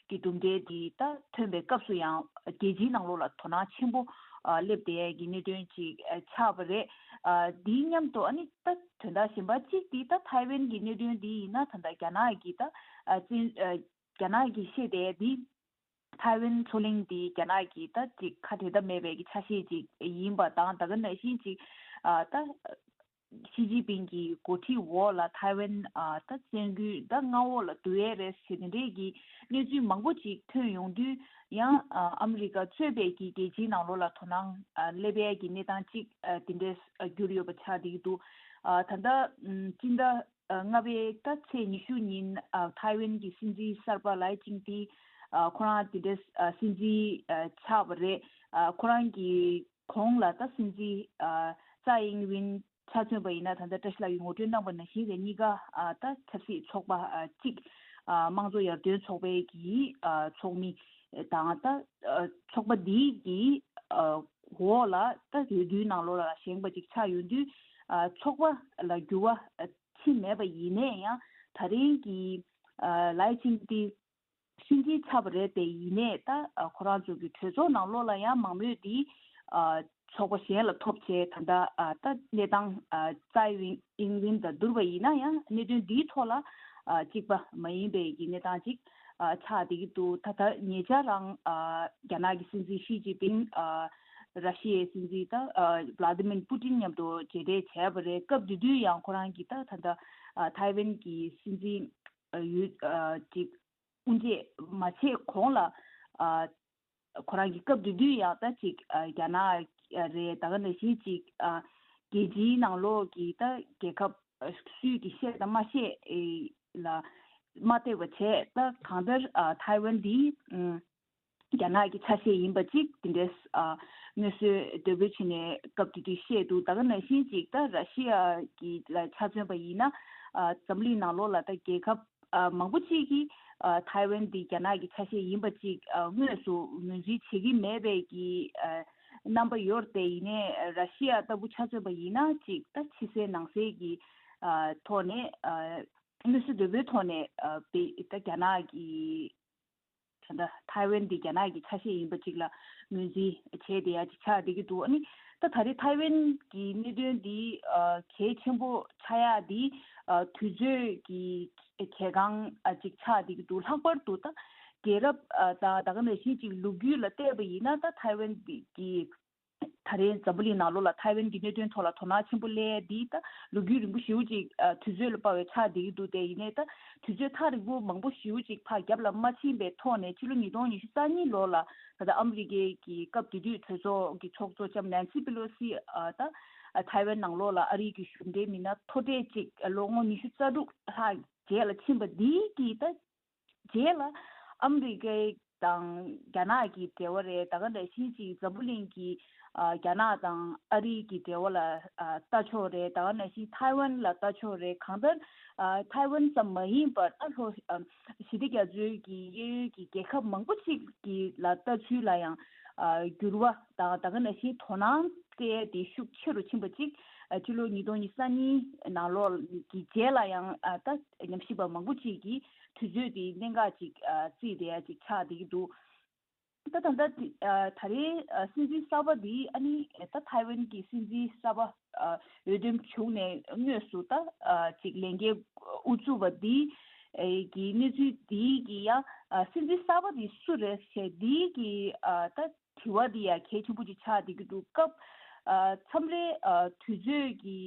གི་གྲུབ་འབྲས་དེ་ད་ཐོན་པའི་སྐབས་སུ་ཡང་རྒྱལ་སྤྱིའི་ནང་ལོགས་ལ་དོ་སྣང་ཆེན་པོ་ཨ་སླེབས་བསྡད་ཡས་ཀྱི་གནད་དོན་ཅིག་ཨ་ཆགས་པ་རེད། ཨ་དེའི་མཉམ་དུ་ཨ་ནི་ད་དོན་དག་གཞན་པ་གཅིག་དེ་ད་ཐའེ་ཝན་གྱི་གནད་དོན་འདི་ཡིན་ན། ད་ལྟ་རྒྱ་ནག་གིས་ད་ཨ་བཙན་ཨ་རྒྱ་ནག་གིས་བཤད་བསྡད་ཡས་འདི། ཐའེ་ཝན་མཚོ་གླིང་འདི་རྒྱ་ནག་གི་ད་ཅིག་ཁ་བྲལ་ཐབས་མེད་པའི་གི་ཆ་ཤས་ཅིག་ཡིན་པ་དང་། ད་ག་ནང་བཞིན་ཅིག་ཨ་ད་ཞི་ཅིན་ཕིང་གི་འགོ་ཁྲིད་འོག་ལ་ཐའེ་ཝན་ཨ་ད་བཙན་རྒོལ་ད་མངའ་འོག་ལ་བསྡུ་ཡས་རེད་ཟེར། དེ་འདྲའི་གི་གནས་ཚུལ་མང་པོ་ཅིག་ཐོན་ཡོང་དུས། ཡང་ཨ་ཨ་མི་རི་ཀ་གཙོས་པའི་གི་རྒྱལ་སྤྱིའི་ནང་ལོགས་ལ་དོ་སྣང་ཨ་སླེབས་ཡས་ཀྱི་གནས་སྟངས་ཅིག་ཨ་དེ་འདྲས་ཨ་གྱུར་ཡོད་པ་ཆགས་བསྡད་ཀྱི་འདུག་ཨ་ད་ལྟ་ཨམ་སྤྱི་ཟླ་ཨ་ལྔ་པའི་ད་ཚེས་ཉི་ཤུ་ཉིན་ཨ་ཐའེ་ཝན་གྱི་སྲིད་འཛིན་གསར་པ་ལའེ་ཆིང་ཏི་ཨ་ཁོ་རང་དེ་འདྲས་ཨ་སྲིད་འཛིན་ཨ་ཆགས་པ་རེད། ཨ་ཁོ་རང་གི་གོང་ལ་ད་སྲིད་འཛིན་ཨ་ཙའི་ཨིང་ཝིན་ཆ་མཚོན་པ་ཡིན་ན། ད་ལྟ་བཀྲ་ཤིས་ལགས་ཀྱིས་ངོ་སྤྲོད་གནང་པ་ནང་བཞིན་རེད། གཉིས་ཀ་ཨ་ད་ཆབ་སྲིད་ཚོགས་པ་ཨ་གཅིག་ཨ་དམངས་གཙོ་ཡར་ཐོན་ཚོགས་པའི་གི་ཨ་ཚོགས་མི་དང་། ད་ཨ་ཚོགས་པ་འདིའི་གི་ཨ་འོག་ལ་ད་འོས་བསྡུའི་ནང་ལོགས་ལ་བཞེངས་པ་ཅིག་ཆགས་ཡོང་དུས། ཨ་ཚོགས་པ་ལ་འགྱུར་བ་ཨ་ཕྱིན་མེད་པ་ཡིན་ནའི་ཡང་། ད་རིང་གི་ཨ་ལའེ་ཆིང་ཏི་སྲིད་འཛིན་ཆགས་པ་རེད་དེ། ཡིན་ནའི་ད་ཨ་ཁོ་རང་ཚོ་གི་གྲོས་ཚོགས་ནང་ལོགས་ལ་ཡང་མང་མོས་འདི་ཨ་ཚོགས་པ་གཞན་ལ་ཐོབ་བྱས། ད་ལྟ་ཨ་ད་གནས་སྟངས་ཨ་ཙའི་ཝིན་ཨིང་ཝིན་དང་བསྡུར་བ་ཡིན་ན་ཡང་། གནད་དོན་འདིའི་ཐོག་ལ་ཨ་གཅིག་པ་མ་ཡིན་པའི་གི་གནས་སྟངས་ཅིག་ཨ་ཆགས་བསྡད་ཀྱི་འདུག་ད་ལྟ་ཉེ་ཆར་རང་ཨ་རྒྱ་ནག་གི་སྲིད་འཛིན་ཞི་ཅིན་ཕིང་ཨ་ར་ཤི་ཡའི་སྲིད་འཛིན་ད་ཨ་ཝ་ལ་ཏི་མིར་པུ་ཏིན་མཉམ་དུ་མཇལ་འཕྲད་བྱས་པ་རེད། སྐབས་དེ་དུས་ཡང་ཁོ་རང་གིས་ད་ད་ལྟ་ཨ་ཐའེ་ཝན་གྱི་སྲིད་འཛིན་ཨ་ཡུལ་ཨ་ཅིག་དབུ་འབྱེད་མ་བྱས་གོང་ལ། ཨ་ཁོ་རང་གི་སྐབས་དེ་དུས་ཡང་ད་ཅིག་ཨ་རྒྱ་ནག་རེད། ད་ག་ནང་བཞིན་ཅིག་ཨ་རྒྱལ་སྤྱིའི་ནང་ལོགས་ཀྱི་ད་རྒྱལ་ཁབ་ཨ་སུས་ཀྱིས་བཤད་དང་མ་བཤད་ཨེ་ལ་མ་བལྟས་པ་བྱས། ད་གང་ལྟར་ཨ་ཐའེ་ཝན་འདི་ཨ་རྒྱ་ནག་གི་ཆ་ཤས་ཡིན་པ་ཅིག་དེ་འདྲས་ཨ་དངོས་སུ་འདོད་པ་བྱས་ནས་སྐབས་དེ་དུས་བཤད་འདུག་ད་ག་ནང་བཞིན་ཅིག་ད་ར་ཤི་ཡ་གི་ལ་ཆ་མཚོན་པ་ཡིན་ན། ཨ་འཛམ་གླིང་ནང་ལོགས་ལ་ད་རྒྱལ་ཁབ་ཨ་མང་པོ་ཅིག་གིས་ཨ་ཐའེ་ཝན་འདི་རྒྱ་ནག་གི་ཆ་ཤས་ཡིན་པ་ཅིག་ཨ་དངོས་སུ་ངོས་འཛིན་བྱེད་ཀྱི་མེད་པའི་གི་ཨ་རྣམ་པ་ཡོད་དེ། ཡིན་ནའི་ར་ཤི་ཡ་ལྟ་བུ་ཆ་མཚོན་པ་ཡིན་ན་ཅིག་ད་ཕྱི་གསལ་ནང་གསལ་གྱི་ཨ་ཐོག་ནས་ཨ་དངོས་སུ་འདོད་པའི་ཐོག་ནས་ཨ་པེ་ད་རྒྱ་ནག་གི་ད་ལྟ་ཐའེ་ཝན་འདི་རྒྱ་ནག་གི་ཆ་ཤས་ཡིན་པ་ཅིག་ལ་ངོས་འཛིན་བྱས་བསྡད་ཡ་ཅིག་ཆགས་བསྡད་ཀྱི་འདུག་ཨ་ནི་ད་ད་རེས་ཐའེ་ཝན་གྱི་གནད་དོན་འདི་ཨ་གལ་ཆེན་པོ་ཆགས་ཡ་འདི་ཨ་དུས་ཚོད་ཀྱི་གལ་འགངས་ཨ་ཅིག་ཆགས་བསྡད་ཀྱི་འདུག་ལྷག་པར་དུ་ད་རྒྱལ་རབས་ཨ་དང་ད་ག་ནང་བཞིན་ཅིག་ལོ་རྒྱུས་ལ་བལྟས་པ་ཡིན་ན། ད་ཐའེ་ཝན་འདི་གི་ ད་རེས་འཛམ་བུ་གླིང་ནང་ལོགས་ལ་ཐའེ་ཝན་གྱི་གནད་དོན་ཐོག་ལ་དོ་སྣང་ཆེན་པོ་སླེབས་ཡ་འདི་ད་ལོ་རྒྱུས་རིང་པོ་ཞེ་པོ་ཅིག་ཨ་དུས་ཚོད་ལ་དཔག་པའི་ཆགས་བསྡད་ཀྱི་འདུག་དེ་ཡིན་ནའི་ད་དུས་ཚོད་ཐག་རིང་པོ་མང་པོ་ཞེ་པོ་ཅིག་ཕར་རྒྱབ་ལ་མ་ཕྱིན་པའི་ཐོག་ནས་ཕྱི་ལོ་ཉིས་སྟོང་ཉི་ཤུ་རྩ་གཉིས་ལོ་ལ་ད་ལྟ་ཨ་མི་རི་ཀའི་གི་སྐབས་དེ་དུས་གྲོས་ཚོགས་ཀྱི་ཚོགས་གཙོ་ལྕམ་ནན་སི་པེ་ལོ་སི་ཨ་ད་ཨ་ཐའེ་ཝན་ནང་ལོགས་ལ་ཨ་རིའི་གི་གཞུང་འབྲེལ་མི་སྣ་མཐོ་གྲས་ཅིག་ལོ་ངོ་ཉི་ཤུ་རྩ་དྲུག་ལྷག་རྗེས་ལ་ཕྱིན་པ་འདིའི་གི་ད་རྗེས་ལ་ཨ་མི་རི་ཀའི་དང་རྒྱ་ནག་གི་འབྲེལ་བ་རེད། ད་ག་ནང་བཞིན་ཅིག་འཛམ་བུ་གླིང་གི་ཨ་རྒྱ་ནག་དང་ཨ་རིའི་གི་འབྲེལ་བ་ལ་ཨ་ལྟ་ཕྱོགས་རེད། ད་ག་ནང་བཞིན་ཐའེ་ཝན་ལ་ལྟ་ཕྱོགས་རེད། གང་ལྟར་ཨ་ཐའེ་ཝན་ཙམ་མ་ཡིན་པར་ཨ་ལྷོ་ཨ་ཞི་བདེ་རྒྱ་མཚོའི་གི་གཡས་གཡོན་གྱི་རྒྱལ་ཁབ་མང་པོ་ཅིག་གི་ལ་ལྟ་ཚུལ་ལ་ཡང་ཨ་འགྱུར་བ་དང་ད་ག་ནང་བཞིན་དོ་སྣང་སྤྲད་དེ་ཤུགས་ཆེ་རུ་ཕྱིན་པ་ཅིག་ཨ་ཕྱི་ལོ་ཉིས་སྟོང་ཉི་ཤུ་རྩ་གཉིས་ནང་ལོགས་ཀྱི་རྗེས་ལ་ཡང་ཨ་ད་ཉམས་ཞིབ་པ་མང་པོ་ཅིག་གིས་དུས་ཚོད་དེ་གནད་འགག་ཅིག་ཨ་བརྩིས་བསྡད་ཡ་ཅིག་ཆགས་བསྡད་ཀྱི་འདུག་ད་ད་ལྟ་དེ་ཨ་ད་རེས་ཨ་སྲིད་འཛིན་གསར་པ་འདི་ཨ་ནི་ད་ཐའེ་ཝན་གྱི་སྲིད་འཛིན་གསར་པ་ཨ་འོས་འདེམས་བྱུང་ནས་དངོས་སུ་ད་ཨ་ཅིག་ལས་འགན་དབུ་བཙུགས་པ་འདི་ཨེ་གི་གནས་ཚུལ་འདི་གི་ཡང་ཨ་སྲིད་འཛིན་གསར་པ་འདི་སུ་རེད་ཟེར་འདི་གི་ཨ་ད་དྲི་བ་འདི་ཡང་གལ་ཆེན་པོ་ཅིག་ཆགས་བསྡད་ཀྱི་འདུག་སྐབས་ཨ་མཚམས་རེ་ཨ་དུས་ཚོད་ཀྱི་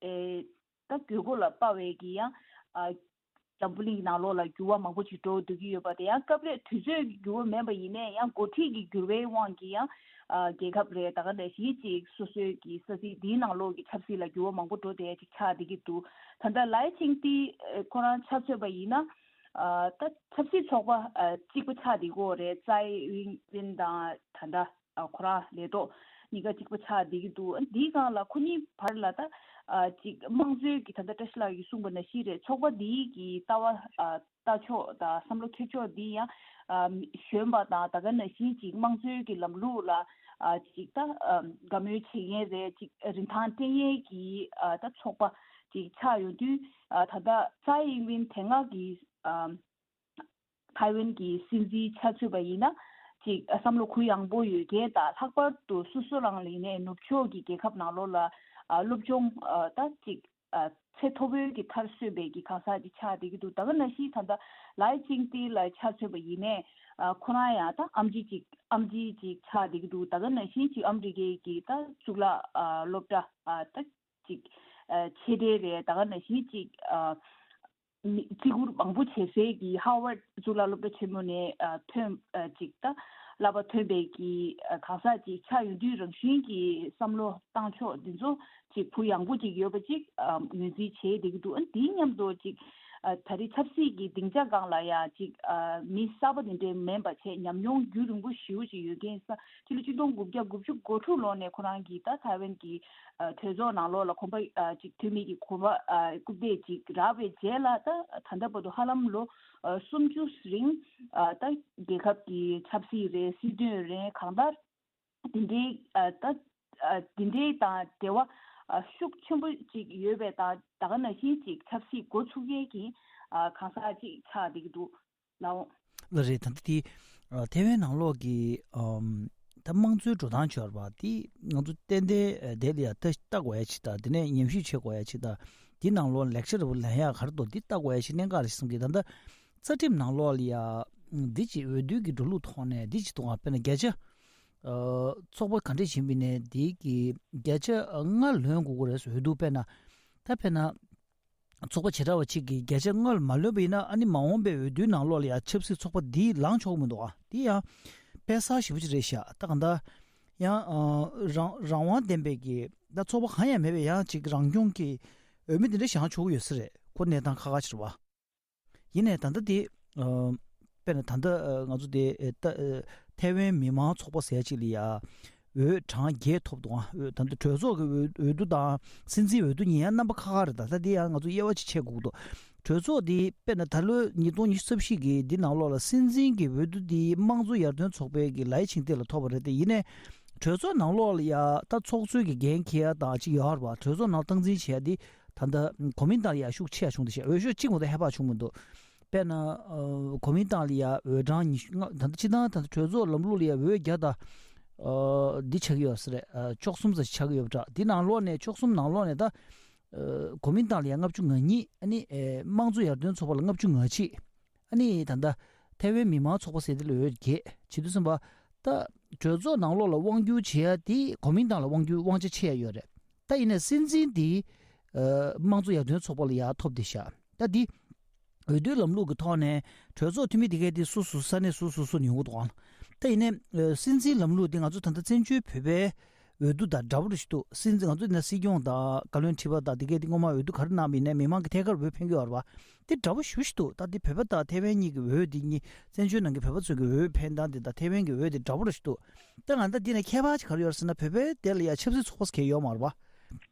ཨེ་ད་དགོས་མཁོ་ལ་དཔག་པའི་གི་ཡང་ཨ་འཛམ་བུ་གླིང་གི་ནང་ལོགས་ལ་འགྱུར་བ་མང་པོ་ཅིག་འགྲོ་སྡོད་ཀྱི་ཡོད་པ་དེ་ཡང་སྐབས་རེ་དུས་ཚོད་ཀྱི་འགྱུར་བ་མིན་པ་ཡིན་ནའི་ཡང་འགོ་ཁྲིད་ཀྱི་འགྱུར་བའི་དབང་གིས་ཡང་ཨ་རྒྱལ་ཁབ་རེད། ད་ག་ནང་བཞིན་ཅིག་སོ་སོའི་གི་ས་ཚིགས་འདིའི་ནང་ལོགས་ཀྱི་ཆབ་སྲིད་ལ་འགྱུར་བ་མང་པོ་འགྲོ་བསྡད་ཅིག་ཆགས་བསྡད་ཀྱི་འདུག་ད་ལྟ་ལའེ་ཆིང་ཏི་ཨ་ཁོ་རང་ཆ་མཚོན་པ་ཡིན་ན་ཨ་ད་ཆབ་སྲིད་ཚོགས་པ་ཨ་གཅིག་པ་ཆགས་བསྡད་ཀྱི་ཡོད་རེད། ཙའི་ཝིན་ཝིན་དང་ད་ལྟ་ཨ་ཁོ་རང་ལས་ཐོག་གཉིས་ཀ་གཅིག་པ་ཆགས་བསྡད་ཀྱི་འདུག་འདིའི་སྒང་ལ་ཁོ་གཉིས་བར་ལ་ད་ཨ་ཅིག་དམངས་གཙོའི་གི་ད་ལྟ་བཀྲ་ཤིས་ལགས་ཀྱིས་གསུངས་པ་ནང་བཞིན་རེད། ཚོགས་པ་འདིའི་གི་ལྟ་བ་ཨ་ལྟ་ཕྱོགས་དང་བསམ་བློ་འཁྱེར་ཕྱོགས་འདི་ཡང་ཨ་གཞོན་པ་དང་ད་ག་ནང་བཞིན་ཅིག་དམངས་གཙོའི་གི་ལམ་ལུགས་ལ་ཨ་ཅིག་ད་ཨ་དགའ་མོས་བྱེད་མཁན་རེད། ཅིག་རིན་ཐང་སྤྲད་མཁན་གྱི་ཨ་ད་ཚོགས་པ་ཅིག་ཆགས་ཡོང་དུས་ཨ་ད་ལྟ་ཙའི་ཝིན་དེ་སྔ་གི་ཨ། ཐའེ་ཝན་གྱི་སྲིད་འཛིན་ཆ་མཚོན་པ་ཡིན་ན་ཅིག་བསམ་བློ་གུ་ཡངས་པོ་ཡོད་མཁན་དང་ལྷག་པར་དུ་སོ་སོ་རང་ལ་ཡིན་ནའི་ནུབ་ཕྱོགས་ཀྱི་རྒྱལ་ཁབ་ནང་ལོགས་ལ་ཨ་སློབ་སྦྱོང་ཨ་ད་ཅིག་ཨ་ཚད་མཐོ་པོའི་གི་མཐར་སོན་པའི་གི་གང་ཟག་ཅིག་ཆགས་བསྡད་ཀྱི་འདུག་ད་ག་ནང་བཞིན་ད་ལྟ་ལའེ་ཅིང་ཏི་ལ་ཆ་མཚོན་པ་ཡིན་ནའི་ཨ་ཁོ་རང་ཡང་ད་ཨེམ་ཆི་ཅིག་ཨེམ་ཆི་ཅིག་ཆགས་བསྡད་ཀྱི་འདུག་ད་ག་ནང་བཞིན་ཅིག་ཨ་མི་རི་ཀའི་གི་ད་གཙུག་ལག་ཨ་སློབ་གྲྭ་ཨ་ད་ཅིག་ཨ་ཆེ་གྲས་རེད། ད་ག་ནང་བཞིན་ཅིག་ཨ། མི་བརྩི་བཀུར་མང་པོ་བྱེད་སའི་གི་ཧར་ཝར་གཙུག་ལག་སློབ་གྲྭ་ཆེན་མོ་ནས་ཨ་ཐོན་ཨ་ཅིག་ད་བསླབ་པ་ཐོན་པའི་གི་ཨ་གང་ཟག་ཅིག་ཆགས་ཡོང་དུས་རང་བཞིན་གྱི་བསམ་བློ་བཏང་ཕྱོགས་འདི་ཚོ་ཅིག་གུ་ཡངས་པོ་ཅིག་ཡོད་པ་ཅིག་ཨ་ངོས་འཛིན་བྱེད་བསྡད་ཀྱི་འདུག་ཨ་འདིའི་མཉམ་དུ་ཅིག་ཨ་ད་རེས་ཆབ་སྲིད་ཀྱི་སྡིངས་ཆ་སྒང་ལ་ཡང་ཅིག་ཨ་མི་གསར་པ་དེ་འདྲའི་མིན་པ་བྱས་ཉམས་མྱོང་རྒྱུན་རིང་པོ་ཞེ་པོ་ཅིག་ཡོད་མཁན་ས་ཕྱི་ལོ་ཆིག་སྟོང་དགུ་བརྒྱ་དགུ་བཅུ་གོ་དྲུག་ལོ་ནས་ཁོ་རང་གིས་ད་ཐའེ་ཝན་གྱི་ཨ་གྲོས་ཚོགས་ནང་ལོགས་ལ་གོམ་པ་ཨ་ཅིག་འཐུས་མི་གི་གོམ་པ་ཨ་རྐུབ་སྟེགས་ཅིག་རག་པའི་རྗེས་ལ་ད་ད་ལྟ་བར་དུ་ཧ་ལམ་ལོ་ཨ་སུམ་ཅུ་རིང་ཨ་ད་རྒྱལ་ཁབ་ཀྱི་ཆབ་སྲིད་རེད། སྲིད་དོན་རེད། གང་ལྟར་དེ་འདྲའི་ཨ་ད་ཨ་དེ་འདྲའི་དང་འབྲེལ་བ་ཨ་ཤུགས་ཆེན་པོ་ཅིག་ཡོད་པའི་དང་ད་ག་ནང་བཞིན་ཅིག་ཆབ་སྲིད་འགོ་ཚུགས་མཁན་གྱི་ཨ་གང་ཟག་ཅིག་ཆགས་བསྡད་ཀྱི་འདུག་ལའོ། ལགས་རེད། ད་ལྟ་དེ་ཨ་ཐའེ་ཝན་ནང་ལོགས་ཀྱི་ཨམ་ད་དམངས་གཙོའི་འགྲོ་སྟངས་བྱས་པ་དེ་ང་ཚོ་ཏན་ཏན་ཨ་དེ་ལ་ཡ་ལྟ་ལྟ་དགོས་ཡ་ཅིག་དང་དེ་ནས་ཉམས་ཞིབ་བྱེད་དགོས་ཡ་ཅིག་དང་དེ་ནང་ལོགས་ལེགས་ཆ་རེ་བ་ལེན་ཡ་ག་རེ་འདུག་འདི་ལྟ་དགོས་ཡ་ཅིག་གནད་འགག་རེད་བསམ་གི། ད་ལྟ་རྩ་ཁྲིམས་ནང་ལོགས་ལ་ཡ་འདི་ཅིག་འོས་བསྡུ་གི་འགྲོ་ལུགས་ཐོག་ནས་འདི་ཅིག་འདུག་ག་དཔེར་ན་བརྒྱ་ཆ་ཨ་ཚོགས་པ་ག་འདྲས་ཕྱིན་པ་ཡིན་ནའི་འདི་གི་བརྒྱ་ཆ་ལྔ་ལོན་དགོས་ཀྱི་རེད་ཟེར། འོས་བསྡུ་དཔེར་ན་ད་དཔེར་ན། ཚོགས་པ་བྱེ་བྲག་པ་གཅིག་གིས་བརྒྱ་ཆ་ལྔ་ལ་མ་ལོན་པ་ཡིན་ན་ཨ་ནི་མ་འོངས་པའི་འོས་བསྡུའི་ནང་ལོགས་ལ་ཡང་ཆབ་སྲིད་ཚོགས་པ་འདིས་ལངས་ཆོག་གི་མི་འདུག་ཨ་འདི་ཡང་དཔེ་གསར་ཞེ་པོ་ཅིག་རེད་ཤག་ད་གང་ལྟར་ཡང་ཨ་རང་རང་དབང་ལྡན་པའི་གི་ད་ཚོགས་པ་གང་ཡང་མེད་པའི་ཡང་ཅིག་རང་སྐྱོང་གི་འོས་མི་འདི་འདྲ་བཞེངས་ཆོག་གི་ཡོད་ས་རེད། ཁོ་གནས་སྟངས་ཁག་ཁག་ཅིག་རེད་བ། ཡིན་ནའི་ད་ལྟ་འདི་ཨ་དཔེར་ན་ད་ལྟ་ཨ་ང་ཚོ་དེ་ཨ་ད་ཨ་ཐའེ་ཝན་མི་མང་ཚོགས་པ་ཟེར་ཡ་ཅིག་ལ་ཡ། འོས་གྲངས་བརྒྱད་ཐོབ་འདུག་ཨ་འོས་ད་ལྟ་གྲོས་ཚོགས་ཀྱི་འོས་འོས་བསྡུ་དང་སྲིད་འཛིན་འོས་བསྡུ་གཉིས་ཡང་རྣམ་པ་ཁག་ཁག་རེད། ད་ལྟ་འདི་ཡང་ང་ཚོ་དབྱེ་བ་ཅིག་ཕྱེ་དགོས་ཀྱི་འདུག་གྲོས་ཚོགས་འདི་དཔེར་ན་ད་ལོའི་ཉིས་སྟོང་ཉི་ཤུ་རྩ་བཞི་གི་འདི་ནང་ལོགས་ལ་སྲིད་འཛིན་གྱི་འོས་བསྡུ་འདི་དམངས་གཙོ་ཡར་ཐོན་ཚོགས་པའི་གི་ལའེ་ཆིང་ཏེ་ལ་ཐོབ་པ་རེད། དེ་ཡིན་ནའི་གྲོས་ཚོགས་ནང་ལོགས་ལ་ཡ་ད་ཚོགས་གཙོའི་གི་འགན་འཁྱེར་ཡ་དང་ཅིག་ཡོད་རེད་བ། གྲོས་ཚོགས་ནང་སྟངས་འཛིན་བྱེད་ཡ་འདི་ད་ལྟ་གོ་མིན་ཏང་ལ་ཡ་ཤུགས་ཆེ་ཡ་བྱུང་འདུག་ཤག་འོས་ཤོག་གཅིག་མ་གཏོགས་ཧེ་བག་བྱུང་མི་འདུག་དཔེར་ན་ཨ་གོ་མིན་ཏང་ལ་ཡ་འོས་གྲངས་ཉི་ཤུ་ལྔ་ད་ལྟ་སྤྱི་བཏང་ད་ལྟ་གྲོས་ཚོགས་ལམ་ལུགས་ལ་ཡ་འོས་བརྒྱ་དང་ཨ་འདི་ཆགས་ཀྱི་ཡོད་ས་རེད། ཨ་བཅུ་གསུམ་ཙམ་ཞིག་ཆགས་ཀྱི་ཡོད་པ་འདྲ། འདི་ནང་ལོགས་ནས་བཅུ་གསུམ་ནང་ལོགས་ནས་ད་ཨ་གོ་མིན་ཏང་ལ་ཡ་ལྔ་བཅུ་ང་གཉིས། ཨ་ནི་ཨེ་དམངས་གཙོ་ཡར་ཐོན་ཚོགས་པ་ལ་ལྔ་བཅུ་ང་གཅིག་ཨ་ནི་ད་ལྟ་ཐའེ་ཝན་མི་མང་ཚོགས་པ་ཟེར་དེ་ལ་འོས་བརྒྱད། བྱེད་དུས་ཙམ་པ་ད་ གྲོས་ཚོགས་ནང་ལོགས་ལ་དབང་སྒྱུར་བྱེད་ཡ་དེ་གོ་མིན་ཏང་ལ་དབང་སྒྱུར་དབང་ཆ་ཆེ་ཡ་ཡོད་རེད། ད་ཡིན་ནའི་སྲིད་འཛིན་དེ་ཨ་དམངས་གཙོ་ཡར་ཐོན་ཚོགས་པ་ལ་ཡར་ཐོབ་བསྡད་ཤག་ད་འདི་འོས་བསྡུའི་ལམ་ལུགས་ཀྱི་ཐོག་ནས་གྲོས་ཚོགས་འཐུས་མི་དེ་གས་དེ་སོ་སོ་ས་གནས་སོ་སོ་སོ་ནས་ཡོང་གི་འདུག་ཨང་། ད་ཡིན་ནའི་ཨ་སྲིད་འཛིན་ལམ་ལུགས་དེ་ང་ཚོ་ད་ལྟ་བཙན་བྱོལ་བོད་པའི་འོས་བསྡུ་དང་འདྲ་པོ་རེ་ཞིག་འདུག་སྲིད་འཛིན་ང་ཚོ་ཡིན་ན་སྲིད་སྐྱོང་དང་བཀའ་བློན་ཁྲི་པ་དང་དེ་གས་དེ་སྔོན་མ་འོས་བསྡུ་ག་རེ་གནང་བ་ཡིན་ནའི་མི་མང་གི་ཐད་ཀར་འོས་འཕེན་གྱི་ཡོད་རེད་པ། དེ་འདྲ་པོ་ཞེ་པོ་ཞིག་འདུག་ད་དེ་བོད་པ་དང་ཐའེ་ཝན་གཉིས་ཀྱི་འོས་དེ་གཉིས་བཙན་བྱོལ་ནང་གི་བོད་པ་ཚོ་གི་འོས་འཕེན་སྟངས་དེ་དང་ཐའེ་ཝན་གྱི་འོས་དེ་འདྲ་པོ་རེ་ཞིག་འདུག་ད་ང་ད་འདི་ནས་ཁྱད་པར་ཅིག་ག་རེ་ཡོད་རེད་ཟེར་ན་བོད་པའི་དེ་ལ་ཡ་ཆབ་སྲིད་ཚོགས་པ་གང་ཡང་ཡོད་མ་རེད་པ།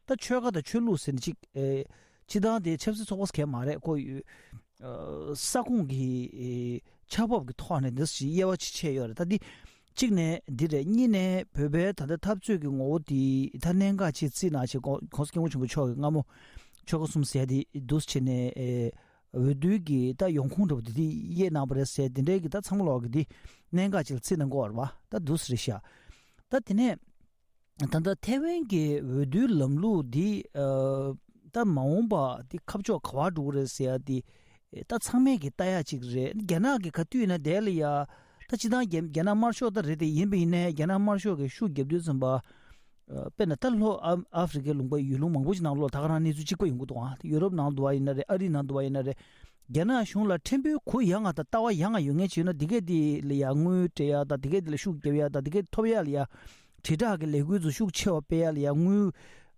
ད་ཆོལ་ཁ་དང་ཆོས་ལུགས་ཟེར་ནས་ཅིག་ཨེ་སྤྱི་བཏང་དེ་ཆབ་སྲིད་ཚོགས་པ་གང་ཡང་མ་རེད་ཁོ་ཡོད། ས་ཁོངས་ཀྱི་ཨེ་ཆགས་བབ་ཀྱི་ཐོག་ནས་འདི་ཞིག་དབྱེ་བ་ཕྱེ་ཡོད་རེད། ད་འདི་གཅིག་ནས་འདི་རེད། གཉིས་ནས་བོད་པའི་ད་ལྟ་འཐབ་རྩོད་ཀྱི་ངོ་བོ་དེ་ད་གནད་འགག་ཅིག་བརྩིས་ན་ཅིག་གོང་གོང་ས་སྐྱབས་མགོན་ཆེན་པོ་མཆོག་གིས་སྔ་མོ་ཆོལ་ཁ་གསུམ་ཟེར་དེ་འདུག་སེ་བྱས་ནས་ཨེ་འོས་བསྡུའི་གི་ད་ཡོང་ཁུངས་འདྲ་པོ་དེ་དེ་དབྱེ་གནང་བ་རེད་ཟེར་དེ་འདྲའི་གི་ད་ཚང་མ་ལོག་གི་དེ་གནད་འགག་ཅིག་ལ་བརྩིས་གནང་དགོས་རེད་པ། ད་འདུག་སེ་རེད་ཤག་ད་དེ་ནས། ད་ལྟ་ཐའེ་ཝན་གྱི་འོས་བསྡུའི་ལམ་ལུགས་འདི་ཨ་ད་མ་འོངས་པ་འདི་ཁ་ཕྱོགས་ག་པར་འགྲོ་གི་རེད་ཟེར་ཡ་འདི་ད་ཚང་མས་ཀྱི་ལྟ་ཡ་ཅིག་རེད། རྒྱ་ནག་གི་ག་དུས་ཡིན་ན་དེ་ལ་ཡ་ད་སྤྱིར་བཏང་རྒྱ་རྒྱ་ནག་དམར་ཤོག་ད་རེད་དེ་ཡིན་པ་ཡིན་ནའི་རྒྱ་ནག་དམར་ཤོག་གི་ཤུགས་རྒྱབ་དུས་ཙམ་པ་ཨ་དཔེར་ན་ད་ལྷོ་ཨ་ཨ་ཧྥེ་རི་ཁའི་ལུང་པ་ཡུལ་ལུང་མང་པོ་ཞིག་ནང་ལོགས་ད་ག་རང་གནས་ཚུལ་གཅིག་པ་ཡོང་གི་འདུག་ཨ། ཡུ་རོབ་ནང་དུ་བ་ཡིན་ན་རེད། ཨ་རི་ནང་དུ་བ་ཡིན་ན་རེད། རྒྱ་ནག་གཞུང་ལ་ཕྲན་བུ་གུ་ཡངས་པ་དང་ལྟ་བ་ཡངས་པ་ཡོད་མཁན་ཅིག་ཡོད་ན་དེ་གས་དེ་ལ་ཡ་དངུལ་སྤྲད་ཡ་དང་དེ་གས་དེ་ལ་ཤུགས་རྒྱབ་ཡ་དང་དེ་གས་ཐོབ་ཡ་ལ་ཡ་དྲིལ་བསྒྲགས་ཀྱི་ལས་འགུལ་ཚོ་ཤུགས་ཆེ་བ་སྤེལ་ཡ་ལ་ཡ་དངུལ་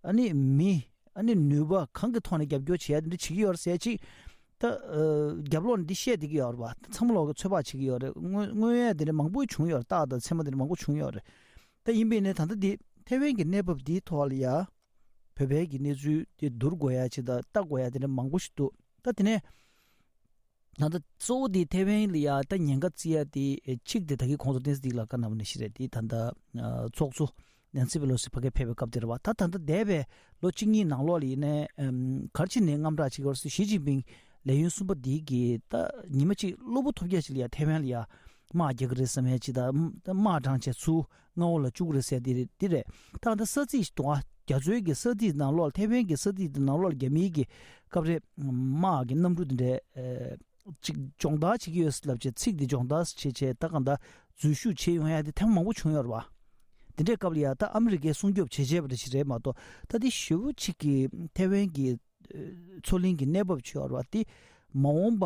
ཨ་ནི་མི་ཨ་ནི་ནུས་པ་གང་གི་ཐོག་ནས་རྒྱབ་སྐྱོར་བྱེད་ཡ་དེ་འདྲ་བྱེད་ཀྱི་ཡོད་རེད་ཟེར་ཅིག་ད་ཨ་རྒྱབ་ལོགས་ནས་འདི་བཤད་བསྡད་ཀྱི་ཡོད་རེད་པ། ད་ཚང་མ་ལོག་གི་ཚོད་དཔག་བྱེད་ཀྱི་ཡོད་རེད། མངོན་མངོན་ཡ་དེ་འདྲ་མང་པོ་བྱུང་ཡོད་རེད། རྟགས་དང་མཚན་མ་དེ་འདྲ་མང་པོ་བྱུང་ཡོད་རེད། ད་ཡིན་པས་ནས་ད་ལྟ་འདི་ཐའེ་ཝན་གྱི་གནས་བབ་འདིའི་ཐོག་ལ་ཡ་བོད་པའི་གི་གནས་ཚུལ་དེ་བསྡུར་དགོས་ཡ་ཅིག་དང་ལྟ་དགོས་ཡ་དེ་འདྲ་མང་པོ་ཞིག་འདུག་ད་དེ་ནས་ད་ལྟ་གཙོ་བོ་དེ་ཐའེ་ཝན་ལ་ཡ་ད་ཉེན་ཁ་བརྩི་ཡ་དེ་གཅིག་དེ་ད་གིན་གོང་དུ་བསྟན་འཛིན་ལགས་བཀའ་གནང་བ་ནང་བཞིན་རེད། དེ་ད་ལྟ་ཚོགས་གཙོ་ནན་སི་པེ་ལོ་སི་ཕ་གིར་ཕེབས་པའི་སྐབས་དེ་རེད་བ། ད་ད་ལྟ་འདས་པའི་ལོ་གཅིག་གཉིས་ནང་ལོགས་ལ་ཡིན་ནའི་ག་རེ་བྱས་ནས་དངངས་སྐྲག་བྱེད་ཀྱི་ཡོད་རེད་ཟེར་ཞི་ཅིན་ཕིང་ལས་ཡུན་གསུམ་པ་འདི་གི་ད་ཉི་མ་གཅིག་གློ་བུར་ཐོལ་རྒྱག་ཅིག་ལ་ཡ་ཐའེ་ཝན་ལ་ཡ་དམག་རྒྱག་གི་རེད་བསམ་ཡ་ཅིག་དང་དམག་དྲངས་བྱས་ཚུར་མངའ་འོག་ལ་བཅུག་གི་རེད་ཟེར་དེ་རེད་དེ་རེད། ད་ད་ས་ཚིགས་ཤིག་འདུག་ཨ། རྒྱ་མཚོའི་གི་ས་ཚིགས་ནང་ལོགས་ལ་ཐའེ་ཝན་གི་ས་ཚིགས་དེ་ནང་ལོགས་ལ་རྒྱ་མིའི་གི་སྐབས་རེ་དམག་གི་གནམ་གྲུ་དེ་འདྲའི་ཨེ་ཅིག་སྦྱོང་བརྡར་བྱེད་ཀྱི་ཡོད་ལབ་བྱས་ཚིགས་དེ་སྦྱོང་བརྡར་བྱས་བྱས་ད་གང་ལྟར་འཛུལ་ཞུགས་བྱེད་ཡོང་ཡ་དེ་ཐེངས་མང་པོ་བྱུང་ཡོད་རེད་བ། དེ་འདྲའི་སྐབས་ལ་ཡ་ད་ཨ་མི་རི་ཀའི་སྲུང་སྐྱོབ་བྱེད་བྱས་པ་འདྲ་ཞིག་རེད་མ་གཏོགས་ད་དེ་ཞེ་པོ་ཅིག་གི་ཐའེ་ཝན་གི་མཚོ་གླིང་གི་གནས་བབ་ཆེ་བ་རེད་བ། དེ་མ་འོངས་པ་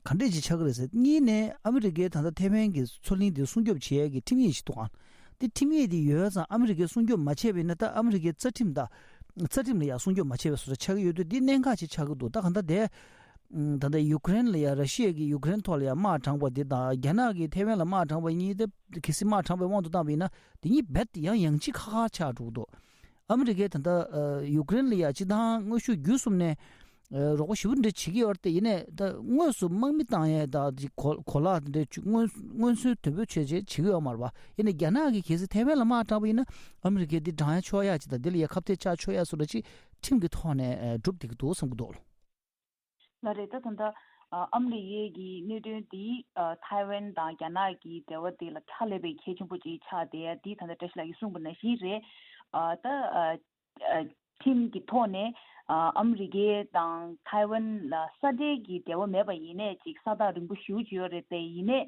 ག་འདྲས་ཅིག་ཆགས་ཀྱི་རེད་ཟེར། གཉིས་ནས་ཨ་མི་རི་ཀའི་ད་ལྟ་ཐའེ་ཝན་གྱི་མཚོ་གླིང་དེ་སྲུང་སྐྱོབ་བྱེད་ཡས་ཀྱི་ཁྲིམས་ཡིག་ཞིག་འདུག་ཨང་། དེ་ཁྲིམས་ཡིག་དེ་ཡོད་ཙང་ཨ་མི་རི་ཀས་སྲུང་སྐྱོབ་མ་བྱས་པ་ཡིན་ན་ད་ཨ་མི་རི་ཀའི་རྩ་ཁྲིམས་དང་། རྩ་ཁྲིམས་ལ་ཡང་སྲུང་སྐྱོབ་མ་བྱས་པའི་བཟོ་འདྲ་ཆགས་ཀྱི་ཡོད་དུས་འདི་གནད་འགག་ཅིག་ཆགས་ཀྱི་འདུག་ད་ག་ད་དེ་ད་ལྟ་ཡུ་ཀེ་རེན་ལ་ཡང་ར་ཤི་ཡ་གིས་ཡུ་ཀེ་རེན་ཐོག་ལ་ཡང་དམག་དྲངས་པ་འདི་དང་རྒྱ་ནག་གིས་ཐའེ་ཝན་ལ་དམག་དྲངས་པ་གཉིས་དེ་གལ་སྲིད་དམག་དྲངས་པའི་དབང་དུ་བཏང་པ་ཡིན་ན་དེ་གཉིས་རྦད་དེ་ཡང་ཡང་གཅིག་ཁ་ཁ་ཆགས་འགྲོ་གི་འདུག་ཨ་མི་རི་ཀས་ད་ལྟ་ཡུ་ཀེ་རེན་ལ་ཡ་སྤྱི་བཏང་དངོས་ཤུགས་བརྒྱུད་གསུམ་ནས་རོགས་པ་ཞེ་པོ་འདྲ་བྱེད་ཀྱི་ཡོད་རེད་དེ། ཡིན་ནའི་ད་དངོས་སུ་དམག་མི་བཏང་ཡས་ད་གོ་གོ་ལག་འདྲ་མངོན་མངོན་གསལ་དོད་པོ་བྱས་བྱས་བྱེད་ཀྱི་ཡོད་མ་རེད་པ། ཡིན་ནའི་རྒྱ་ནག་གིས་གལ་སྲིད་ཐའེ་ཝན་ལ་དམག་དྲངས་པ་ཡིན་ན་ཨ་མི་རི་ཀས་འདི་དྲང་ཡ་ཆོག་ཡ་ཅིག་དང་འདི་ལ་ཡ་ཁ་གཏད་བཅག་ཆོག་ཡ་བཟོ་འདྲ་ཅིག་ཁྲིམས་ཀྱི་ཐོག་ནས་སྒྲུབ་བསྡད་ཀྱི་འདུག་བསམ་གྱི་འདུག་ལགས་རེད། ད་ད་ལྟ་ཨ་མི་རི་ཀའི་གི་གནད་དོན་འདི་ཐའེ་ཝན་དང་རྒྱ་ནག་གི་འབྲེལ་བ་དེ་ལ་ཧ་ལས་པའི་གལ་ཆེན་པོ་ཅིག་ཆགས་བསྡད་ཡ་འདི་ད་ལྟ་བཀྲ་ཤིས་ལགས་ཀྱིས་གསུངས་པ་ནང་བཞིན་རེད། ད་ཁྲིམས་ཀྱི་ཐོག་ནས་ཨ་མི་རི་ཀ་དང་ཐའེ་ཝན་ལ་ས་འབྲེལ་གྱི་འབྲེལ་བ་མེད་པ་ཡིན་ནའི་ཅིག་ས་ཐག་རིང་པོ་ཞེ་པོ་ཅིག་ཡོད་རེད་དེ། ཡིན་ནའི་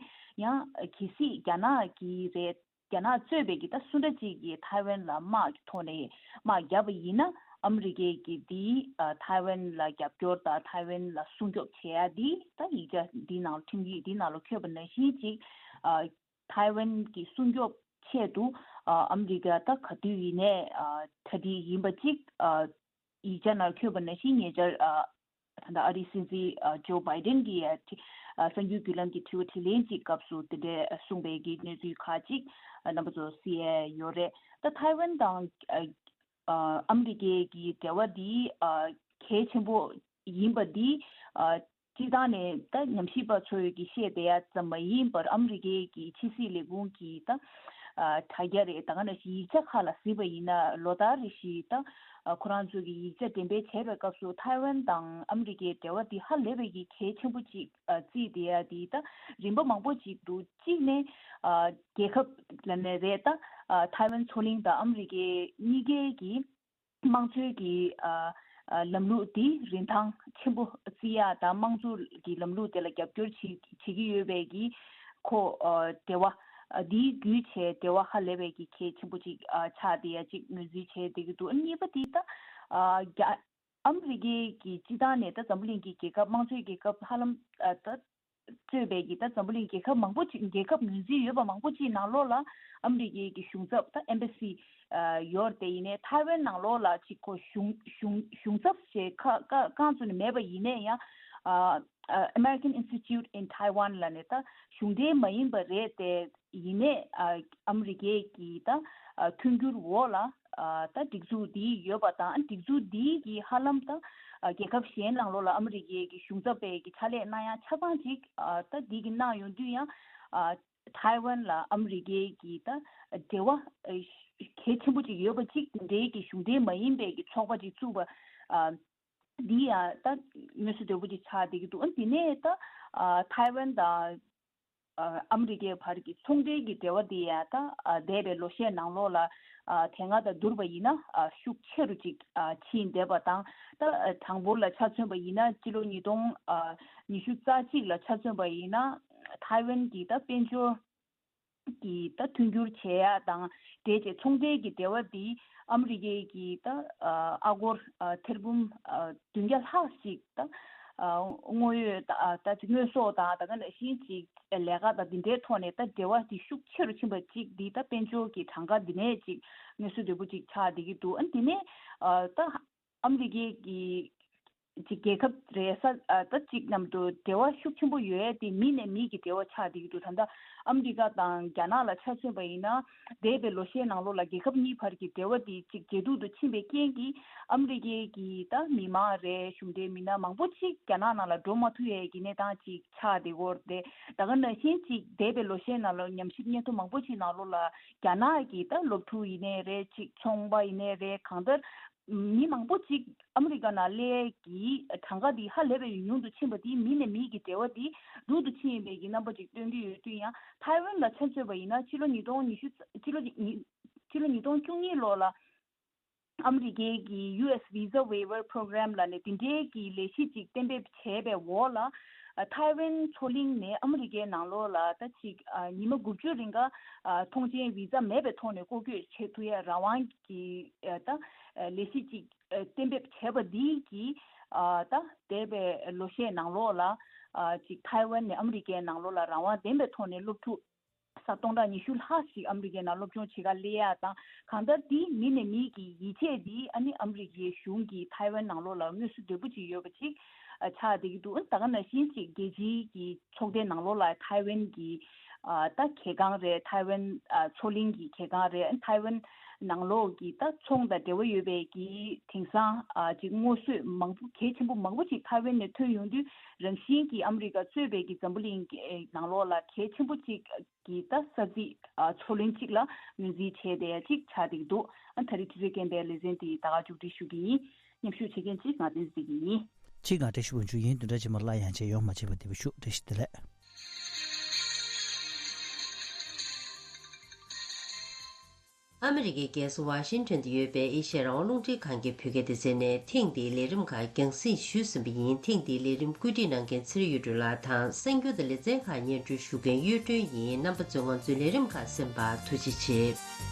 ཡང་གལ་སྲིད་རྒྱ་ནག་གིས་རེད། རྒྱ་ནག་གཙོས་པའི་གི་ད་སུ་འདྲ་ཅིག་གིས་ཐའེ་ཝན་ལ་དམག་གི་ཐོག་ནས་དམག་བརྒྱབ་པ་ཡིན་ན་ཨ་མི་རི་ཀས་གི་འདི་ཨ་ཐའེ་ཝན་ལ་རྒྱབ་སྐྱོར་དང་ཐའེ་ཝན་ལ་སྲུང་སྐྱོབ་བྱེད་ཡ་འདི་ད་ཡིག་ཆ་འདི་ནང་ཁྲིམས་ཡིག་འདི་ནང་ལ་འཁོད་པ་ནང་བཞིན་ཅིག་ཨ་ཐའེ་ཝན་གྱི་སྲུང་སྐྱོབ་ཆེད་དུ་ཨ་ཨ་མི་རི་ཀ་ད་ག་དུས་ཡིན་ནའི་ཨ་གྲ་སྒྲིག་ཡིན་པ་ཅིག་ཨ་ཡིག་ཆ་ནང་འཁོད་པ་ནང་བཞིན་ཉེ་ཆར་ཨ་ད་ལྟ་ཨ་རིའི་སྲིད་འཛིན་ཨ་ཇོ་བྷའི་ཌེན་གྱིས་ཨ་ཁྲི་ཨ་གསར་འགྱུར་བརྒྱུད་ལམ་གྱི་དྲི་བ་དྲིས་ལན་གྱི་སྐབས་སུ་དེ་འདྲའི་གསུངས་པའི་གི་གནས་ཚུལ་ཁག་ཅིག་ཨ་རྣམ་པ་ཚོ་གསན་ཡས་ཡོད་རེད། ད་ཐའེ་ཝན་དང་ཨ་ཨ་མི་རི་ཀའི་གི་འབྲེལ་བ་འདི་ཨ་གལ་ཆེན་པོ་ཡིན་པ་འདི་ཨ་སྤྱིར་བཏང་ནས་ད་ཉམས་ཞིབ་པ་ཚོས་ཀྱིས་བཤད་བསྡད་ཡ་ཙམ་མ་ཡིན་པར་ཨ་མི་རི་ཀའི་གི་ཕྱི་སྲིད་ལས་ཁུངས་ཀྱི་ད་ཨ་དྲ་རྒྱ་རེད། ད་ག་ནང་བཞིན་ཡིག་ཆ་ཁག་ལ་གཟིགས་པ་ཡིན་ན་ལོ་ལྟར་རེ་བཞིན་ད་ཨ་ཁོ་རང་ཚོས་ཀྱི་ཡིག་ཆ་འགྲེམས་སྤེལ་བྱས་པའི་སྐབས་སུ་ཐའེ་ཝན་དང་ཨ་མི་རི་ཀའི་འབྲེལ་བ་འདི་ཧ་ལས་པའི་གི་གལ་ཆེན་པོ་ཅིག་ཨ་བརྩིས་བསྡད་ཡ་འདི་ད་རིམ་པ་མང་པོ་ཅིག་འདུག་གཅིག་ནས་ཨ་རྒྱལ་ཁབ་ལབ་ནའི་རེད། ད་ཨ་ཐའེ་ཝན་མཚོ་གླིང་དང་ཨ་མི་རི་ཀའི་གཉིས་ཀའི་གི་དམངས་གཙོའི་གི་ཨ་ཨ་ལམ་ལུགས་འདི་རིན་ཐང་ཆེན་པོ་བརྩི་ཡ་དང་དམངས་གཙོ་གི་ལམ་ལུགས་དེ་ལ་རྒྱབ་སྐྱོར་བྱེད་བྱེད་ཀྱི་ཡོད་པའི་གི་ཁོ་ཨ་འབྲེལ་བ་ ཨ་འདིའི་བརྒྱུད་བྱས་འབྲེལ་བ་ཧ་ལས་པའི་གི་གལ་ཆེན་པོ་ཅིག་ཨ་ཆགས་བསྡད་ཡ་ཅིག་ངོས་འཛིན་བྱས་བསྡད་ཀྱི་འདུག་གཉིས་པ་དེ་ད་ཨ་རྒྱ་ཨ་མི་རི་ཀའི་གི་སྤྱི་བཏང་ནས་ད་འཛམ་བུ་གླིང་གི་རྒྱལ་ཁབ་དམངས་གཙོའི་རྒྱལ་ཁབ་ཧ་ལམ་ཨ་ད་གཙོས་པའི་གི་ད་འཛམ་བུ་གླིང་རྒྱལ་ཁབ་མང་པོ་ཅིག་རྒྱལ་ཁབ་ངོས་འཛིན་ཡོད་པ་མང་པོ་ཅིག་ནང་ལོགས་ལ་ཨ་མི་རི་ཀའི་གི་གཞུང་ཚབ་ད་ཨེམ་བྷ་སི་ཨ་ཡོད་རེད་དེ། ཡིན་ནའི་ཐའེ་ཝན་ནང་ལོགས་ལ་ཅིག་གོ་གཞུང་གཞུང་གཞུང་ཚབ་ཞེས་ཁ་ཁ་རྐང་བཙུགས་ནས་མེད་པ་ཡིན་ནའི་ཡང་ཨ་ཨ་American Institute in Taiwan ལབ་ནས་ད་གཞུང་འབྲེལ་མ་ཡིན་པ་རེད་དེ། ཡིན་ནའི་ཨ་ཨ་མི་རི་ཀའི་གི་ད་ཨ་མཐུན་འགྱུར་འོག་ལ་ཨ་ད་སྒྲིག་འཛུགས་འདི་ཡོད་པ་དང་། སྒྲིག་འཛུགས་འདི་གི་ཧ་ལམ་ད་ཨ་རྒྱལ་ཁབ་གཞན་ནང་ལོགས་ལ་ཨ་མི་རི་ཀའི་གི་གཞུང་ཚབ་པའི་གི་ཕྱག་ལས་གནང་ཡ་ཆ་ཚང་ཅིག་ཨ་ད་འདི་གི་གནང་ཡོང་དུས་ཡང་ཨ་ཐའེ་ཝན་ལ་ཨ་མི་རི་ཀའི་གི་ད་འབྲེལ་བ་ཨ་གལ་ཆེན་པོ་ཅིག་ཡོད་པ་ཅིག་འདྲའི་གི་གཞུང་འབྲེལ་མ་ཡིན་པའི་གི་ཚོགས་པ་ཅིག་བཙུགས་པ་ཨ་འདི་ཡང་ད་དངོས་སུ་འདོད་པོ་ཅིག་ཆགས་བསྡད་ཀྱི་འདུག་ཨ་འདི་ནས་ད་ཨ་ཐའེ་ཝན་དང་ཨ་ཨ་མི་རི་ཀའི་བར་གྱི་ཚོང་འབྲེལ་གྱི་འབྲེལ་བ་འདི་ཡང་ད་ཨ་འདས་པའི་ལོ་ཤས་ནང་ལོགས་ལ་ཨ་དེ་སྔ་དང་བསྡུར་བ་ཡིན་ན་ཨ་ཤུགས་ཆེ་རུ་ཅིག་ཨ་ཕྱིན་བསྡད་པ་དང་། ད་ཨ་གྲངས་འབོར་ལ་ཆ་མཚོན་པ་ཡིན་ན་སྤྱི་ལོ་ཉིས་སྟོང་ཨ་ཉི་ཤུ་རྩ་གཅིག་ལ་ཆ་མཚོན་པ་ཡིན་ན་ཐའེ་ཝན་གྱི་ད་དཔལ་འབྱོར་གྱི་ད་མཐུན་འགྱུར་བྱེད་ཡ་དང་འབྲེལ་བྱས་ཚོང་འབྲེལ་གྱི་འབྲེལ་བ་འདི་ཨ་མི་རི་ཀའི་གི་ད་ཨ་ཨ་སྒོར་ཨ་ཐེར་འབུམ་ཨ་བདུན་བརྒྱ་ལྷག་ཞིག་ད་ཨ་དངོས་ཡོད་ད་ཨ་ད་དངོས་ཟོག་དང་ད་ག་ནང་བཞིན་ཅིག་ལས་ཀ་དང་འདི་འདྲའི་ཐོག་ནས་ད་འབྲེལ་བ་འདི་ཤུགས་ཆེ་རུ་ཕྱིན་པ་ཅིག་འདི་ད་དཔལ་འབྱོར་གྱི་གྲངས་ཀ་འདི་ནས་ཅིག་དངོས་སུ་འདོད་པོ་ཅིག་ཆགས་བསྡད་ཀྱི་འདུག་ཨ་འདི་ནས་ཨ་ད་ཨ་མི་རི་ཀའི་གི་ཅིག་རྒྱལ་ཁབ་རེད་ས་ཨ་ད་ཅིག་མཉམ་དུ་འབྲེལ་བ་ཤུགས་ཆེན་པོ་ཡོད་ཡ་དེ་མི་ནས་མི་གི་འབྲེལ་བ་ཆགས་བསྡད་ཀྱི་འདུག་ད་ལྟ་ཨ་མི་རི་ཀ་དང་རྒྱ་ནག་ལ་ཆ་མཚོན་པ་ཡིན་ན་འདས་པའི་ལོ་ཤས་ནང་ལོགས་ལ་རྒྱལ་ཁབ་གཉིས་བར་གྱི་འབྲེལ་བ་དེ་ཅིག་ཇེ་སྡུག་ཏུ་ཕྱིན་པའི་རྐྱེན་གྱིས་ཨ་མི་རི་ཀའི་གི་ད་མི་མང་རེད། གཞུང་འབྲེལ་མི་སྣ་མང་པོ་ཅིག་རྒྱ་ནག་ནང་ལ་འགྲོ་མ་ཐུབ་ཡའི་གི་གནས་སྟངས་ཅིག་ཆགས་བསྡད་ཡོད་རེད། ད་ག་ནང་བཞིན་ཅིག་འདས་པའི་ལོ་ཤས་ནང་ལ་ཉམས་ཞིབ་སྙན་ཐོ་མང་པོ་ཅིག་ནང་ལོགས་ལ་རྒྱ་ནག་གི་ད་སློབ་ཕྲུག་ཡིན་ནའི་རེད། ཅིག་ཚོང་པ་ཡིན་ནའི་རེད། གང་ལྟར་མི་མང་པོ་ཅིག་ཨ་མི་རི་ཀ་ནང་སླེབས་ཀྱི་གྲངས་ཀ་འདི་ཧ་ལས་པའི་ཉུང་དུ་ཕྱིན་པ་འདི་མི་ནས་མི་གི་འབྲེལ་བ་འདི་སྡུག་ཏུ་ཕྱིན་ཡོད་པའི་གི་རྣམ་པ་ཅིག་སྟོན་གྱི་ཡོད་དུས་ཡང་། ཐའེ་ཝན་ལ་ཆ་མཚོན་པ་ཡིན་ན་ཕྱི་ལོ་ཉིས་སྟོང་ཉི་ཤུ་ཕྱི་ལོ་ཉི་ཕྱི་ལོ་ཉིས་སྟོང་བཅུ་གཉིས་ལོ་ལ་ཨ་མི་རི་ཀའི་གི་ཡུ་ཨེས་Visa Waiver Program ལབ་ནས་འདི་འདྲའི་གི་ལས་གཞི་ཅིག་གཏན་འབེབས་བྱས་པའི་འོག་ལ། ཨ་ཐའེ་ཝན་མཚོ་གླིང་ནས་ཨ་མི་རི་ཀའི་ནང་ལོགས་ལ་ད་ཅིག་ཨ་ཉི་མ་དགུ་བཅུ་རིང་ག་ཨ་ཐོངས་མཆན་བི་ཛ་མེད་པའི་ཐོག་ནས་ལྐོག་གྱོད་བྱེད་ཐུབ་ཡ་རང་དབང་གི་ཨ་ད་ཨ་ལས་གཞི་ཅིག་ཨ་གཏན་འབེབས་བྱས་པ་འདི་གིས་ཨ་ད་འདས་པའི་ལོ་ཤས་ནང་ལོགས་ལ་ཨ་ཅིག་ཐའེ་ཝན་ནས་ཨ་མི་རི་ཀའི་ནང་ལོགས་ལ་རང་དབང་ལྡན་པའི་ཐོག་ནས་སློབ་ཕྲུག་ས་སྟོང་ཕྲག་ཉི་ཤུ་ལྷག་ཞིག་ཨ་མི་རི་ཀའི་ནང་སློབ་སྦྱོང་བྱེད་གར་སླེབས་ཡ་དང་། གང་ལྟར་འདི་མི་ནས་མི་གི་ཡིད་ཆེས་འདི་ཨ་ནི་ཨ་མི་རི་ཀའི་གཞུང་གིས་ཐའེ་ཝན་ནང་ལོགས་ལ་དངོས་སུ་འདོད་པོ་ཅིག་ཡོད་པ་ཅིག་ཨ་ཆགས་བསྡད་ཀྱི་འདུག་ཨ་ནི་ད་ག་ནང་བཞིན་ཅིག་རྒྱལ་སྤྱིའི་གི་ཚོགས་སྡེ་ནང་ལོགས་ལ་ཐའེ་ཝན་གྱི་ཨ་ད་གལ་འགངས་རེད། ཐའེ་ཝན་ཨ་མཚོ་གླིང་གི་གལ་འགངས་རེད། ཨ་ནི་ཐའེ་ཝན་ནང་ལོགས་ཀྱི་ད་ཚོང་དང་འབྲེལ་བ་ཡོད་པའི་གི་དེང་སང་ཨ་ཅིག་སྔོ་སྲོལ་མང་པོ་གལ་ཆེན་པོ་མང་པོ་ཅིག་ཐའེ་ཝན་ནས་ཐོན་ཡོང་དུས་རང་བཞིན་གྱིས་ཨ་མི་རི་ཀ་གཙོས་པའི་གི་འཛམ་བུ་གླིང་གི་ནང་ལོགས་ལ་གལ་ཆེན་པོ་ཅིག་གི་ད་ས་ཚིགས་ཨ་མཚོ་གླིང་གཅིག་ལ་ངོས་འཛིན་བྱས་བསྡད་ཡ་གཅིག་ཆགས་བསྡད་ཀྱི་འདུག་ཨ་ད་རེས་དུས་ཚོད་རྐྱེན་པས་ལེ་ཚན་འདི་ད་ག་མཇུག་སྒྲིལ་ཞུ་གི་ཡིན། མཉམ་ཞུགས་བྱེད་མཁན་གཅིག་ང་བསྟན་འཛིན་ཡིན། གཅིག་ང་བཀྲ་ཤིས་དབང་ཕྱུག་ཡིན། བདུན་ཕྲག་རྗེས་མ་སླར་ཡང་མཇལ་ཡོང་། མ་མཇལ་བར་བདེ་པོ་བཞུགས། བཀྲ་ཤིས་བདེ་ལེགས། ཨ་མི་རི་ཀའི་རྒྱལ་ས་ཝ་ཤིང་ཊོན་དུ་ཡོད་པའི་ཨེ་ཤ་ཡ་རང་དབང་རླུང་འཕྲིན་ཁང་གི་བོད་སྐད་སྡེ་ཚན་ནས་ཐེངས་འདིའི་ལས་རིམ་ཁག་རྒྱང་སྲིང་ཞུས་ཟིན་པ་ཡིན། ཐེངས་འདིའི་ལས་རིམ་བཀོད་སྒྲིག་གནང་མཁན་ཚེ་རིང་གཡུ་སྒྲོན་ལགས་དང་། གསར་འགྱུར་དང་ལེ་ཚན་ཁག་སྙན་སྒྲོན་ཞུ་མཁན་གཡུ་སྒྲོན་ཡིན། རྣམ་པ་ཚོས་ང་ཚོའི་ལས་རིམ་ཁག་གསན་པར་ཐུགས་རྗེ་ཆེ།